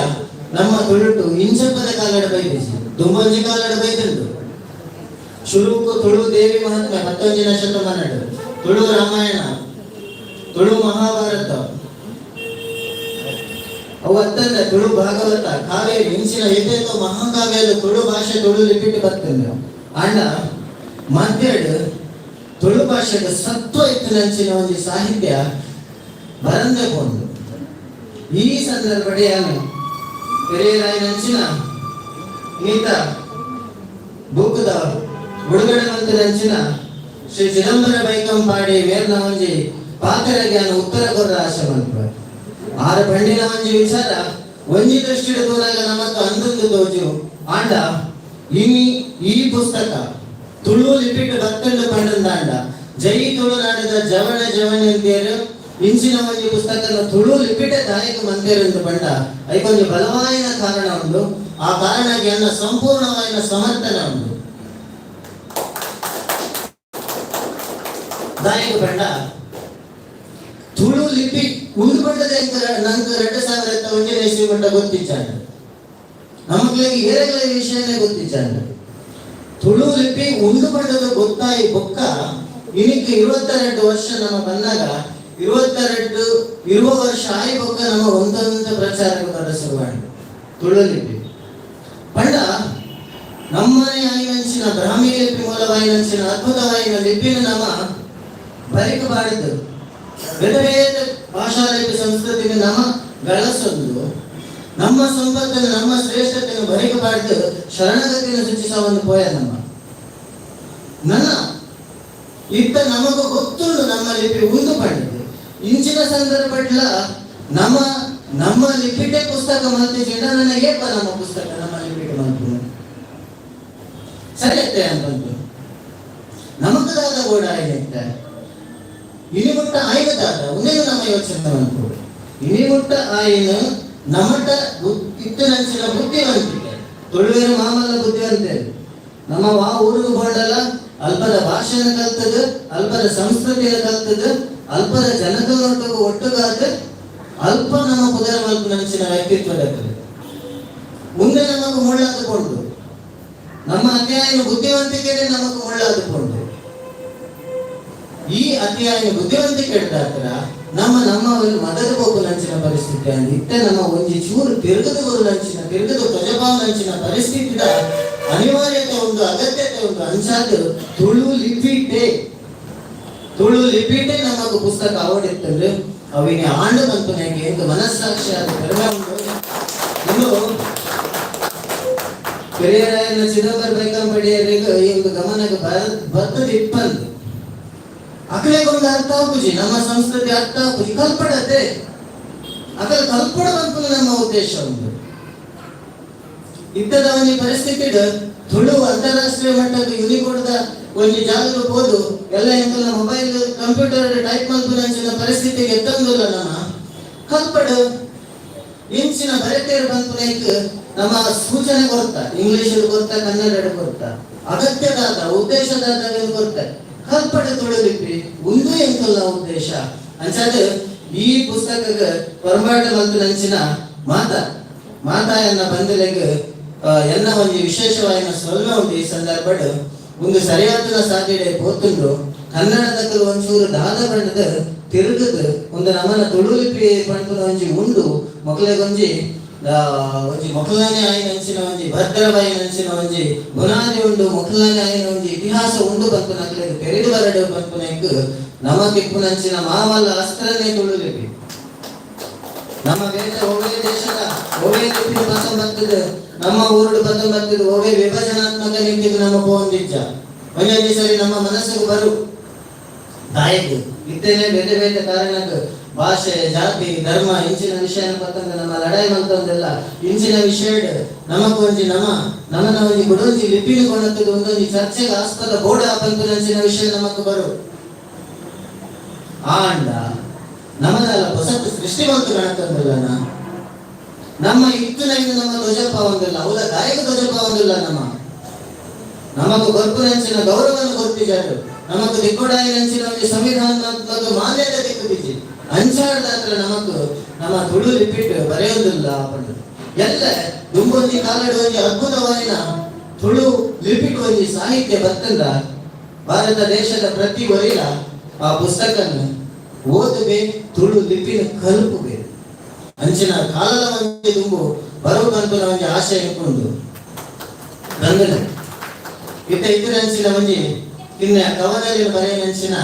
ನಮ್ಮ ತುಳುಟು ಇಂಚಪ್ಪದ ಕಾಲಡ ಬೈದಿಸಿ ದುಂಬೊಂಜಿ ಕಾಲಡ ಬೈದುಂಡು. ಶುರುಕು ತುಳು ದೇವಿ ಮಹಾತ್ಮೆ 19ನೇ ಶತಮಾನಡು, ತುಳು ರಾಮಾಯಣ, ತುಳು ಮಹಾಭಾರತ, ಅವು ಅತ್ತಂದ ತುಳು ಭಾಗವತ, ಕಾವೇರಿ ಇಂಚಿನ ಏತೇತೋ ಮಹಾಕಾವ್ಯದ ತುಳು ಭಾಷೆ ತುಳು ಲಿಪಿಟ್ ಬರ್ತಂದ. ಅಂಡ ಮಧ್ಯಡ್ ತುಳು ಭಾಷೆದ ಸತ್ವ ಇತ್ತಿನಂಚಿನ ಒಂಜಿ ಸಾಹಿತ್ಯ ಬರಂದೆ ಪೋಂಡು. ಈ ಸಂದರ್ಭಡೆ ಯಾನು ಪೆರಿಯರಾಯನಂಚಿನ ನೀತ ಬೂಕದ ಬಿಡುಗಡೆ ಮಂತ್ರಿನಂಚಿನ ಶ್ರೀ ಚಿದಂಬರ ಬೈಕಂಪಾಡಿ ಮೇರ್ನ ಒಂಜಿ ಪಾತ್ರ ಜ್ಞಾನ ಉತ್ತರ ಕೊರ್ರ ಆಶೆ ಮನ್ಪುವೆ. ಆರು ಪಂಡಿನ ಒಂಜಿ ವಿಚಾರ ಒಂಜಿ ದೃಷ್ಟಿಡ್ ತೂನಗ ನಮಕ್ ಅಂದೊಂದು ತೋಜು. ಆಂಡ ಇನಿ ಈ ಪುಸ್ತಕ ತುಳು ಲಿಪಿಟ್ ಬತ್ತಂಡು ಪಂಡಂದಾಂಡ ಜೈ ತುಳುನಾಡದ ಜವಣ ಜವಣಂತೇರು ಇಂಚಿನ ಒಂಜಿ ಪುಸ್ತಕನ ತುಳು ಲಿಪಿಟ ದಾಯಕ ಮಂತೇರೆಂದು ಪಂಡ ಐಕೊಂಜಿ ಬಲವಾಯಿನ ಕಾರಣ ಉಂಡು. ಆ ಕಾರಣಕ್ಕೆ ಅನ್ನ ಸಂಪೂರ್ಣವಾಯಿನ ಸಮರ್ಥನೆ ಉಂಡು. ದಾಯಕ ಪಂಡ ತುಳು ಲಿಪಿ ಉಂದು ಪಂಡದ ನಂಗೆ 2001ನೇ ಇಸ್ವಿ ಪಂಡ ಗೊತ್ತಿಚ್ಚಾಂಡ ನಮಗ್ಲಿಗೆ ಏರೆಗಳ ವಿಷಯನೇ ಗೊತ್ತಿಚ್ಚಾಂಡ. ತುಳು ಲಿಪಿ ಉಂಡು ಪಂಡದ ಗೊತ್ತಾಯಿ ಬೊಕ್ಕ ಇನಿಕ್ 22 ವರ್ಷ ನಮ್ಮ ಬಂದಾಗ 22 ಇರುವ ವರ್ಷ ಆಯಿ ಬೊಕ್ಕ ನಮ್ಮ ಒಂದೊಂದು ಪ್ರಚಾರಕ್ಕೆ ಬರ ಶುರುವಾಡಿ ತುಳು ಲಿಪಿ ಪಂಡ ನಮ್ಮನೆ ಆಯಿನಂಚಿನ ಬ್ರಾಹ್ಮಿ ಲಿಪಿ ಮೂಲವಾಯಿನಂಚಿನ ಅದ್ಭುತವಾಯಿನ ಲಿಪಿನ ನಮ್ಮ ಬರಿಕ ಬಾಡಿದ್ದು ಬೇರೆ ಬೇರೆ ಭಾಷಾ ಲಿಪಿ ಸಂಸ್ಕೃತಿನ ನಮ್ಮ ಗಳಸೊಂದು ನಮ್ಮ ಸಂಪತ್ತನ್ನು ನಮ್ಮ ಶ್ರೇಷ್ಠತೆಯನ್ನು ಬರಿಕ ಬಾಡಿದ್ದು ಶರಣಗತಿಯನ್ನು ಸೂಚಿಸುವ ಒಂದು ಪೋಯ ನಮ್ಮ ನನ್ನ ಇತ್ತ ನಮಗೂ ಗೊತ್ತುಂಡು ನಮ್ಮ ಲಿಪಿ ಉಂದು ಪಂಡಿದ್ದು. ಇಂಚಿನ ಸಂದರ್ಭಡ್ಲ ನಮ್ಮ ನಮ್ಮ ಲಿಪಿಟೆ ಪುಸ್ತಕ ಮಲ್ತಿಜಿಂಡ ನನಗೆ ನಮ್ಮ ಪುಸ್ತಕ ನಮ್ಮ ಲಿಪಿಟೆ ಮಲ್ಪು ಸರಿ ಅತ್ತೆ ಅಂತಂತು ನಮಗದಾದ ಓಡ ಆಯ್ತೆ ಇನಿ ಮುಟ್ಟ ಆಯ್ನದಾದ ಉನ್ನೇನು ನಮ್ಮ ಯೋಚನೆ ಮಲ್ಪು ಇನಿ ಮುಟ್ಟ ಆಯ್ನ ನಮಟ ಇತ್ತನಂಚಿನ ಬುದ್ಧಿವಂತಿಕೆ ತುಳುವೇರು ಮಾಮಲ್ಲ ಬುದ್ಧಿವಂತೆ ನಮ್ಮ ವಾ ಊರಿಗೆ ಬೋಂಡಲ್ಲ ಅಲ್ಪದ ಭಾಷೆಯನ್ನು ಕಲ್ತದ ಅಲ್ಪದ ಸಂಸ್ಕೃತಿಯನ್ನು ಕಲ್ತದ ಅಲ್ಪದ ಜನಗಳ ಒಟ್ಟುಗಾದ ಅಲ್ಪ ನಮ್ಮ ಪುದರ ಮಲ್ಪನಂಚಿನ ವ್ಯಕ್ತಿತ್ವದ ಮುಂದೆ ನಮಗೂ ಮುಳ್ಳಾದುಕೊಂಡು ನಮ್ಮ ಅತಿಯಾಯಿನ ಬುದ್ಧಿವಂತಿಕೆನೇ ನಮಗೂ ಮುಳ್ಳಾದುಕೊಂಡು ಈ ಅತಿಯಾಯಿನ ಬುದ್ಧಿವಂತಿಕೆ ಹಿಡ್ದಾತ್ರ ನಮ್ಮ ನಮ್ಮ ಮದದ ಬೋಕು ನಂಚಿನ ಪರಿಸ್ಥಿತಿ ಅಂದ್ ಇತ್ತೆ ನಮ್ಮ ಒಂಜಿ ಚೂರು ತಿರುಗದ ಗುರು ನಂಚಿನ ತಿರುಗದ ಧ್ವಜಭಾವ ನಂಚಿನ ಪರಿಸ್ಥಿತಿದ ಅನಿವಾರ್ಯತೆ ಉಂಟು ಅಗತ್ಯತೆ ಉಂಟು. ಅಂಚಾದ ತುಳು ಲಿಪಿಟೆ ತುಳು ಲಿಪಿಟೆ ನಮಗ್ ಪುಸ್ತಕ ಅವಡಿತ್ತಂದ್ರೆ ಅವಿನಿ ಆಂಡು ಬಂತು ಎಂದು ಮನಸ್ಸಾಕ್ಷಿ ಆದ ಪೆರ್ಮೆ ಉಂಟು. ಇನ್ನು ಪೆರಿಯರಾಯನ ಚಿದಂಬರ ಬೈಕಂಪಡಿಯರಿಗೆ ಈ ಒಂದು ಗಮನಕ್ಕೆ ಬರ್ತದೆ ಇಪ್ಪಂದು ಅಕಲೆಗೊಂದು ಅರ್ಥ ಆಪುಜಿ ನಮ್ಮ ಸಂಸ್ಕೃತಿ ಅರ್ಥ ಆಪುಜಿ ಕಲ್ಪಡತೆ ಅಕಲ ಕಲ್ಪಡ ಬಂತು ನಮ್ಮ ಉದ್ದೇಶ ಉಂಟು. ಇತ್ತದ ಒಂಜಿ ಪರಿಸ್ಥಿತಿ ತುಳು ಅಂತಾರಾಷ್ಟ್ರೀಯ ಮಟ್ಟದ ಯುನಿಕೋಡ್ದ ಒಂಜಿ ಜಾಗದ ಹೋದು ಎಲ್ಲ ಎಂಕಲ್ನ mobile computer type ಮಲ್ಪುನಂಚಿನ ಪರಿಸ್ಥಿತಿಗೆ ಎತ್ತೊಂದುಲ್ಲ ನಮ್ಮ ಕಲ್ಪಡು ಇಂಚಿನ ಬರೆತೇರು ಬಂತು ನಮ್ಮ ಸೂಚನೆ ಕೊರ್ತ ಇಂಗ್ಲಿಷ್ ಕೊರ್ತ ಕನ್ನಡ ಕೊರ್ತ ಅಗತ್ಯದಾದ ಉದ್ದೇಶದಾದ ಕೊರ್ತ ಕಲ್ಪಡೆ ತುಳು ಲಿಪಿ ಒಂದು ಎಂಕಲ್ನ ಉದ್ದೇಶ. ಅಂಚಾದ ಈ ಪುಸ್ತಕಕ್ಕೆ ಪೊರಂಬಾಟ ಮಲ್ಪುನಂಚಿನ ಮಾತಾ ಮಾತಾ ಎನ್ನ ಬಂದಲೆಗ್ ಎನ್ನ ಒಂಜಿ ವಿಶೇಷವಾಯಿನ ಸೊಲ್ಮೆ ಉಂಟು. ಈ ಸಂದರ್ಭಡ್ ಒಂದು ಸರಿಯಾದ ಸಾಧ್ಯತೆ ಪೋತುಂಡು. ಕನ್ನಡದಕಲು ಒಂಚೂರು ದಾದ ಪಂಡದ ತಿರುಗದು ಒಂದು ನಮನ ತುಳು ಲಿಪಿ ಪಂಪುನ ಒಂಜಿ ಉಂಡು ಮೊಕಲೆಗೊಂಜಿ ಒಂಜಿ ಮೊಕಲನೆ ಆಯಿನ ಅಂಚಿನ ಒಂಜಿ ಭದ್ರವಾಯಿನ ಅಂಚಿನ ಒಂಜಿ ಬುನಾದಿ ಉಂಡು ಮೊಕಲನೆ ಆಯಿನ ಒಂಜಿ ಇತಿಹಾಸ ಉಂಡು ಪನ್ಪುನಕ್ಲೆಗ್ ತೆರಿದು ಬರಡು ಪನ್ಪುನೈಕ್ ನಮಕಿಪ್ಪುನಂಚಿನ ಮಾಮಲ್ಲ ಅಸ್ತ್ರನೇ ತುಳು ಲಿಪಿ. ನಮ್ಮ ಬೇರೆ ಒವ್ವೇ ದೇಶದ ಒವ್ವೇ ಲಿಪಿ ಪತ್ತೊಂಬತ್ತದ ನಮ್ಮ ಊರುಡು ಪತ್ತೊಂಬತ್ತದ ಒವ್ವೇ ವಿಭಜನಾತ್ಮಕ ನೀತಿಗೆ ನಮ್ಮ ಪೋಂದಿಜ್ಜ ಒಂದೊಂದು ಸರಿ ನಮ್ಮ ಮನಸ್ಸಿಗೆ ಬರು ದಾಯಕ್ ಇತ್ತೇನೆ ಬೇರೆ ಬೇರೆ ಕಾರಣಕ್ಕೆ ಭಾಷೆ ಜಾತಿ ಧರ್ಮ ಇಂಚಿನ ವಿಷಯನ ಪತ್ತಂದ ನಮ್ಮ ಲಡಾಯಿ ಮಂತಂದೆಲ್ಲ ಇಂಚಿನ ವಿಷಯ ನಮಗೊಂಜಿ ನಮ ನಮನ ಒಂಜಿ ಬುಡೊಂಜಿ ಲಿಪಿನ ಕೊಣತ್ತದ ಒಂದೊಂಜಿ ಚರ್ಚೆಗೆ ಆಸ್ಪದ ಬೋಡ ಪಂಪುನಂಚಿನ ವಿಷಯ ನಮಕ್ ಬರು ಆಂಡ ನಮನಲ್ಲ ಹೊಸತು ಸೃಷ್ಟಿ ಬಂತು ಗಣತಂದಿಲ್ಲ ನಮ್ಮ ಇತ್ತು ನಮ್ಮ ಧ್ವಜಪ್ಪ ಒಂದಿಲ್ಲ ಅವಳ ದಾಯಕ ಧ್ವಜಪ್ಪ ಒಂದಿಲ್ಲ ನಮ್ಮ ನಮకు ಗೊರ್ಪುನಂಚಿನ ಗೌರವನ ಗೊತ್ತಿಜಾರು ನಮಕ್ ದಿಕ್ಕೊಡಾಯಿನಂಚಿನ ಒಂಜಿ ಸಂವಿಧಾನಾತ್ಮಕ ಮಾನ್ಯತೆ ದಿಕ್ಕುದಿಜ್ಜಿ ಅಂಚಾಡ್ದಾತ್ರ ನಮಕ್ ನಮ್ಮ ತುಳು ಲಿಪಿಟ್ ಬರೆಯೋದಿಲ್ಲ ಪಂಡ ಎಲ್ಲ ದುಂಬೊಂಜಿ ಕಾಲಡು ಒಂಜಿ ಅದ್ಭುತವಾಯಿನ ತುಳು ಲಿಪಿಟ್ ಒಂಜಿ ಸಾಹಿತ್ಯ ಬತ್ತಂದ ಭಾರತ ದೇಶದ ಪ್ರತಿ ಒರಿಲ ಆ ಪುಸ್ತಕನ ಓದುವೆ ತುಳು ಲಿಪಿನ ಕಲ್ಪುವೆ ಅಂಚಿನ ಕಾಲದ ಒಂಜಿ ದುಂಬು ಬರುವಂತ ಒಂಜಿ ಆಶೆ ಇಟ್ಕೊಂಡು ಬಂದನೆ ಇತ್ತ ಇದ್ರಂಚಿನ ಒಂಜಿ ಕಿನ್ಯ ಕವನಲಿನ ಬರೆಯನಂಚಿನ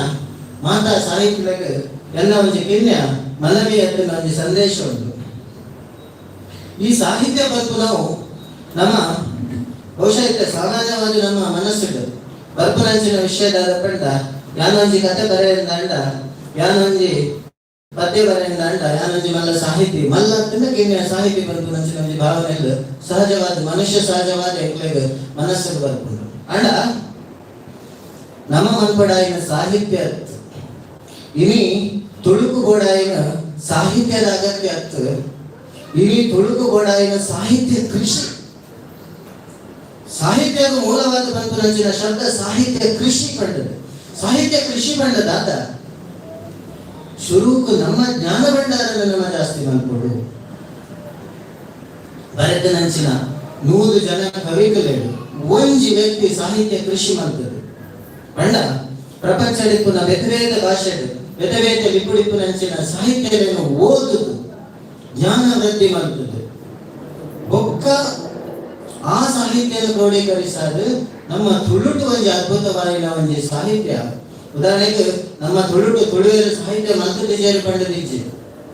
ಮಾತಾ ಸಾಹಿತ್ಯಕ್ಕೆ ಎಲ್ಲ ಒಂಜಿ ಕಿನ್ಯ ಮನವಿ ಅತ್ತಿನ ಒಂಜಿ ಸಂದೇಶ ಉಂಟು. ಈ ಸಾಹಿತ್ಯ ಬದುಕು ನಾವು ನಮ್ಮ ಬಹುಶಃ ಇತ್ತ ಸಾಮಾನ್ಯವಾಗಿ ನಮ್ಮ ಮನಸ್ಸಿಡು ಬರ್ಪುನಂಚಿನ ವಿಷಯದ ಪಂಡ ಯಾನೊಂಜಿ ಕತೆ ಬರೆಯಂದಾಂಡ ಯಾನೊಂಜಿ ಪದ್ಯ ಬರೆಯಂದಾಂಡ ಯಾನೊಂಜಿ ಮಲ್ಲ ಸಾಹಿತಿ ಮಲ್ಲ ಅತ್ತಿನ ಕಿನ್ಯ ಸಾಹಿತಿ ಬರ್ಪುನಂಚಿನ ಒಂಜಿ ಭಾವನೆ ಇಲ್ಲ ಸಹಜವಾದ ಮನುಷ್ಯ ಸಹಜವಾದ ಎಂಕ್ಲೆಗ್ ಮನಸ್ಸಿಗೆ ಬರ್ಪುಂಡು. ಅಂಡ ನಮ್ಮ ಮನ್ಪಡಾಯಿನ ಸಾಹಿತ್ಯ ಇನಿ ತುಳುಕು ಗೋಡಾಯಿನ ಸಾಹಿತ್ಯದ ಅಗತ್ಯ ಅತ್ತು ಇನಿ ತುಳುಕು ಗೋಡಾಯಿನ ಸಾಹಿತ್ಯ ಕೃಷಿ ಸಾಹಿತ್ಯದ ಮೂಲವಾದ ಪನ್ಪುನಂಚಿನ ಶಬ್ದ ಸಾಹಿತ್ಯ ಕೃಷಿ ಪಂಡದ ಸಾಹಿತ್ಯ ಕೃಷಿ ಪಂಡದಾದ ಶುರುಕು ನಮ್ಮ ಜ್ಞಾನ ಭಂಡಾರನ ನಮ್ಮ ಜಾಸ್ತಿ ಮನ್ಪೊಡು ಭರತನಂಚಿನ 100 ಜನ ಕವಿಗಳೇಳು ಒಂಜಿ ವ್ಯಕ್ತಿ ಸಾಹಿತ್ಯ ಕೃಷಿ ಮಾಡ್ತದೆ ಪಂಡ ಪ್ರಪಂಚಡಿಪ್ಪುನ ಬೇತೆ ಬೇತೆ ಭಾಷೆ ಬೇತೆ ಬೇತೆ ಲಿಪುಡಿಪ್ಪುನಂಚಿನ ಸಾಹಿತ್ಯವನ್ನು ಓದುದು ಜ್ಞಾನ ವೃದ್ಧಿ ಮಾಡ್ತದೆ ಬೊಕ್ಕ ಆ ಸಾಹಿತ್ಯನ ಕ್ರೋಢೀಕರಿಸಾದ ನಮ್ಮ ತುಳುಟು ಒಂಜಿ ಅದ್ಭುತವಾಯಿನ ಒಂಜಿ ಸಾಹಿತ್ಯ. ಉದಾಹರಣೆಗೆ ನಮ್ಮ ತುಳುಟು ತುಳುವೆರ ಸಾಹಿತ್ಯ ಮಂತ್ರ ಪಂಡದಿಜ್ಜಿ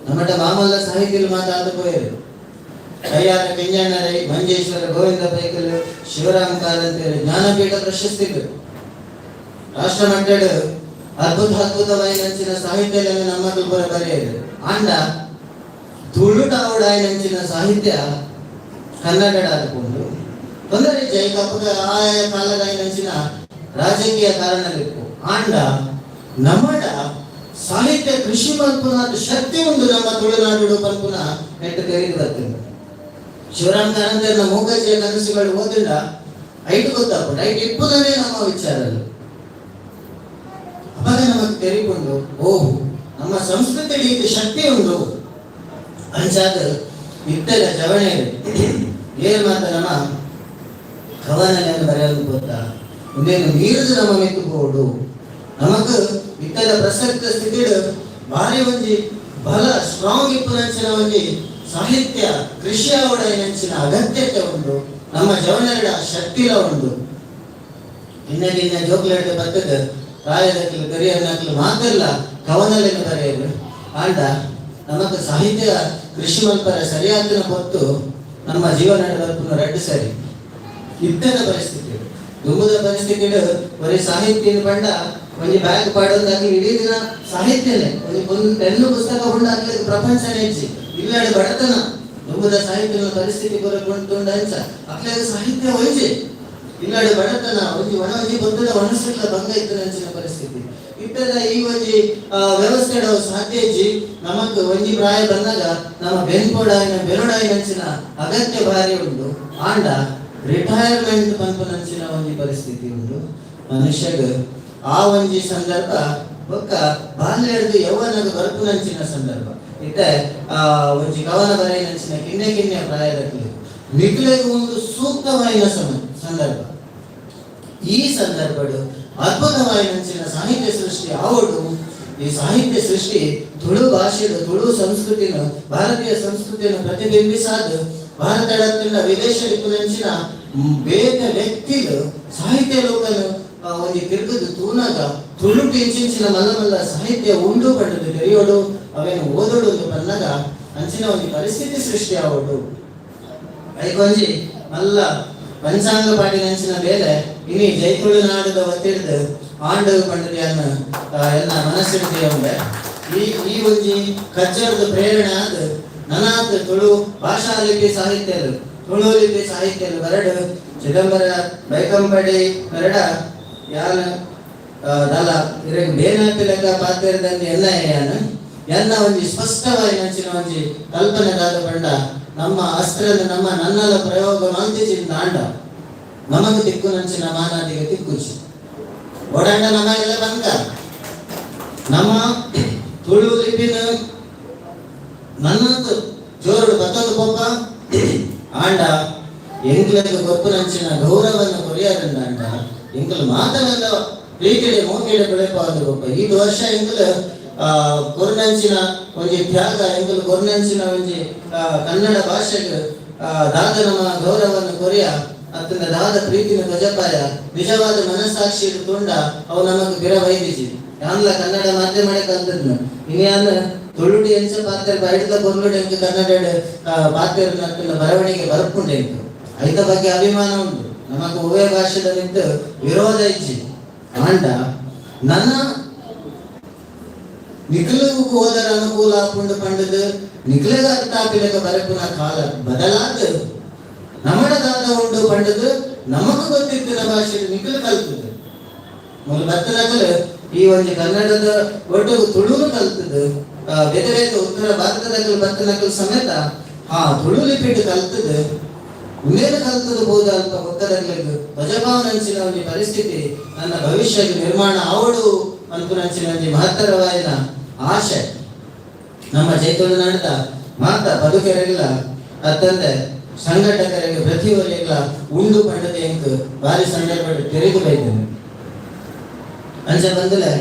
ನಮ್ಮಟ ಮಾಮಲ್ಲ ಸಾಹಿತ್ಯ ಮಾತಾದ ಪೋಯರು ಕೈಯಾರ ಪಿಂಜಣ್ಣರೈ ಮಂಜೇಶ್ವರ ಗೋವಿಂದ ಪೈಕಲ್ ಶಿವರಾಮ ಕಾರಂತರು ಜ್ಞಾನಪೀಠ ಪ್ರಶಸ್ತಿಗಳು ರಾಷ್ಟ್ರ ಮಟ್ಟದ ಅದ್ಭುತ ಅದ್ಭುತವಾಯಿನಂಚಿನ ಸಾಹಿತ್ಯಗಳನ್ನು ನಮ್ಮ ತುಳುಬರ ಬರೆಯರು. ಆಂಡ ತುಳುಟಾವಡಾಯಿನಂಚಿನ ಸಾಹಿತ್ಯ ಕನ್ನಡ ಆದುಕೊಂಡು ತೊಂದರೆ ಜೈಕಪ್ಪಗ ಆಯಾ ಕಾಲದಾಯಿನಂಚಿನ ರಾಜಕೀಯ ಕಾರಣಗಳಿತ್ತು. ಆಂಡ ನಮ್ಮಡ ಸಾಹಿತ್ಯ ಕೃಷಿ ಮಲ್ಪುನ ಶಕ್ತಿ ಉಂಟು ನಮ್ಮ ತುಳುನಾಡು ಪಲ್ಪುನ ನೆಟ್ಟು ತೆರೆದು ಬರ್ತದೆ. ಶಿವರಾಮ ಕಾರಂತರನ ಮೂಕಜ್ಜಿಯ ಕನಸುಗಳು ಓದಿಲ್ಲ ಐಟು ಗೊತ್ತಾಗ್ಬಿಟ್ಟು ಐಟು ಇಪ್ಪುದನೇ ನಮ್ಮ ವಿಚಾರಗಳು. ಅವಾಗ ನಮಗೆ ತೆರಿಕೊಂಡು ಓಹ್ ನಮ್ಮ ಸಂಸ್ಕೃತಿಯಲ್ಲಿ ಇದು ಶಕ್ತಿ ಉಂಟು ಅಂಚಾದ ಇತ್ತೆಲ್ಲ ಜವಣೆ ಏನ್ ಮಾತ ನಮ್ಮ ಕವನಗಳನ್ನು ಬರೆಯಲು ಗೊತ್ತಾ ಒಂದೇನು ನೀರುದು ನಮ್ಮ ಮೆತ್ತುಕೋಡು ನಮಕ್ ಇತ್ತೆಲ್ಲ ಪ್ರಸಕ್ತ ಸ್ಥಿತಿಡು ಭಾರಿ ಒಂಜಿ ಬಲ ಸ್ಟ್ರಾಂಗ್ ಇಪ್ಪುನಂಚಿನ ಒಂಜಿ ಸಾಹಿತ್ಯ ಕೃಷಿ ಆವಡೈನಂಚಿನ ಅಗತ್ಯತೆ ಉಂಟು ನಮ್ಮ ಜವನರ ಶಕ್ತಿಲ ಉಂಟು. ಇನ್ನ ದಿನ ಜೋಕ್ಲೆಡ್ ಬತ್ತದ ಪ್ರಾಯದಕ್ಲು ಪೆರಿಯರ್ನಕ್ಲು ಮಾತೆಲ್ಲ ಕವನಲೆನ್ ಬರೆಯಲು ಆಂಡ ನಮಕ್ ಸಾಹಿತ್ಯ ಕೃಷಿ ಮಲ್ಪರ ಸರಿಯಾದ ಹೊತ್ತು ನಮ್ಮ ಜೀವನ ಬರ್ಪುನ ರಡ್ಡು ಸರಿ ಇತ್ತದ ಪರಿಸ್ಥಿತಿ ದುಂಬುದ ಪರಿಸ್ಥಿತಿ ಬರೀ ಸಾಹಿತ್ಯ ಪಂಡ ಒಂಜಿ ಬ್ಯಾಗ್ ಪಾಡೋದಾಗಿ ಇಡೀ ದಿನ ಸಾಹಿತ್ಯನೇ ಒಂಜಿ ಒಂದು ಪೆನ್ನು ಪುಸ್ತಕ ಉಂಡಾಗ್ಲಿ ಪ್ರಪಂಚನೇ ಹೆಚ್ಚಿ ಇಲ್ಲಾಡಿ ಬಡತನ ದುಂಬುದ ಸಾಹಿತ್ಯದ ಪರಿಸ್ಥಿತಿ ಬರಕೊಂಡು ಅಂಚ ಅಕ್ಲೆಗ್ ಸಾಹಿತ್ಯ ಒಂಜಿ ಇಲ್ಲಾಡಿ ಬಡತನ ಒಂಜಿ ಒಣ ಒಂಜಿ ಬೊತ್ತದ ಒಣಸುಟ್ಲ ಭಂಗ ಇತ್ತು ಅಂಚಿನ ಪರಿಸ್ಥಿತಿ ಇತ್ತದ ಈ ಒಂಜಿ ವ್ಯವಸ್ಥೆ ಸಾಧ್ಯ ಇಜ್ಜಿ ನಮಕ್ ಒಂಜಿ ಪ್ರಾಯ ಬಂದಾಗ ನಮ್ಮ ಬೆನ್ಪೋಡಾಯಿನ ಬೆರಡಾಯಿನ ಅಂಚಿನ ಅಗತ್ಯ ಭಾರಿ ಉಂಟು. ಆಂಡ ರಿಟೈರ್ಮೆಂಟ್ ಪನ್ಪುನಂಚಿನ ಒಂಜಿ ಪರಿಸ್ಥಿತಿ ಉಂಟು ಮನುಷ್ಯಗ್ ಆ ಒಂಜಿ ಸಂದರ್ಭ ಬೊಕ್ಕ ಬಾಲ್ಯದ ಯೌವನದ ಬರ್ಪುನಂಚಿನ ಸಂದರ್ಭ ಇತ್ತೆ ಒಂಜಿ ಕವನ ಬರೆಯಿನಂಚಿನ ಕಿನ್ನೆ ಕಿನ್ನೆ ಪ್ರಾಯದಕ್ಲೆ ನಿಕ್ಲೆಗ್ ಒಂದು ಸೂಕ್ತವಾಯಿನ ಸಂದರ್ಭ. ಈ ಸಂದರ್ಭಡು ಅದ್ಭುತವಾಯಿನಂಚಿನ ಸಾಹಿತ್ಯ ಸೃಷ್ಟಿ ಆವಡು. ಈ ಸಾಹಿತ್ಯ ಸೃಷ್ಟಿ ತುಳು ಭಾಷೆದ ತುಳು ಸಂಸ್ಕೃತಿನ ಭಾರತೀಯ ಸಂಸ್ಕೃತಿಯನ್ನು ಪ್ರತಿಬಿಂಬಿಸಾದ ಭಾರತದ ವಿದೇಶ ನಂಚಿನ ಬೇತೆ ವ್ಯಕ್ತಿಲು ಸಾಹಿತ್ಯ ಲೋಕನು ಒಂಜಿ ತಿರುಗದು ತೂನಾಗ ತುಳು ಇಂಚಿನ ಮಲ್ಲ ಮಲ್ಲ ಸಾಹಿತ್ಯ ಉಂಡು ಪಂಡದು ತೆರೆಯೋಡು ಅವೇನು ಓದೋಡು ಪನ್ನಗ ಅಂಚಿನ ಒಂಜಿ ಪರಿಸ್ಥಿತಿ ಸೃಷ್ಟಿ ಆವಡು. ಐಕೊಂಜಿ ಮಲ್ಲ ಪಂಚಾಂಗ ಪಾಟಿನಂಚಿನ ಬೇಲೆ ಇನಿ ಜೈ ತುಳುನಾಡದ ಒತ್ತಿಡ್ದು ಆಂಡು ಪಂಡದು ಎನ್ನ ಮನಸ್ಸಿಡ್ದು. ಈ ಈ ಒಂಜಿ ಕಜ್ಜರದ ಪ್ರೇರಣೆ ಆದ ನನಾತ್ ತುಳು ಭಾಷಾ ಲಿಪಿ ಸಾಹಿತ್ಯಲು ತುಳು ಲಿಪಿ ಸಾಹಿತ್ಯಲು ಬರಡು ಚಿದಂಬರ ಬೈಕಂಪಡಿ ಬರಡ ಯಾನ ದಲ ಇರೆಗ್ ಬೇನಾಪಿ ಲೆಕ್ಕ ಪಾತ್ರದಂದು ಎಲ್ಲ ಯಾನ ಎನ್ನ ಒಂಜಿ ಸ್ಪಷ್ಟವಾಗಿ ನಂಚಿನ ಒಂಜಿ ಕಲ್ಪನೆ ದಾದ ಪಂಡ ನಮ್ಮ ಅಸ್ತ್ರದ ನಮ್ಮ ನನ್ನಲ ಪ್ರಯೋಗ ಮಲ್ತಿಜಿಂದ ಆಂಡ ನಮಗ ತಿಕ್ಕು ನಂಚಿನ ಮಾನಾದಿಗೆ ತಿಕ್ಕುಚಿ ಓಡಾಂಡ ನಮಗೆಲ್ಲ ಬಂದ ನಮ್ಮ ತುಳು ಲಿಪಿನ ನನ್ನದು ಜೋರುಡು ಬತ್ತೊಂದು ಪೊಪ್ಪ ಆಂಡ ಎಂಕ್ಲಗ್ ಕೊಪ್ಪುನಂಚಿನ ಗೌರವನ ಕೊರಿಯಾರಂದ ಅಂಡ ಎಂಕುಲು ಮಾತನೆಲ್ಲ ಪ್ರೀತಿಡೆ ಮೋಕೆಡೆ ಬೆಳೆಪಾದ ಪೊಪ್ಪ. ಈ ವರ್ಷ ಎಂಕುಲು ಕೊರ್ನಂಚಿನ ಒಂಜಿ ತ್ಯಾಗ ಎಂಕುಲು ಕೊರ್ನಂಚಿನ ಒಂಜಿ ಕನ್ನಡ ಭಾಷೆಗೆ ದಾದ ನಮ್ಮ ಗೌರವವನ್ನು ಕೊರಿಯ ಅತ್ತನ ದಾದ ಪ್ರೀತಿನ ಗಜಪಾಯ ನಿಜವಾದ ಮನಸ್ಸಾಕ್ಷಿ ತುಂಡ ಅವು ನಮಗೆ ಬಿರ ವೈದಿಜಿ ಯಾನ್ಲ ಕನ್ನಡ ಮಾಧ್ಯಮ ಕಲ್ತದ್ನು ಇನ್ಯಾನ್ ತುಳುಡಿ ಎಂಚ ಪಾತ್ರ ಬೈಡ್ದ ಕೊರ್ಲುಡಿ ಎಂಕ ಕನ್ನಡ ಪಾತ್ರ ಬರವಣಿಗೆ ಬರಪುಂಡೆ ಎಂಕು ಐತ ಬಗ್ಗೆ ಅಭಿಮಾನ ಉಂಟು ನಮಗ ಉಭಯ ಭಾಷೆದ ನಿಂತು ವಿರೋಧ ಇಜ್ಜಿ. ಆಂಡ ನನ್ನ ನಿಖಲಗೂ ಹೋದರ ಅನುಕೂಲ ಆಪುಂಡು ಪಂಡದು ನಿಖಲಗ ಅರ್ಥ ಆಪಿಲಕ ಬರಪುನ ಕಾಲ ಬದಲಾದ ನಮಡದಾದ ಉಂಡು ಪಂಡದು ನಮಗ ಗೊತ್ತಿತ್ತಿನ ಭಾಷೆ ನಿಖಲು ಕಲ್ತದೆ ಮೊದಲು ಬತ್ತನಕಲು ಈ ಒಂಜಿ ಕನ್ನಡದ ಒಟ್ಟು ತುಳುನು ಕಲ್ತದು ಬೇರೆ ಬೇರೆ ಉತ್ತರ ಭಾರತದ ಬತ್ತನಕಲು ಸಮೇತ ಆ ತುಳು ಲಿಪಿಟ್ ಕಲ್ತದೆ ಉಮೇದ ಕಲ್ತದ ಬೋದ ಅಲ್ಪ ಗೊತ್ತದಗ್ಲಿಗ್ ಧ್ವಜಭಾವನಂಚಿನ ಒಂಜಿ ಪರಿಸ್ಥಿತಿ ನನ್ನ ಭವಿಷ್ಯದ ನಿರ್ಮಾಣ ಆವಡು ಅನ್ಪುನಂಚಿನ ಒಂಜಿ ಮಹತ್ತರವಾಯಿನ ಆಶೆ ನಮ್ಮ ಜೈ ತುಳುನಾಡದ ಮಾತ ಬದುಕೆರೆಗ್ಲ ಅತ್ತಂದೆ ಸಂಘಟಕರಿಗೆ ಪ್ರತಿಯೊರಿಗ್ಲ ಉಂಡು ಪಂಡದ ಎಂಕ್ ಭಾರಿ ಸಂದರ್ಭ ತೆರೆದು ಬೈದೇನೆ. ಅಂಚ ಬಂದಲೆ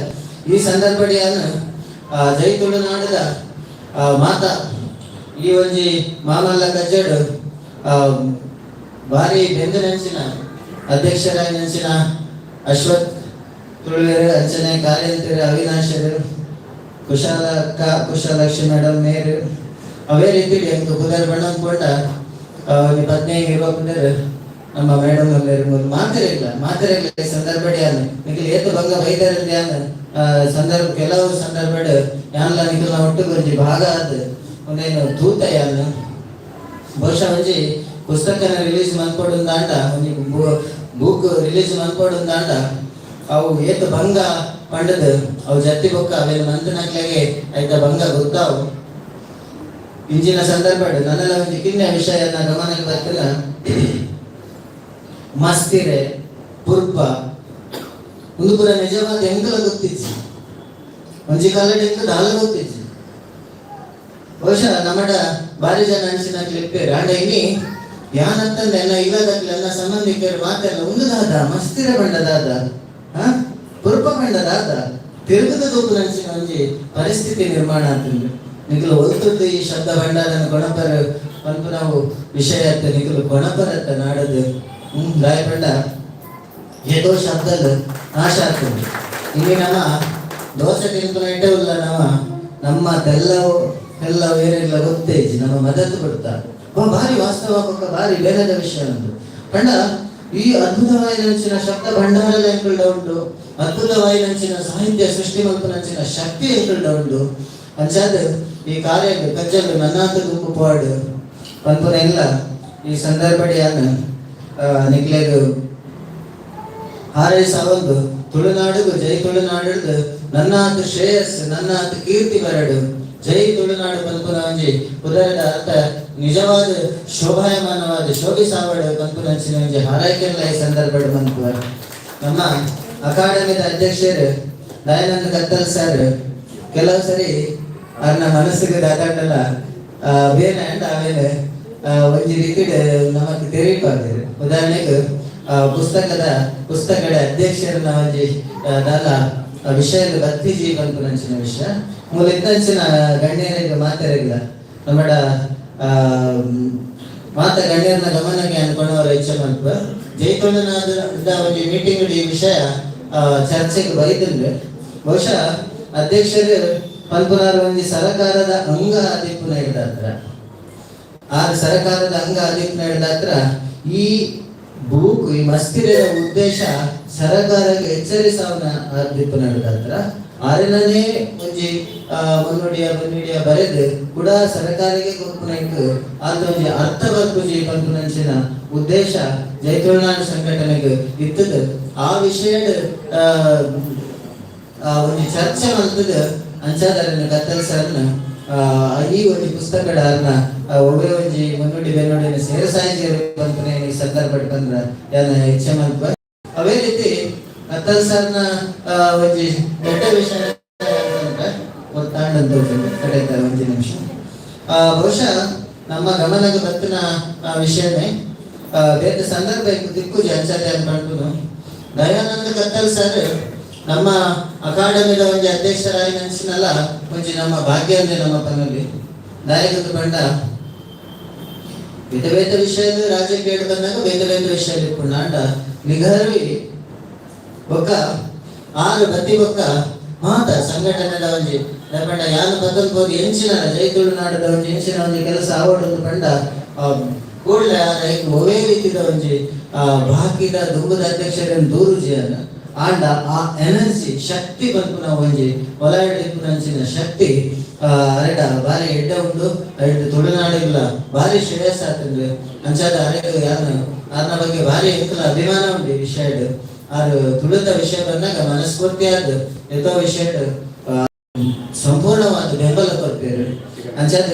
ಈ ಸಂದರ್ಭಡಿಯನ್ನು ಜೈ ತುಳುನಾಡದ ಮಾತ ಈ ಒಂಜಿ ಮಾಮಲ್ಲ ಕಜ್ಜಡು ಭಾರಿ ಬೆಂದು ನೆಂಚಿನ ಅಧ್ಯಕ್ಷರಾಗಿ ನೆಂಚಿನ ಅಶ್ವಥ್ ತುಳುವೆರು ಅಂಚನೆ ಕಾರ್ಯಂತರು ಅವಿನಾಶರು ಕುಶಾಲ ಅಕ್ಕ ಕುಶಾಲಕ್ಷಿ ಮೇಡಮ್ ಮೇರು ಅವೇ ರೀತಿ ಎಂಕ್ ಪುದರ್ ಬಣ್ಣನ್ ಪೋಂಡ ಒಂಜಿ 15 ಇರುವ ಪುದರ್ ನಮ್ಮ ಮೇಡಮ್ ಅಲ್ಲೇರು ಮೂಲು ಮಾತೆರೆಗ್ಲ ಮಾತೆರೆಗ್ಲ ಈ ಸಂದರ್ಭಡ್ ಯಾನ್ ನಿಕಲ್ ಏತ್ ಬಂಗ ಬೈದರಂದ್ ಯಾನ್ ಸಂದರ್ಭ ಕೆಲವು ಸಂದರ್ಭಡ್ ಯಾನ್ಲ ನಿಕಲ್ನ ಒಟ್ಟುಗು ಒಂಜಿ ಭಾಗ ಆದ್ ಒಂದೇನು ತೂತ ಯಾನ್ ಬಹುಶಃ ಒಂಜಿ ಪುಸ್ತಕನ ರಿಲೀಸ್ ಮನ್ಪೊಡುಂದಾಂಡ ಒಂಜಿ ಬುಕ್ ರಿಲೀಸ್ ಮನ್ಪೊಡುಂದಾಂಡ ಅವು ಏತ್ ಭಂಗ ಪಂಡದು ಅವು ಜತ್ತಿ ಬೊಕ್ಕ ಅವೆಲ್ಲ ಮಂತನಕ್ಲೆಗೆ ಐತ ಭಂಗ ಗೊತ್ತಾವು. ಇಂಚಿನ ಸಂದರ್ಭಡ್ ನನ್ನಲ ಒಂಜಿ ಕಿನ್ಯ ವಿಷಯನ ಗಮನಕ್ಕೆ ಬರ್ತದ ಮಸ್ತಿರೆ ಪುರ್ಪ ಒಂದು ಪೂರ ನಿಜವಾದ ಎಂಕಲ ಗೊತ್ತಿಜ್ಜಿ ಒಂಜಿ ಕಾಲಡ್ ಎಂಕ ದಾಲ ಗೊತ್ತಿಜ್ಜಿ. ಬಹುಶಃ ನಮ್ಮಡ ಬಾರಿ ಜನ ಅನ್ಸಿನ ಕ್ಲಿಪ್ಪೇರು ಆಂಡ ಇನಿ ಯಾನಂತಂದ್ರೆ ಎಲ್ಲ ಇಲ್ಲದಕ್ಲೆ ಎಲ್ಲ ಸಂಬಂಧಿಕರು ಮಾತೆಲ್ಲ ಒಂದು ದಾದ ಮಸ್ತಿರ ಬಂಡ ದಾದ ಪುರ್ಪ ಬಂಡ ದಾದ ತಿರುಗದ ದೂಪು ನಂಚಿನ ಒಂಜಿ ಪರಿಸ್ಥಿತಿ ನಿರ್ಮಾಣ ಆತಂದ್ರೆ ನಿಕಲು ಒಲ್ತದ್ದು ಈ ಶಬ್ದ ಭಂಡಾರನ ಗಣಪರ ಪನ್ಪು ನಾವು ವಿಷಯ ಅತ್ತ ನಿಕಲು ಗಣಪರತ್ತ ನಾಡದು ಗಾಯ ಬಂಡ ಏತೋ ಶಬ್ದದ ನಾಶ ಆಗ್ತದೆ. ಇಲ್ಲಿ ನಮ್ಮ ದೋಸೆ ತಿನ್ಪುನ ಇಟ್ಟೆ ಉಲ್ಲ ನಮ್ಮ ನಮ್ಮ ತೆಲ್ಲವು ಎಲ್ಲ ಬೇರೆಲ್ಲ ಗೊತ್ತೇ ಇಜ್ಜಿ ನಮ್ಮ ಮದತ್ತು ಕೊಡ್ತಾ ಭಾರಿ ವಾಸ್ತವ ಪಕ್ಕ ಭಾರಿ ಬೇರೆದ ವಿಷಯ ಉಂಟು. ಪಂಡ ಈ ಅದ್ಭುತವಾಯಿನಂಚಿನ ಶಬ್ದ ಭಂಡಾರದ ಎಂಕುಲ್ಡ ಉಂಟು, ಅದ್ಭುತವಾಯಿನಂಚಿನ ಸಾಹಿತ್ಯ ಸೃಷ್ಟಿ ಮಲ್ಪುನಂಚಿನ ಶಕ್ತಿ ಎಂಕುಲ್ಡ ಉಂಟು. ಅಂಚಾದ ಈ ಕಾರ್ಯ ಕಜ್ಜಲು ನನ್ನಾತ ಗುಂಪು ಪಾಡು ಪನ್ಪುನ ಎಲ್ಲ ಈ ಸಂದರ್ಭಡಿಯಾನ ನಿಕ್ಲೆಗ್ ಹಾರೈಸಾವೊಂದು ತುಳುನಾಡುಗು ಜೈ ತುಳುನಾಡು ನನ್ನಾತ ಶ್ರೇಯಸ್ ನನ್ನಾತ ಕೀರ್ತಿ ಬರಡು ಜೈ ತುಳುನಾಡು ಪನ್ಪುನ ಒಂಜಿ ಪುದರದ ಅರ್ಥ ನಿಜವಾದ ಶೋಭಾಯಮಾನವಾದ ಶೋಭಿಸಾವಡು ಪನ್ಪುನಂಚಿನ ಒಂಜಿ ಹಾರೈಕೆಲ್ಲ ಈ ಸಂದರ್ಭಡ್ ಮನ್ಪುವ. ನಮ್ಮ ಅಕಾಡೆಮಿದ ಅಧ್ಯಕ್ಷರು ದಯಾನಂದ ಕತ್ತಲ್ ಸರ್ ಕೆಲವು ಸರಿ ಅವ್ರನ್ನ ಮನಸ್ಸಿಗೆ ದಾದಾಂಡಲ ಬೇರೆ ಅಂಡ್ ಆಮೇಲೆ ಒಂಜಿ ರೀತಿಡ್ ನಮಕ್ ತೆರಿಪಾದೆರ್. ಉದಾಹರಣೆಗೆ ಪುಸ್ತಕದ ಪುಸ್ತಕದ ಅಧ್ಯಕ್ಷರನ್ನ ಒಂಜಿ ದಾಲ ವಿಷಯದ ಬತ್ತಿ ಪನ್ಪುನಂಚಿನ ವಿಷಯ ಮೂಲ ಇತ್ತಂಚಿನ ಗಣ್ಯರಿಗೆ ಮಾತೆರೆಗ್ಲ ನಮ್ಮಡ ಮಾತ ಗಣ್ಯರನ್ನ ಗಮನಕ್ಕೆ ಅನ್ಕೊಂಡವರ ಇಚ್ಛೆ ಮಲ್ಪ ಜೈತೊಂಡನಾದ ಒಂಜಿ ಮೀಟಿಂಗ್ ಈ ವಿಷಯ ಚರ್ಚೆಗೆ ಬೈದಂದ್ರೆ ಬಹುಶಃ ಅಧ್ಯಕ್ಷರು ಪಲ್ಪುನಾರ್ ಒಂಜಿ ಸರಕಾರದ ಅಂಗ ಆದಿಪ್ಪುನ ಹಿಡ್ದಾತ್ರ ಆ ಸರಕಾರದ ಅಂಗ ಆದಿಪ್ಪುನ ಹಿಡ್ದಾತ್ರ ಈ ಬೂಕು ಈ ಮಸ್ತಿರದ ಉದ್ದೇಶ ಸರಕಾರಕ್ಕೆ ಎಚ್ಚರಿಸವನ ಆದಿಪ್ಪುನ ಹಿಡ್ದಾತ್ರ ಆರಿನನೇ ಒಂಜಿ ಮುನ್ನುಡಿಯ ಮುನ್ನುಡಿಯ ಬರೆದು ಕೂಡ ಸರಕಾರಿಗೆ ಕೊಪ್ಪುನೈಕ್ ಆತ ಒಂಜಿ ಅರ್ಥ ಬರ್ಪುಜಿ ಪನ್ಪುನಂಚಿನ ಉದ್ದೇಶ ಜೈತುಳ್ನಾಡು ಸಂಘಟನೆಗೆ ಇತ್ತದ. ಆ ವಿಷಯಡ್ ಒಂಜಿ ಚರ್ಚೆ ಮಲ್ತದ ಅಂಚಾದರನ್ನ ಕತ್ತಲ್ ಸರ್ನ ಈ ಒಂಜಿ ಪುಸ್ತಕದ ಒವ್ವೇ ಒಂಜಿ ಮುನ್ನುಡಿ ಬೆನ್ನುಡಿನ ಸೇರಸಾಯಿಜಿ ಪನ್ಪುನ ಈ ಸಂದರ್ಭ ಬಂದ್ರ ಯಾನ ಇಚ್ಛೆ ಮಲ್ಪ. ಅವೇ ರೀತಿ ಕತ್ತಲ್ ಸರ್ನ ಒಂಜಿ ದೊಡ್ಡ ವಿಷಯ ಗೊತ್ತಾಂಡಂತ ಕಡೆತ ಒಂಜಿ ನಿಮಿಷ. ಬಹುಶಃ ನಮ್ಮ ಗಮನಕ್ಕೆ ಬತ್ತಿನ ವಿಷಯನೇ ಬೇರೆ ಸಂದರ್ಭ ದಿಕ್ಕು ಅಂಚಾದೆ ಅನ್ಪಂಟುನು ದಯಾನಂದ ಕತ್ತಲ್ ಸರ್ ನಮ್ಮ ಅಕಾಡೆಮಿದ ಒಂಜಿ ಅಧ್ಯಕ್ಷರಾಗಿ ಅನ್ಸಿನಲ್ಲ ಒಂಜಿ ನಮ್ಮ ಭಾಗ್ಯ ಅಂದ್ರೆ ನಮ್ಮ ಪನಲ್ಲಿ ದಾಯಕದ ಬಂಡ ಬೇತೆ ಬೇತೆ ವಿಷಯದ ರಾಜ್ಯಕ್ಕೆ ಬಂದಾಗ ಬೇತೆ ಬೇತೆ ವಿಷಯ ಇಟ್ಕೊಂಡ ನಿಗರ್ವಿ ಬೊಕ್ಕ ಆರು ಬತ್ತಿ ಬೊಕ್ಕ ಮಾತ ಸಂಘಟನೆದ ಒಂಜಿ ಪಂಡ ಯಾನು ಬದಲ್ ಬೋದು ಎಂಚಿನ ಜೈ ತುಳುನಾಡದ ಒಂಜಿ ಎಂಚಿನ ಒಂಜಿ ಕೆಲಸ ಆವಡೊಂದು ಪಂಡ ಕೂಡಲೇ ಒವೇ ರೀತಿದ ಒಂಜಿ ಬಾಕಿದ ದುಂಬದ ಅಧ್ಯಕ್ಷರನ್ನು ದೂರು ಜಿಯನ್ನ ಆಂಡ ಆ ಎನರ್ಜಿ ಶಕ್ತಿ ಪನ್ಪುನ ಒಂಜಿ ಒಲಾಯಿಡಿಪ್ಪುನಂಚಿನ ಶಕ್ತಿ ಅರೆಡ ಬಾರಿ ಎಡ್ಡೆ ಉಂಡು ಅರೆಡ್ ತುಳುನಾಡಿಗ್ಲ ಬಾರಿ ಶ್ರೇಯಸ್ ಆತಂದ್ರೆ ಅಂಚಾದ ಅರೆಗ್ ಯಾನು ಆರ್ನ ಬಗ್ಗೆ ಬಾರಿ ಎಂಕಲ ಅಭಿಮಾನ ಉಂಡು ಈ ವಿಷಯಡ್. ಆರು ತುಳುತ ವಿಷಯ ಬಂದಾಗ ಮನಸ್ಫೂರ್ತಿಯಾದ ಎತ್ತೋ ವಿಷಯಡ್ ಸಂಪೂರ್ಣವಾದ ಬೆಂಬಲ ಕೊಡ್ತೇವೆ. ಅಂಚಾದ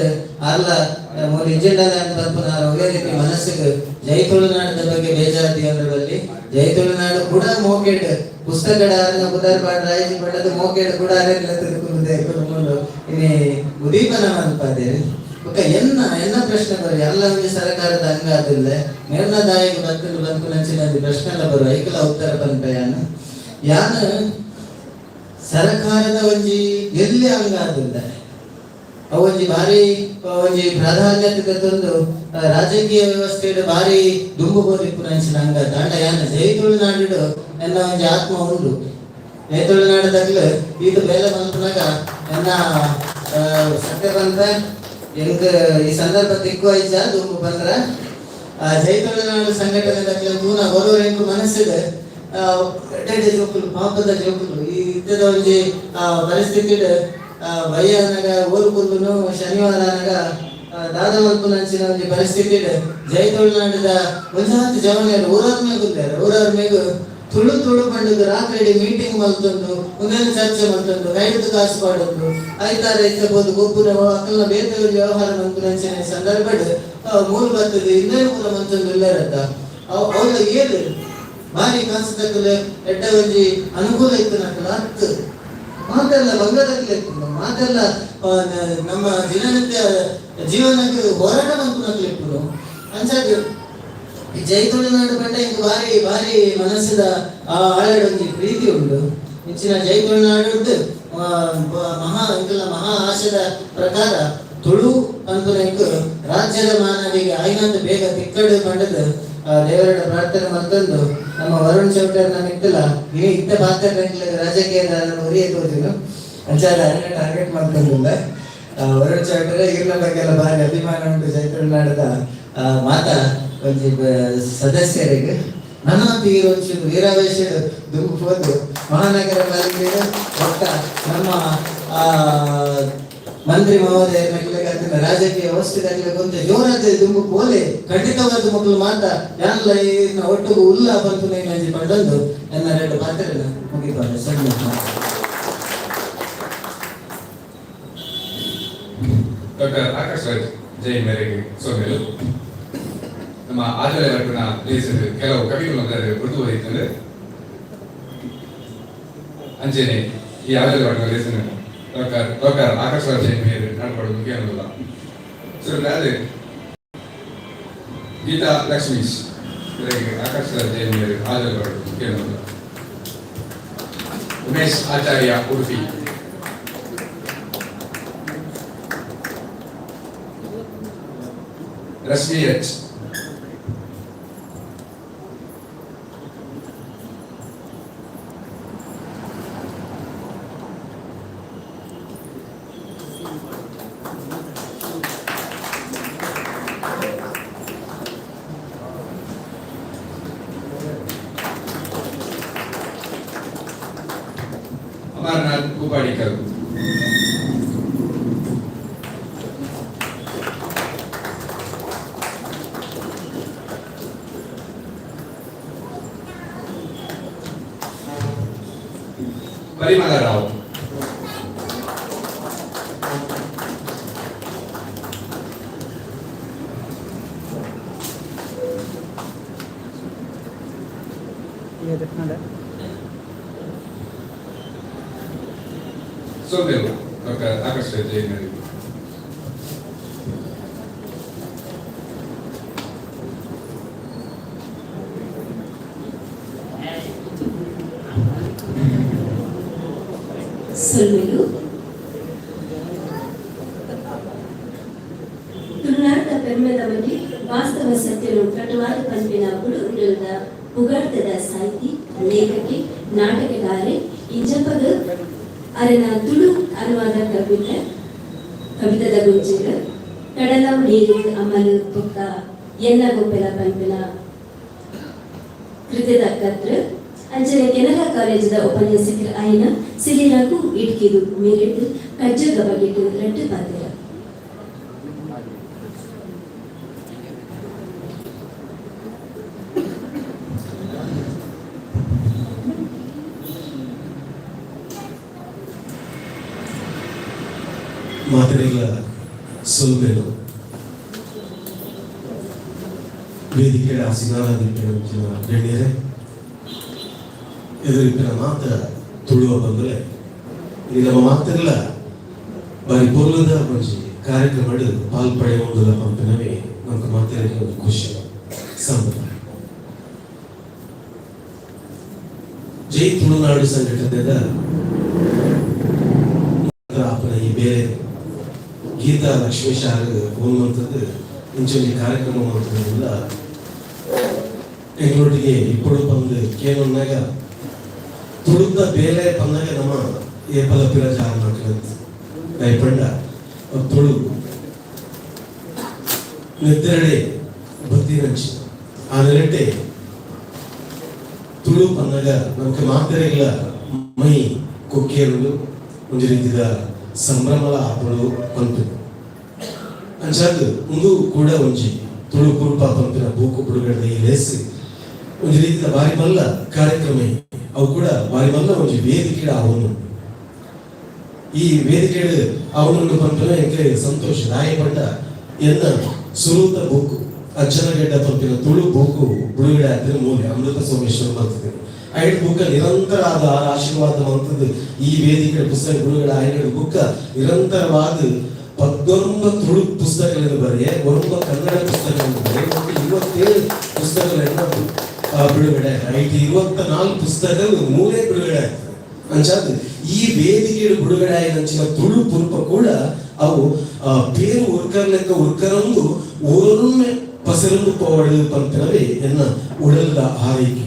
ಆರ್ಲ ಮೂಲ ಇಂಜಿಂಡಲ ಪನ್ಪುನ ಒಳ್ಳೆ ರೀತಿ ಮನಸ್ಸಿಗೆ ಜೈ ತುಳುನಾಡದ ಬಗ್ಗೆ ಬೇಜಾರತಿ ಅಂದ್ರೆ ಬಲ್ಲಿ ಜೈ ತುಳುನಾಡು ಕೂಡ ಮೋಕೆಡ್ ಪುಸ್ತಕಡ ಆರ್ನ ಬುಧಾರ್ ಪಾಡ್ ರಾಯಜಿ ಪಂಡದ ಮೋಕೆಡ್ ಕೂಡ ಅರೆಗ್ಲ ತಿಳ್ಕೊಂಡೆ ಕುಂದು ಇನಿ ಉದೀಪನ ಮನ್ಪಾದೇರಿ. ಬೊಕ್ಕ ಎನ್ನ ಎನ್ನ ಪ್ರಶ್ನೆ ಬರು ಎಲ್ಲ ಒಂಜಿ ಸರಕಾರದ ಅಂಗ ಆದಿಲ್ಲ ಮೇರ್ನ ದಾಯಿಗೆ ಬತ್ತಲು ಬಂತು ಪ್ರಶ್ನೆ ಎಲ್ಲ ಬರು ಐಕಲ ಉತ್ತರ ಪನ್ಪೆ ಯಾನು ಯಾನು ಸರಕಾರದ ಒಂಜಿ ಎಲ್ಲಿ ಅಂಗ ಆದಿಲ್ಲ ಅವು ಒಂಜಿ ಭಾರಿ ಒಂಜಿ ಪ್ರಾಧಾನ್ಯತೆ ತಂದು ರಾಜಕೀಯ ವ್ಯವಸ್ಥೆಡ್ ಭಾರಿ ದುಂಬು ಬೋದಿಪ್ಪುನಂಚಿನ ಅಂಗ ದಾಂಡ ಯಾನ ಜೈ ತುಳುನಾಡು ಎನ್ನ ಒಂಜಿ ಆತ್ಮ ಉಂಡು. ಜೈ ತುಳುನಾಡದಾಗ್ಲು ಈತ ಬೇಲೆ ಮಲ್ಪುನಗ ಎನ್ನ ಸತ್ಯ ಬಂದ್ರೆ ಎಂಕ್ ಈ ಸಂದರ್ಭ ತಿಕ್ಕು ಐಜ ದುಂಬು ಬಂದ್ರ ಜೈ ತುಳುನಾಡು ಸಂಘಟನೆ ದಕ್ಲೆ ತೂನ ಬರೋರು ಎಂಕ್ ಮನಸ್ಸಿದೆ ಎಡ್ಡೆ ಜೋಕುಲು ಪಾಪದ ಜೋಕುಲು ಈ ಇದ್ದದ ಒಂಜಿ ಪರಿಸ್ಥಿತಿಡ್ ಬಯ್ಯ ಅನಗ ಓಲು ಕುಲ್ಲುನು ಶನಿವಾರ ಅನಗ ದಾದ ಮಲ್ಪುನಂಚಿನ ಒಂಜಿ ಪರಿಸ್ಥಿತಿಡ್ ಜೈ ತುಳುನಾಡದ ಒಂಜಾತ್ ಜವನಿಯರು ಊರವ್ರ ಮೇಗ್ ಉಲ್ಲೆರ್ ಊರವ್ರ ಮೇಗ್ ತುಳು ತುಳು ಪಂಡುದು ರಾತ್ರಿ ಮೀಟಿಂಗ್ ಮಲ್ತೊಂದು ಒಂದೇನು ಚರ್ಚೆ ಮಲ್ತೊಂದು ಕೈಡ್ದು ಕಾಸು ಪಾಡೊಂದು ಐತಾರ ಇತ್ತ ಬೋದು ಗೊಬ್ಬುನ ಅಕಲ್ನ ಬೇತೆ ಒಂಜಿ ವ್ಯವಹಾರ ಮಲ್ಪುನಂಚಿನ ಸಂದರ್ಭಡ್ ಮೂಲು ಬತ್ತದು ಇನ್ನೇನು ಪೂರ ಮಲ್ತೊಂದು ಉಲ್ಲೆರತ್ತ ಅವ್ಲ ಏಳು ಬಾರಿ ಕಾಸು ಎಡ್ಡೆ ಒಂಜಿ ಅನುಕೂಲ ಇತ್ತು ನಕಲ ಅತ್ತು ಮಾತೆಲ್ಲ ಬಂಗದಕ್ಲೆ ಇತ್ತು ಮಾತೆಲ್ಲ ನಮ್ಮ ದಿನನಿತ್ಯ ಜೀವನಕ್ಕೆ ಹೋರಾಟ ಮಲ್ಪುನಕ್ಲೆ ಇಪ್ಪುನು ಅಂಚಾದ್ ಈ ಜೈ ತುಳುನಾಡು ಪಂಡ ಇಂಕ್ ಬಾರಿ ಬಾರಿ ಮನಸ್ಸಿದ ಆ ಆಳಡ್ ಪ್ರೀತಿ ಉಂಡು. ಇಂಚಿನ ಜೈ ತುಳುನಾಡು ಮಹಾ ಇಂಕಲ್ನ ಮಹಾ ಆಶಯದ ಪ್ರಕಾರ ತುಳು ಪನ್ಪುನ ರಾಜ್ಯದ ಮಾನವಿಗೆ ಆಯ್ನಂತ ಬೇಗ ತಿಕ್ಕಡು ಪಂಡದು ದೇವರ ಪ್ರಾರ್ಥನೆ ಮಲ್ತೊಂದು ನಮ್ಮ ವರುಣ್ ಚೌಟರ್ನ ಮಿತ್ತಲ ಇನಿ ಇತ್ತ ಪಾತ್ರ ರಾಜಕೀಯದ ಉರಿಯ ತೋಜುನು ಅಂಚಾದ ಅರೆನ ಟಾರ್ಗೆಟ್ ಮಲ್ತೊಂದುಲ್ಲ ವರುಣ್ ಚೌಟರ್ ಇರ್ನ ಬಗ್ಗೆ ಎಲ್ಲ ಭಾರಿ ಅಭಿಮಾನ ಉಂಟು ಜೈ ತುಳುನಾಡದ ಮಾತಾ ಒಂಜಿ ಸದಸ್ಯರಿಗೆ. ನನ್ನ ಒಂಚೂರು ವೀರಾವೇಶ ದುಂಬು ಪೋದು ಮಹಾನಗರ ಪಾಲಿಕೆ ಒಟ್ಟ ನಮ್ಮ ಮಂತ್ರಿ ಮಹೋದಯರ ರಾಜಕೀಯ ವ್ಯವಸ್ಥೆ ಕೊಂಚ ಜೋರಾದ ದುಂಬು ಪೋಲೆ ಖಂಡಿತವಾದ ಮಕ್ಕಳು ಮಾತ ಯಾನ್ಲ ಈರ್ನ ಒಟ್ಟುಗು ಉಲ್ಲ ಪನ್ಪುನ ಒಂಜಿ ಪಂಡೊಂದು ಎನ್ನ ಎರಡು ಪಾತ್ರೆನ ಮುಗಿಪಾಲೆ ಸಣ್ಣ. ಡಾಕ್ಟರ್ ಆಕಾಶ್ ರಾಜ್ ಜೈನ್ ಮೇರೆಗೆ ಸೊನ್ನೆಲು ನಮ್ಮ ಆಚರಣೆ ವರ್ಗನ ಲೇಸರು ಕೆಲವು ಕವಿಗಳು ಅಂದರೆ ಉರ್ದು ಓದಿತ್ತಂದ್ರೆ ಅಂಚೆನೆ ಈ ಆಚರಣೆ ವರ್ಗನ ಲೇಸನ್ನು ಡಾಕ್ಟರ್ ಡಾಕ್ಟರ್ ಆಕಾಶ್ ರಾಜ್ ಜೈನ್ ಮೇರೆ ನಡ್ಕೊಡು ಮುಖ್ಯ ಅನ್ನೋಲ್ಲ. ಸೊ ಅದು ಗೀತಾ ಲಕ್ಷ್ಮೀಶ್. ಆಕಾಶ ಜೈನ್ ಆಜಲ್ ಕೇಳೋದು. ಉಮೇಶ್ ಆಚಾರ್ಯ ಉಡುಪಿ. ರಶ್ಮಿ ಎಚ್. ಅಮರನಾಥ್ ಕೂಪಾಡಿಕರ್. ಪರಿಮಳ ರಾವ್. ಸೋಮೇಲು ಡಾಕ್ಟರ್ ಆಕಾಶ್ ಜೈನ್. ಸೊಲ್ಮೆಲು. ತುಳುನಾಡ ಪೆರ್ಮೆದ ಬಗ್ಗೆ ವಾಸ್ತವ ಸತ್ಯನು ಕಟುವಾದ ಪಂಪಿನ ಉಡಲ್ದ ಪುಗಾರ್ತದ ಸಾಹಿತಿ, ಲೇಖಕಿ, ನಾಟಕಗಾರೆ ಇಂಜಪಗ ಅರೆನ ತುಳು ಅನುವಾದ ಕವಿತೆ ಕವಿತದ ಗುಂಜಿಗ ಕಡಲ ನೀರು ಅಮಲು ಬೊಕ್ಕ ಎನ್ನ ಗೊಪ್ಪೆಲ ಪಂಪಿನ ಕೃತ್ಯದ ಕತ್ರ ಅಂಚನೆ ಕೆನರಾ ಕಾಲೇಜಿದ ಉಪನ್ಯಾಸಕರ ಆಯಿನ ಸಿಲಿ ರಘು ಇಟ್ಕಿದು ಮೇರೆಟ್ ಕಜ್ಜದ ಬಗೆಟ್ ರಡ್ಡು ಪಾತೆರ. ಮಾತನೆಗಳ ಸೊಲ್ಮೆಲು. ವೇದಿಕೆ ಆಸೀನರಾದಿಪ್ಪೆನ ಗಣ್ಯರೇ, ಎದುರಿಪ್ಪಿನ ಮಾತ ತುಳುವ ಬಂದರೆ ಇಲ್ಲಿ ನಮ್ಮ ಮಾತೆಲ್ಲ ಬಾರಿ ಪೊರ್ಲದ ಒಂಜಿ ಕಾರ್ಯಕ್ರಮ ಪಾಲ್ ಪಡೆಯುವುದಲ್ಲ ಪಂಪಿನವೇ ನಮ್ಗೆ ಮಾತೆಲ್ಲ ಒಂದು ಖುಷಿ ಸಂಭ್ರಮ. ಜೈ ತುಳುನಾಡು ಸಂಘಟನೆದ ಆಪನ ಈ ಬೇರೆ ಗೀತಾ ಲಕ್ಷ್ಮೀಶ್ ಹೋಗುವಂಥದ್ದು ಇಂಚೊಂಜಿ ಕಾರ್ಯಕ್ರಮ ಮಾಡ್ತದಲ್ಲ ಎಂಗಳೊಟ್ಟಿಗೆ ಇಪ್ಪಡು ಬಂದು ಕೇನೊಂದಾಗ ತುಳುತ ಬೇಲೆ ಪಂದಾಗ ನಮ್ಮ ಏಪಲ ಪಿರ ಜಾರ ಮಾಡ್ಕೊಳ್ಳೋದು ದಯಪಂಡ ತುಳು ನೆತ್ತೆರಡೆ ಬತ್ತಿನಂಚಿ ಆ ನೆಲೆಟೆ ತುಳು ಪಂದಾಗ ನಮ್ಗೆ ಮಾತೆರೆಗಳ ಮೈ ಕೊಕ್ಕೇರುಡು ಒಂಜಿ ರೀತಿದ ಸಂಭ್ರಮಲ ಆಪುಡು ಪನ್ಪು. ಅಂಚಾದ್ ಉಂದು ಕೂಡ ಒಂಜಿ ತುಳು ಕುರುಪ ಪನ್ಪಿನ ಬೂಕು ಬಿಡುಗಡೆ ಈ ಲೇಸ್ ಒಂಜಿ ರೀತಿದ ಬಾರಿ ಮಲ್ಲ ಕಾರ್ಯಕ್ರಮ. ಅವು ಕೂಡ ಬಾರಿ ಮಲ್ಲ ಒಂಜಿ ವೇದಿಕೆ ಅವನು ಈ ವೇದಿಕೆ ಅವನನ್ನು ಪನ್ಪಿನ ಎಂಕೆ ಸಂತೋಷ. ದಾಯ ಪಂಡ ಎನ್ನ ಸುರೂತ ಬೂಕು ಅಜ್ಜನಗೆಡ್ಡ ಪಂಪಿನ ತುಳು ಬೂಕು ಬಿಡುಗಡೆ ಆಗ್ತದೆ ಮೂಲೆ ಅಮೃತ ಸೋಮೇಶ್ವರ ಮಾಡ್ತಿದ್ದೇನೆ. ಐದು ಬುಕ್ಕ ನಿರಂತರ ಆದ ಆಶೀರ್ವಾದ ಮಂತದ್ದು ಈ ವೇದಿಕೆ ಪುಸ್ತಕ ಬಿಡುಗಡೆ ಆಯ್ನ ಬುಕ್ಕ ನಿರಂತರವಾದ 19 ತುಳು ಪುಸ್ತಕಗಳನ್ನು ಬರೆಯ, ಒರಂಬ ಕನ್ನಡ ಪುಸ್ತಕಗಳನ್ನು ಬರೆಯ, ಒಟ್ಟು 27 ಪುಸ್ತಕಗಳನ್ನು ಬಿಡುಗಡೆ ಆಯ್ತು. 24 ಪುಸ್ತಕಗಳು ಮೂರೇ ಬಿಡುಗಡೆ ಆಗ್ತದೆ. ಅಂಚಾದ ಈ ವೇದಿಕೆ ಬಿಡುಗಡೆ ಆಯ್ದಂಚಿನ ತುಳು ಪುರ್ಪ ಕೂಡ ಅವು ಪೇರು ಉರ್ಕರ್ಲೆಕ್ಕ ಉರ್ಕರಂದು ಊರೊಮ್ಮೆ ಪಸರಂದು ಪೋವಡು ಪಂಪಿನವೇ ಎನ್ನ ಉಡಲ್ದ ಆರೈಕೆ.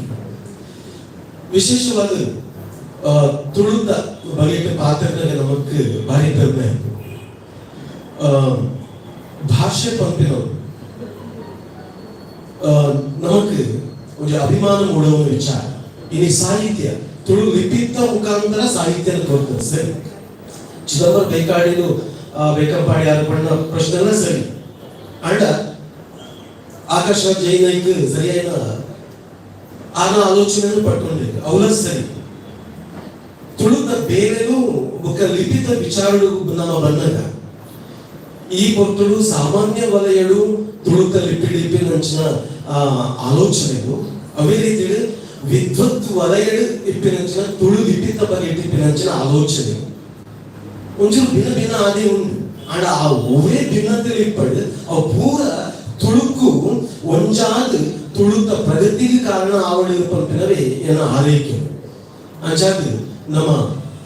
ವಿಶೇಷವಾದ ತುಳುತ ಬಗೆಟ್ ಪಾತ್ರದಾಗ ನಮಕ್ ಭಾರಿ ಪೆರ್ಮೆ ಆಯ್ತು. ಭಾಷೆ ಪಂಪಿನವು ನಮಕ್ ಒಂಜಿ ಅಭಿಮಾನ ಮೂಡುವ ವಿಚಾರ. ಇನಿ ಸಾಹಿತ್ಯ ತುಳು ಲಿಪಿತ ಮುಖಾಂತರ ಸಾಹಿತ್ಯನ ಕೊಡ್ತದೆ. ಸರಿ, ಚಿದಂಬರ ಬೇಕಾಡಿಲು ಬೇಕಂಪಾಡಿ ಯಾರು ಪಣ್ಣ ಪ್ರಶ್ನೆಲ್ಲ ಸರಿ. ಅಂಡ ಆಕಾಶ ಜೈನೈಕ್ ಸರಿಯಾದ ಆನ ಆಲೋಚನೆಯನ್ನು ಪಡ್ಕೊಂಡಿದ್ರು ಅವಲ ಸರಿ. ತುಳುತ ಬೇರೆನೂ ಬೊಕ್ಕ ಲಿಪಿತ ವಿಚಾರಗಳು ನಮ್ಮ ಬಂದಾಗ ಈ ಪೊರ್ತುಡು ಸಾಮಾನ್ಯ ವಲಯಡು ತುಳುತ ಲಿಪಿ ಲಿಪಿನಂಚಿನ ಆಲೋಚನೆಗಳು ಅವೇ ರೀತಿ ವಿದ್ವತ್ ವಲಯಡು ಇಪ್ಪಿನಂಚಿನ ತುಳು ಲಿಪಿತ ಬಗ್ಗೆ ಇಪ್ಪಿನಂಚಿನ ಆಲೋಚನೆ ಒಂಚೂರು ಭಿನ್ನ ಭಿನ್ನ ಆದಿ ಉಂಡು. ಆಂಡ ಆ ಒವ್ವೇ ಭಿನ್ನತೆ ಇಪ್ಪಡು ಅವು ಪೂರ ತುಳುಕು ಒಂಜಾದ್ ತುಳುತ ಪ್ರಗತಿಗೆ ಕಾರಣ ಆವಳಿ ಪನ್ಪಿನವೇ ಎನ್ನ ಆರೈಕೆ. ಅಂಚಾದ್ ನಮ್ಮ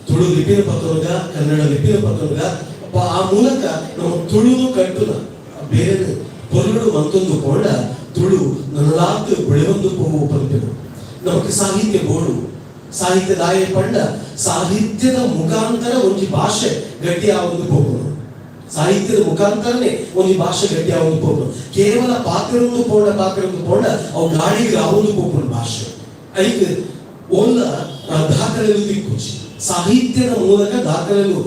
ತುಳು ಲಿಪಿನ ಪತ್ತೊನಗ, ಕನ್ನಡ ಲಿಪಿನ ಪತ್ತೊನಗ, ಆ ಮೂಲಕ ನಮ್ಮ ತುಳುನು ಕಟ್ಟುನ ಬೇರೆ ಪೊರ್ಲುಡು ಮಂತೊಂದು ಪೋಂಡ ತುಳು ನನಲಾತ್ ಬೆಳೆವೊಂದು ಪೋವು ಪನ್ಪಿನ. ನಮಕ್ ಸಾಹಿತ್ಯ ಬೋಡು. ಸಾಹಿತ್ಯದ ಆಯೆ ಪಂಡ ಸಾಹಿತ್ಯದ ಮುಖಾಂತರ ಒಂಜಿ ಭಾಷೆ ಗಟ್ಟಿ ಆವೊಂದು ಪೋಪುನು. ಸಾಹಿತ್ಯದ ಮುಖಾಂತರನೇ ಒಂಜಿ ಭಾಷೆ ಗಟ್ಟಿ ಆವೊಂದು ಪೋಪುನು. ಕೇವಲ ಪಾತೆರೊಂದು ಪೋಂಡ ಪಾತೆರೊಂದು ಪೋಂಡ ಅವು ಗಾಳಿಗೆ ಆವೊಂದು ಪೋಪುನು ಭಾಷೆ. ಐಕ್ ಓಲ್ಲ ದಾಖಲೆಲು ತಿಕ್ಕುಜಿ. ಸಾಹಿತ್ಯದ ಮೂಲಕ ದಾಖಲೆಲು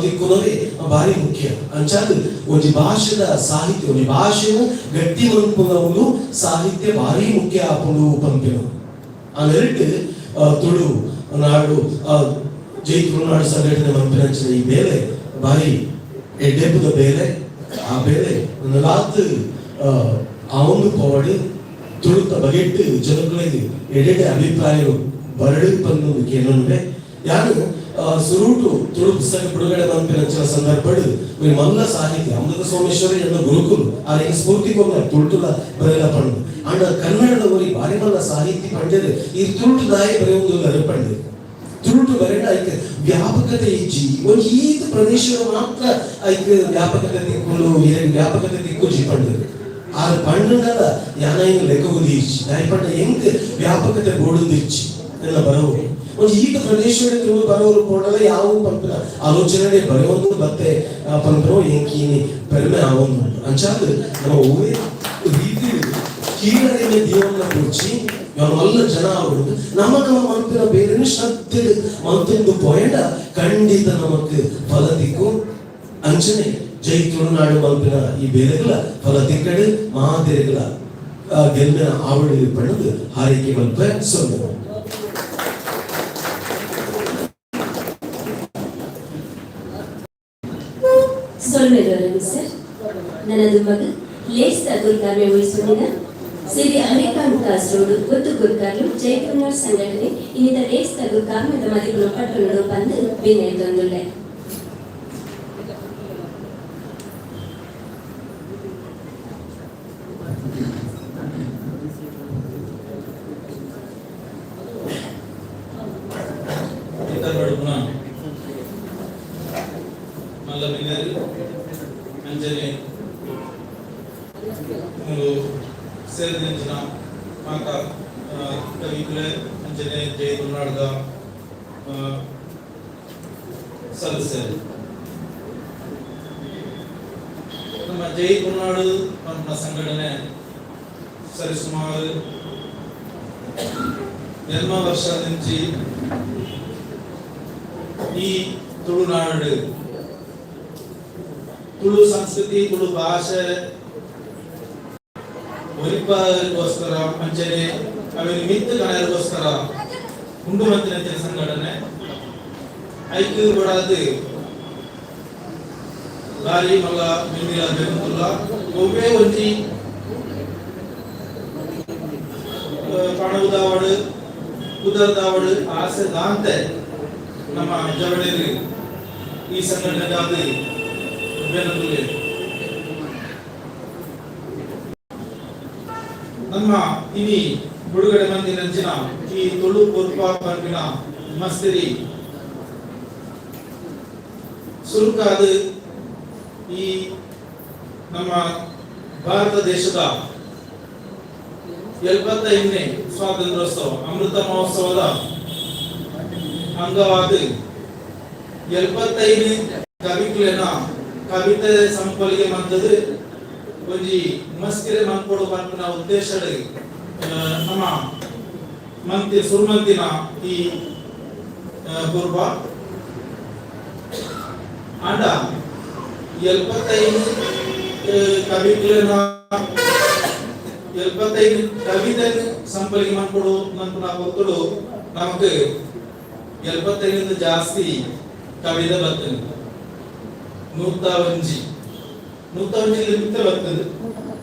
ತಿಕ್ಕುನವೇ ಭಾರಿ ಮುಖ್ಯ. ಅಂಚಾದ್ ಒಂಜಿ ಭಾಷೆದ ಸಾಹಿತ್ಯ, ಒಂಜಿ ಭಾಷೆನು ಗಟ್ಟಿ ಮನ್ಪುನವುಲು ಸಾಹಿತ್ಯ ಭಾರಿ ಮುಖ್ಯ ಆಪುಂಡು ಪನ್ಪಿನ ಆ ನೆರಟ್ ತುಳು ನಾಡು ಜೈ ತುಳುನಾಡು ಸಂಘಟನೆ ಮನ್ಪಿನಂಚಿನ ಈ ಬೇಲೆ ಭಾರಿ ಎಡ್ಡೆಪ್ಪುದ ಬೇಲೆ. ಆ ಬೇಲೆ ನಲಾತ್ ಆ ಒಂದು ಪೋವಡ್, ತುಳುತ ಬಗೆಟ್ ಜನಗಳಿಗೆ ಎಡೆಡೆ ಅಭಿಪ್ರಾಯ ಬರಡು ಪಂದು ಕೇನೊಂಡೆ. ಯಾನು ಸುರೂಟು ತುಳು ಪುಸ್ತಕ ಬಿಡುಗಡೆ ಮನ್ಪಿನಂಚಿನ ಸಂದರ್ಭಡ್ ಮಲ್ಲ ಸಾಹಿತಿ ಅಮೃತ ಸೋಮೇಶ್ವರಿ ಎನ್ನ ಗುರುಕುಲು ಆರೆಗ್ ಸ್ಫೂರ್ತಿ ಕೊರ್ನ ತುಳುಟುಲ ಬರೆಲ ಪಂಡು. ಅಂಡ ಕನ್ನಡದ ಒರಿ ಭಾರಿ ಮಲ್ಲ ಸಾಹಿತಿ ಪಂಡೆರ್, ಈ ತುಳುಟು ದಾಯ ಬರೆಯುವುದು ಪಂಡೆ, ತುಳುಟು ಬರೆಂಡ ಐಕ್ ವ್ಯಾಪಕತೆ ಇಜ್ಜಿ, ಒಂಜಿ ಈತ್ ಪ್ರದೇಶ ಮಾತ್ರ ಐಕ್ ವ್ಯಾಪಕತೆ ತಿಕ್ಕುಂಡು, ಇರೆಗ್ ವ್ಯಾಪಕತೆ ತಿಕ್ಕುಜಿ ಪಂಡೆರ್. ಆರ್ ಪಂಡಂಡಲ ಯಾನೈನ್ ಲೆಕ್ಕಗುದಿ ಇಜ್ಜಿ. ದಾಯ ಪಂಡ ಎಂಕ್ ವ್ಯಾಪಕತೆ ಬೋಡುಂದು ಇಜ್ಜಿ. ಎಲ್ಲ ಬರವು ಒಂಜಿ ಈತ ಪ್ರದೇಶದ ತುಳು ಬರೋರು ಪೋಂಡಲ ಯಾವ ಪನ್ಪಿನ ಆಲೋಚನೆ ಬರೆಯೊಂದು ಬತ್ತೆ ಪನ್ಪರೋ ಎಂಕೀನಿ ಪೆರ್ಮೆ ಆವೊಂದು. ಅಂಚಾದ್ ನಮ್ಮ ಒವ್ವೇ ರೀತಿ ಕೀಳರಿಮೆ ದೀವನ್ನ ಕುರ್ಚಿ ಮಲ್ಲ ಜನ ಆವೊಂದು ನಮ್ಮ ನಮ್ಮ ಮನ್ಪಿನ ಬೇರೆ ಶ್ರದ್ಧೆ ಮಂತೊಂದು ಪೋಯಂಡ ಖಂಡಿತ ನಮಕ್ ಫಲ ತಿಕ್ಕು. ಅಂಚನೆ ಜೈ ತುಳುನಾಡು ಮಲ್ಪಿನ ಈ ಬೇಲೆಗಳ ಫಲ ತಿಕ್ಕಡು ಮಾತೆರೆಗಳ ಗೆಲ್ಮಿನ ಆವಡಿ ಪಡೆದು ಹಾರೈಕೆ ಮಲ್ಪ ಸೊನ್ನೆ. ಸೊಲ್ಮೆದೊರವಿ ಸರ್. ನನ್ನದು ಮಗ ಲೇಸ್ ಗುರ್ಕಾರ್ಮೆ ವಹಿಸೊಂದಿನ ಸಿರಿ ಹರಿಕಾಂತ್ ಕಾಸ್ರೋಡು ಗೊತ್ತು ಗುರ್ಕಾರ್ಲು ಜೈ ತುಳುನಾಡ್ ಸಂಘಟನೆ ಇನ್ನಿತ ಲೇಸ್ ಗುರ್ಕಾರ್ಮೆದ ಮದಿಪುನ ಪಟ್ಟಣಡು ಪಂದ್ ವಿನಯ ತಂದುಲ್ಲೆ. ಮಲ್ಲ ಬಿನ್ನೆರ್ ಅಂಚನೆ ಮೂಲು ಸೇರಿದಂಚಿನ ಮಾತ ಕವಿಕುಲೆ ಅಂಚನೆ ಜೈ ತುಳುನಾಡ್ದ ಸದಸ್ಯರು. ನಮ್ಮ ಜೈ ತುಳುನಾಡು ಪನ್ಪಿನ ಸಂಘಟನೆ ಸರಿಸುಮಾರು ಎನ್ಮ ವರ್ಷ ಈ ತುಳುನಾಡು ತುಳು ಸಂಸ್ಕೃತಿ ತುಳು ಭಾಷೆ ಒರಿಪಗೋಸ್ಕರ ಅಂಚನೆ ಅವೆನ್ ಮಿತ್ತ್ ಕಣಯಗೋಸ್ಕರ ಉಂಡು ಮಂತಿನ ಸಂಘಟನೆ. ಐಕ್ ಬಡಾದ್ ಬಾರಿ ಮಲ್ಲ ಬೆಂದಿಲ ಬೆಂದುಲ್ಲ ಒವ್ವೇ ಒಂಜಿ ಪಣವುದಾವಡು ಕುದರ್ದಾವಡು ಆಸೆ ದಾಂತೆ ನಮ್ಮ ಜವಳೇರು ಈ ಸಂಘಟನೆಗಾದ ಬೆನದುಲ್ಲೆ. ನಮ್ಮ ಇನಿ ಬಿಡುಗಡೆ ಮಂದಿನಂಚಿನ ಈ ತುಳು ಪುರ್ಪ ಪನ್ಪಿನ ಮಸ್ತಿರಿ ಸುರುಕಾದ ಈ ನಮ್ಮ ಭಾರತ ದೇಶದ 75ನೇ ಸ್ವಾತಂತ್ರ್ಯೋತ್ಸವ ಅಮೃತ ಮಹೋತ್ಸವದ ಅಂಗವಾದ 75 ಕವಿಕ್ಲೆನ ಕವಿತೆ ಸಂಪೊಲಿಗೆ ಮಂತದು ಒಂಜಿ ಮಸ್ಕಿರೆ ಮನ್ಪೊಡು ಪನ್ಪಿನ ಉದ್ದೇಶಡ್ ನಮ್ಮ ಮಂತಿ ಸುರುಮಂತಿನ ಈ ಪೂರ್ವ ಆಂಡ 75 ಕವಿಕ್ಲೆನ 75 ಕವಿತೆ ಸಂಪೊಲಿಗೆ ಮನ್ಪೊಡು ಮನ್ಪುನ ಪೊರ್ತುಡು ನಮಕ್ 75 ಜಾಸ್ತಿ ಕವಿತೆ ಬರ್ತದೆ. 101 101 ಮಿತ್ತ ಬರ್ತದೆ,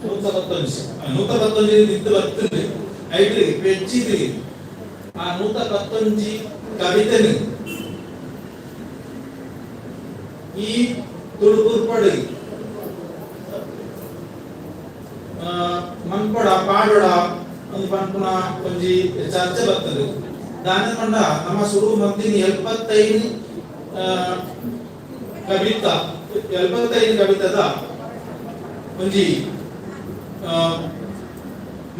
111 111 ಮಿತ್ತ ಬರ್ತದೆ. ಐಟ್ ಪೆಚ್ಚಿದ್ ಆ 111 ಕವಿತೆನು ಈ ತುಳು ಪುರ್ಪಡ್ ಮನ್ಪೊಡ ಪಾಡೊಡ ಒಂದು ಪನ್ಪುನ ಒಂಜಿ ಚರ್ಚೆ ಬರ್ತದೆ. ದಾನ ಪಂಡ ನಮ್ಮ ಸುರು ಮಂದಿನಿ 75 ಕವಿತಾ 75 ಕವಿತದ ಒಂಜಿ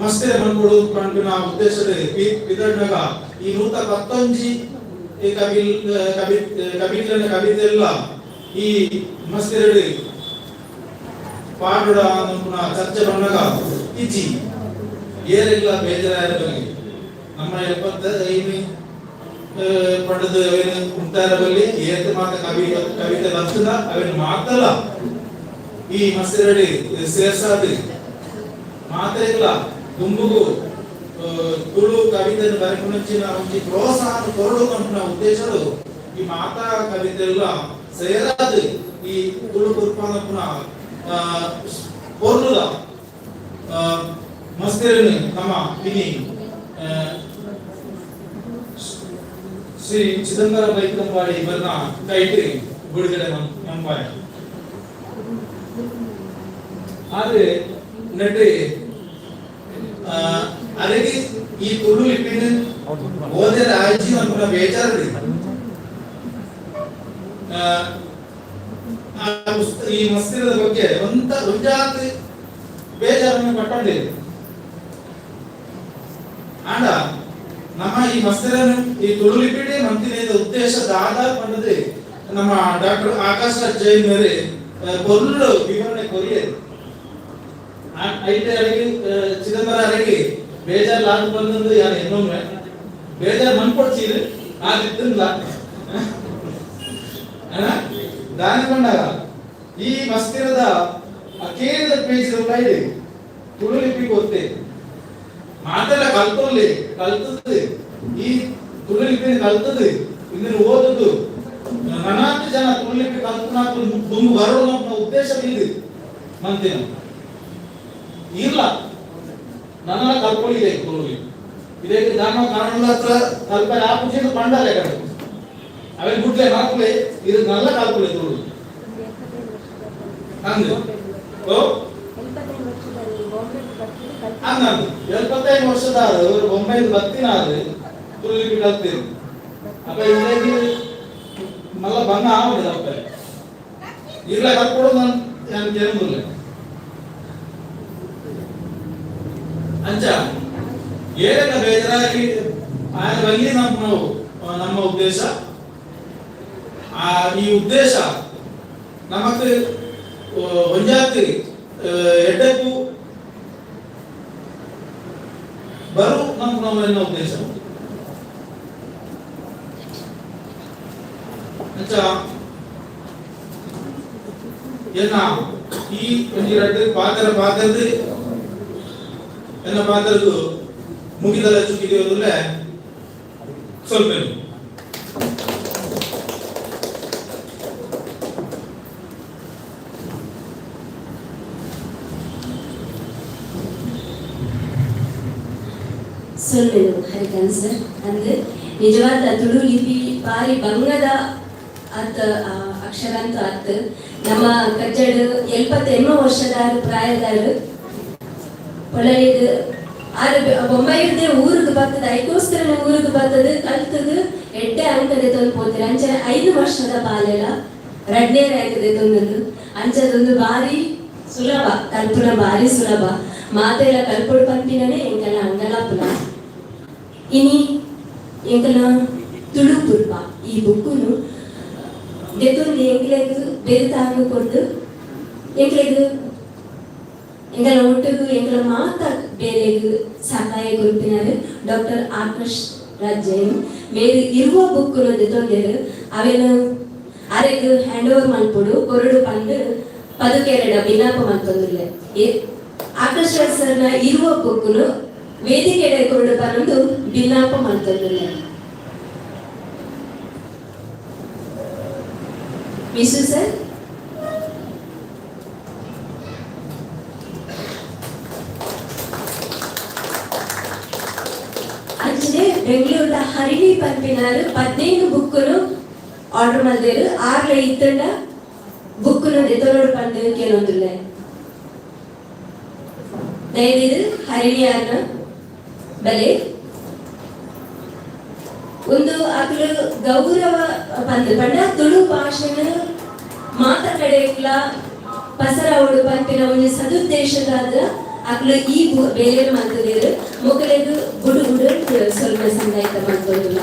ಮಸ್ತಿರ ಮನ್ಕೊಡು ಪನ್ಪಿನ ಉದ್ದೇಶದ ಪಿದಡ್ನಾಗ ಈ 119 ಕವಿ ಕವಿ ಕವಿತನ ಕವಿತೆ ಎಲ್ಲ ಈ ಮಸ್ತಿರಡು ಪಾಡುಡ ಅನ್ಪುನ ಚರ್ಚೆ ಬಂದಾಗ ಇಜ್ಜಿ ಏರೆಲ್ಲ ಬೇಜಾರ ಬಲ್ಲಿ ನಮ್ಮ 75 ಪಡೆದು ಅವೇನು ಉಂಟಾರ ಬಲ್ಲಿ ಏತ ಮಾತ ಕವಿತೆ ಬರ್ತದ ಅವೇನು ಮಾತಲ್ಲ ಈ ಮಸ್ತಿರಡಿ ಸೇರ್ಸಾದಿ ಮಾತ್ರ ದುಂಬುಗು ತುಳು ಕವಿತೆಯನ್ನು ಬರೆಪುನಂಚಿನ ಒಂಜಿ ಪ್ರೋತ್ಸಾಹ ಕೊರಡು ಪನ್ಪಿನ ಉದ್ದೇಶಡು ಈ ಮಾತಾ ಕವಿತೆ ಎಲ್ಲ ಸೇರಾದು ಈ ತುಳು ಪುರ್ಪಾನಪುನ ಪೊರ್ಲುದ ಮಸ್ತಿರನು ನಮ್ಮ ಇನಿ ಶ್ರೀ ಚಿದಂಬರ ಬೈಕಂಪಾಡಿ ಇವರನ್ನ ಕೈಟ್ ಬಿಡುಗಡೆ ಮಂಪಾಯ. ಆದ್ರೆ ನಟಿ ಅರೆಗೆ ಈ ತುಳು ಲಿಪಿನ ಓದರ ಆಯ್ಜಿ ಅನ್ಪುನ ಬೇಜಾರು ಈ ಮಸ್ತಿರದ ಬಗ್ಗೆ ಒಂತ ಒಂಜಾತಿ ಬೇಜಾರನ್ನು ಕಟ್ಟೊಂಡಿದೆ. ಆಂಡ ನಮ್ಮ ಈ ಮಸ್ತಿರನ್ನು ಈ ತುಳು ಲಿಪಿಡೇ ಮಂತಿನ ಉದ್ದೇಶ ದಾದ ಪಂಡದು ನಮ್ಮ ಡಾಕ್ಟರ್ ಆಕಾಶ್ ಜೈನ್ ಮೇರೆ ಪೊರ್ಲು ವಿವರಣೆ ಕೊರಿಯರು. ಐತೆ ಅರೆಗೆ ಚಿದಂಬರ ಅರೆಗೆ ಬೇಜಾರ್ ಲಾಗ್ ಬಂದಂದು ಯಾರು ಇನ್ನೊಮ್ಮೆ ಬೇಜಾರ್ ಮನ್ಕೊಡ್ತೀರಿ ಆಗಿತ್ತಿಲ್ಲ ದಾನಿ ಬಂದಾಗ ಈ ಮಸ್ತಿರದ ಅಕೇರಿದ ಪೇಜ್ ಇದೆ ತುಳು ಲಿಪಿ ಗೊತ್ತೇ ಮಾತೆಲ್ಲ ಕಲ್ತೋಲ್ಲಿ ಕಲ್ತದ್ದು ಈ ತುಳು ಲಿಪಿ ಕಲ್ತದ್ದು ಇದನ್ನು ಓದದ್ದು ನನಾಂತ ಜನ ತುಳು ಲಿಪಿ ಕಲ್ತನಾಕು ದುಂಬು ಬರೋಣ ಉದ್ದೇಶ ಇದು ಮಂತಿನ ಇಲ್ಲ ನನ್ನ ಕಲ್ಪೊಳಿದೆ ತುಳು ಲಿಪಿ ಇದೇ ದಾನ ಕಾರಣ ಹತ್ರ ಕಲ್ಪ ಆಪುಜಿನ ಪಂಡಲೆ ಕಡೆ ಅವೆ ಗುಡ್ಲೆ ಮಾಕುಲೆ ಇದು ನಲ್ಲ ಕಲ್ಪೊಳಿ ತುಳು ಅಂದು ಓ ಅಂದಂದು 75 ವರ್ಷದ ಅವರು ಬೊಂಬೈದು ಬತ್ತಿನಾರು ತುಳು ಲಿಪಿ ಕಲ್ತಿರು. ಅಪ್ಪ ಇವ್ರಿಗೆ ಮಲ್ಲ ಬಂಗ ಆವಡಿದ ಅಪ್ಪ ಇರ್ಲ ಕಲ್ಪೊಡು ನಾನು ನಾನು ಕೇಳುದಿಲ್ಲ. ಅಂಚ ಏನೆಲ್ಲ ಬೇಜಾರಾಗಿ ಆಯ ಬಲ್ಲಿ ನಮ್ಮ ನಮ್ಮ ಉದ್ದೇಶ ಆ ಈ ಉದ್ದೇಶ ನಮಕ್ ಒಂಜಾತಿ ಎಡ್ಡೆಪ್ಪು ಬರು ನಮ್ಮ ನಮ್ಮ ಉದ್ದೇಶ. ಅಂಚ ಏನ ಈ ಒಂಜಿ ರಡ್ಡ್ ಪಾತ್ರ ಪಾತ್ರದ ಎನ್ನ ಪಾತ್ರದ್ದು ಮುಗಿದಲ್ಲ ಚುಕ್ಕಿದೆಯಲ್ಲ ಸ್ವಲ್ಪ ಸೊಲ್ಮೆನು ಹರಿಕನ್ ಸರ್. ಅಂದ್ರೆ ನಿಜವಾದ ತುಳು ಲಿಪಿ ಬಾರಿ ಬಂಗದ ಅತ್ ಅಕ್ಷರ ಅಂತೂ ಅತ್. ನಮ್ಮ ಕಜ್ಜಡ್ 78 ವರ್ಷದಾರು ಪ್ರಾಯದಾರು ಪೊಳಲಿಗ್ ಆರು ಬೊಂಬೈರ್ದೆ ಊರಿಗೆ ಬರ್ತದೆ, ಐಕೋಸ್ಕರ ಊರಿಗೆ ಬರ್ತದೆ ಕಲ್ತದು ಎಡ್ಡೆ ಅಂಕದೆ ತಂದು ಪೋತಾರೆ. ಅಂಚ 5 ವರ್ಷದ ಬಾಲೆಲ ರಡ್ನೇ ರ್ಯಾಂಕದೆ ತಂದೊಂದು ಅಂಚದೊಂದು ಬಾರಿ ಸುಲಭ ಕಲ್ಪುನ ಬಾರಿ ಸುಲಭ ಮಾತೆಲ್ಲ ಕಲ್ಪೊಡು ಪನ್ಪಿನನೆ ಎಂಕಲ್ನ ಅಂಗಲಾಪುನ. ಇನಿ ಎಂಕಲ್ನ ತುಳು ಪುರ್ಪ ಈ ಬುಕ್ಕುನು ದೆತೊಂದು ಎಂಕ್ಲೆಗ್ ಬೇರೆ ತಾಂಗ್ ಕೊರ್ದು ಎಂಕ್ಲೆಗ್ ಎಂಕಲ್ನ ಒಟ್ಟುಗು ಎಂಕಲ ಮಾತ ಬೇರೆಗ್ ಸಹಾಯ ಕೊರ್ಪಿನಾರು ಡಾಕ್ಟರ್ ಆಕಾಶ್ ರಾಜ್ ಜೈನ್ ಮೇರು ಇರುವ ಬುಕ್ಕುನು ದೆತೊಂದೆರು ಅವೆನ್ ಅರೆಗ್ ಹ್ಯಾಂಡ್ ಓವರ್ ಮಲ್ಪೊಡು ಕೊರಡು ಪಂದ್ ಪದುಕೆರಡ ಬಿನ್ನಾಪ ಮಲ್ತೊಂದುಲ್ಲೆ. ಆಕಾಶ್ ರಾಜ್ ಸರ್ನ ಇರುವ ಬುಕ್ಕುನು ವೇದಿಕೆಡೆ ಕೊರಡು ಪನೊಂದು ಬಿನ್ನಾಪ ಮಲ್ತೊಂದುಲ್ಲೆ. ವಿಸು ಸರ್ ಅಂಚನೆ ಬೆಂಗಳೂರದ ಹರಿಣಿ ಪನ್ಪಿನಾರು 15 ಬುಕ್ಕುನು ಆರ್ಡರ್ ಮಲ್ದೇರು ಆರ್ಲೆ ಇತ್ತಂಡ ಬುಕ್ಕುನು ದೆತೊನೊಡು ಪಂದ್ ಕೇನೊಂದುಲ್ಲೆ. ದಯದೀದ್ ಹರಿಣಿ ಆರ್ನ ಬಲೆ ಒಂದು ಅಕುಲು ಗೌರವ ಪಂದ್ ಪಂಡ ತುಳು ಭಾಷೆನ ಮಾತ ಕಡೆಕ್ಲ ಪಸರವಡು ಪನ್ಪಿನ ಒಂಜಿ ಸದುದ್ದೇಶದಾದ ಅಕುಲು ಈ ಬೇಲೆ ಮಲ್ತದೇರು. ಮೊಕಲೆಗ್ ಗುಡು ಗುಡು ಸ್ವಲ್ಪ ಸಂದಾಯಿತ ಮಲ್ತೊಂದುಲ್ಲ.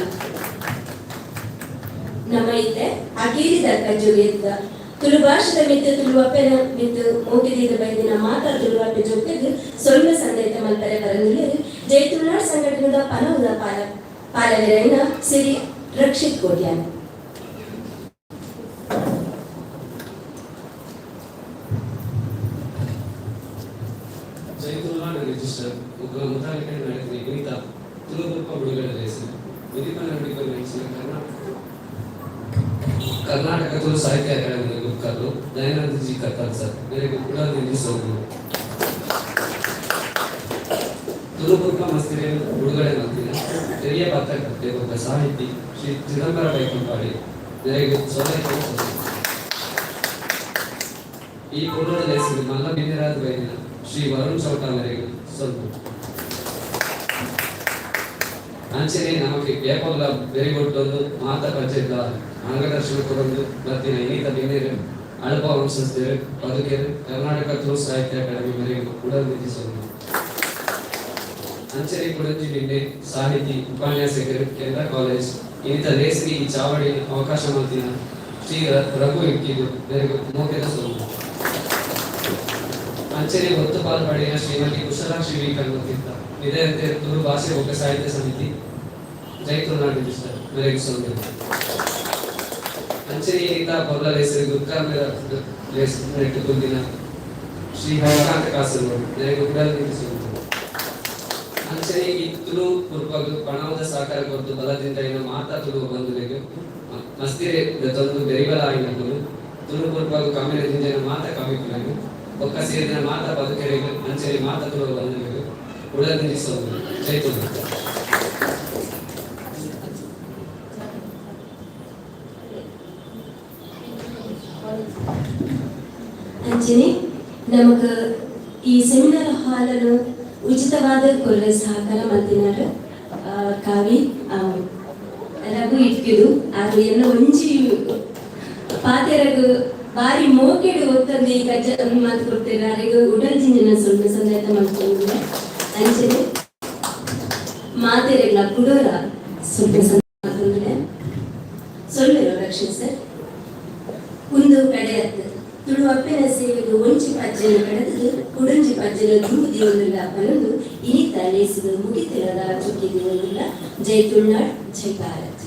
ನಮ್ಮ ಇತ್ತೆ ಅಕೇರಿದ ಕಜ್ಜೊಗೆದ್ದ ತುಳು ಭಾಷೆದ ಮಿತ್ತು ತುಳುವಪ್ಪೆನ ಮಿತ್ತು ಮೋಕೆದೀದ ಬೈದಿನ ಮಾತಾ ತುಳುವಪ್ಪೆ ಜೊತೆಗೆ ಸೊಲ್ಮೆ ಸಂದೈತ ಮಲ್ಪರೆ ಬರಂದುಲ್ಲೆರ್. ಜೈ ತುಳುನಾಡ್ ಸಂಘಟನೆದ ಪನವುದ ಪಾಲವೆರೈನ ಸಿರಿ ರಕ್ಷಿತ್ ಕೋಟ್ಯಾನ್. ಜೈ ತುಳುನಾಡು ರಿಜಿಸ್ಟರ್ ಮುತಾಲಿಕೆ ನಡೆದಿದೆ ವಿನೀತ ತುಳುಗುಪ್ಪ ಬಿಡುಗಡೆ ಲೇಸು ವಿಧಿಪನ ನುಡಿಪನ ಕರ್ನಾಟಕ ತುಳು ಸಾಹಿತ್ಯ ಅಕಾಡೆಮಿ ಗುರುಕರ್ಲು ದಯಾನಂದ ಜಿ ಕತ್ತಲ್ ಸರ್ ಮೇರೆಗೆ ಕೂಡ ನಿಲ್ಲಿಸೋದು ತುಳುಗುಪ್ಪ ಮಸ್ತಿರೆ ಬಿಡುಗಡೆ ಮಲ್ತಿನ ಪೆರಿಯ ಪತ್ರಕರ್ತೆ ಒಬ್ಬ ಸಾಹಿತಿ ಶ್ರೀ ಚಿದಂಬರ ಬೈಕಂಪಾಡಿ ಮೇರೆಗೆ ಸೊಲೈಕೆ. ಈ ಕೊಡೋಡ ಲೇಸಿಗೆ ಮಲ್ಲ ಬಿನ್ನಿರಾಜ್ ಬೈದಿನ ಶ್ರೀ ವರುಣ್ ಚೌಟ ಮೇರೆಗೆ ಸ್ವಲ್ಪ ಅಂಚನೆ ನಮಗೆ ಏಪೊಲ್ಲ ಬೆರಿಗೊಟ್ಟೊಂದು ಮಾತ ಪಂಚಾಯತ್ ಮಾರ್ಗದರ್ಶನ ಕೊರೊಂದು ಬತ್ತಿನ ಇನ್ನಿತ ಬಿನ್ನೆರು ಅಳಪ ವಂಶಸ್ಥರು ಪದುಕೆರು ಕರ್ನಾಟಕ ತುಳು ಸಾಹಿತ್ಯ ಅಕಾಡೆಮಿ ಮೇರೆಗೆ ಉಡಲ್ ನಿಧಿಸೊಂದು. ಅಂಚನೆ ಕುಡಂಜಿ ಬಿನ್ನೆ ಸಾಹಿತಿ ಉಪನ್ಯಾಸಕರು ಕೆನರಾ ಕಾಲೇಜ್ ಇನ್ನಿತ ಲೇಸಿಗೆ ಈ ಚಾವಡಿ ಅವಕಾಶ ಮಲ್ತಿನ ಶ್ರೀ ರಘು ಇಕ್ಕಿಗು ಮೇರೆಗೆ ಮೋಕೆದ ಸೊಲ್ಲು. ಅಂಚನೆ ಒತ್ತು ಪಾಲು ಪಡೆಯ ಶ್ರೀಮತಿ ಕುಶಲಾಕ್ಷಿ ವಿ ಕಣ್ಮತಿದ್ದ ಇದೇ ತುಳು ಭಾಷೆ ಒಕ್ಕ ಸಾಹಿತ್ಯ ಸಮಿತಿ ಜೈ ತುಳುನಾಡು ರಿಜಿಸ್ಟರ್ ಮೇರೆಗೆ ಸೊಲ್ಲು. ಅಂಚನೆ ಇನ್ನಿತ ಪೊರ್ಲ ಲೇಸರಿ ಗುರ್ಕಾರ್ಮೆದ ಲೇಸ್ ನೆಟ್ಟು ಕುಂದಿನ ಶ್ರೀ ಹರಿಕಾಂತ ಕಾಸರಗೋಡು ಮೇರೆಗೆ ಉಡಲ್ ನಿಲ್ಲಿಸುವುದು. ಅಂಚನೆ ಈ ತುಳು ಕುರ್ಪಗು ಪಣವದ ಸಹಕಾರ ಕೊರತು ಬಲದಿಂದ ಇನ್ನ ಮಾತಾ ತುಳು ಬಂಧುಲೆಗ್ ಮಸ್ತಿರೆ ತೊಂದು ಬೆರಿಬಲ ಆಯಿನಕುಲು ತುಳು ಕುರ್ಪಗು ಕಮ್ಮಿನ ದಿಂಜನ ಮಾತಾ ಕವಿಕುಲೆಗ್ ಬೊಕ್ಕ ಸೇರಿನ ಮಾತಾ ಬದುಕೆರೆಗ್ ಅಂಚನೆ ಮಾತಾ ತುಳು ಬಂಧುಲೆಗ್ ಉಡಲ್ ನಿಲ್ಲಿಸುವುದು. ಜೈ ತುಳು. ಅಂಚನೆ ನಮಕ್ ಈ ಸೆಮಿನಾರ್ ಹಾಲನ್ನು ಉಚಿತವಾದ ಕೊರ್ರೆ ಸಹಕಾರ ಮಲ್ತಿನಾರ್ ಕಾವಿ ರಘು ಇಟ್ಕಿದು ಆರು ಎನ್ನ ಒಂಜಿ ಪಾತೆರಗು ಬಾರಿ ಮೋಕೆಡು ಒತ್ತಂದು ಈ ಕಜ್ಜ ಮಾತು ಕೊಡ್ತೇನೆ. ಅರೆಗ್ ಉಡಲ್ ಜಿಂಜಿನ ಸೊಲ್ಮೆ ಸಂದಾಯ್ತ ಮಲ್ತೊಂದುಲ್ಲೆ. ಅಂಚನೆ ಮಾತೆರೆಗ್ಲ ಕುಡೋರ ಸೊಲ್ಮೆ ಸಂದಾಯ್ತ ಸೊಲ್ಮೆರು ರಕ್ಷಿತ್ ಸರ್. ಉಂದು ಕಡೆಯತ್ತು ತುಳು ಅಪ್ಪೆನ ಸೇವೆಗೆ ಒಂಜಿ ಪಜ್ಜೆನ ಕಡೆದು ಕುಡಂಜಿ ಪಜ್ಜೆನ ದುಂಬು ದಿಯೊಂದುಲ್ಲ ಪನೊಂದು ಇನಿತ ಲೇಸುದು ಮುಗಿತಿರದ ಚುಕ್ಕಿ ದಿಯೊಂದುಲ್ಲ. ಜೈ ತುಳುನಾಡ್, ಜೈ ಭಾರತ್.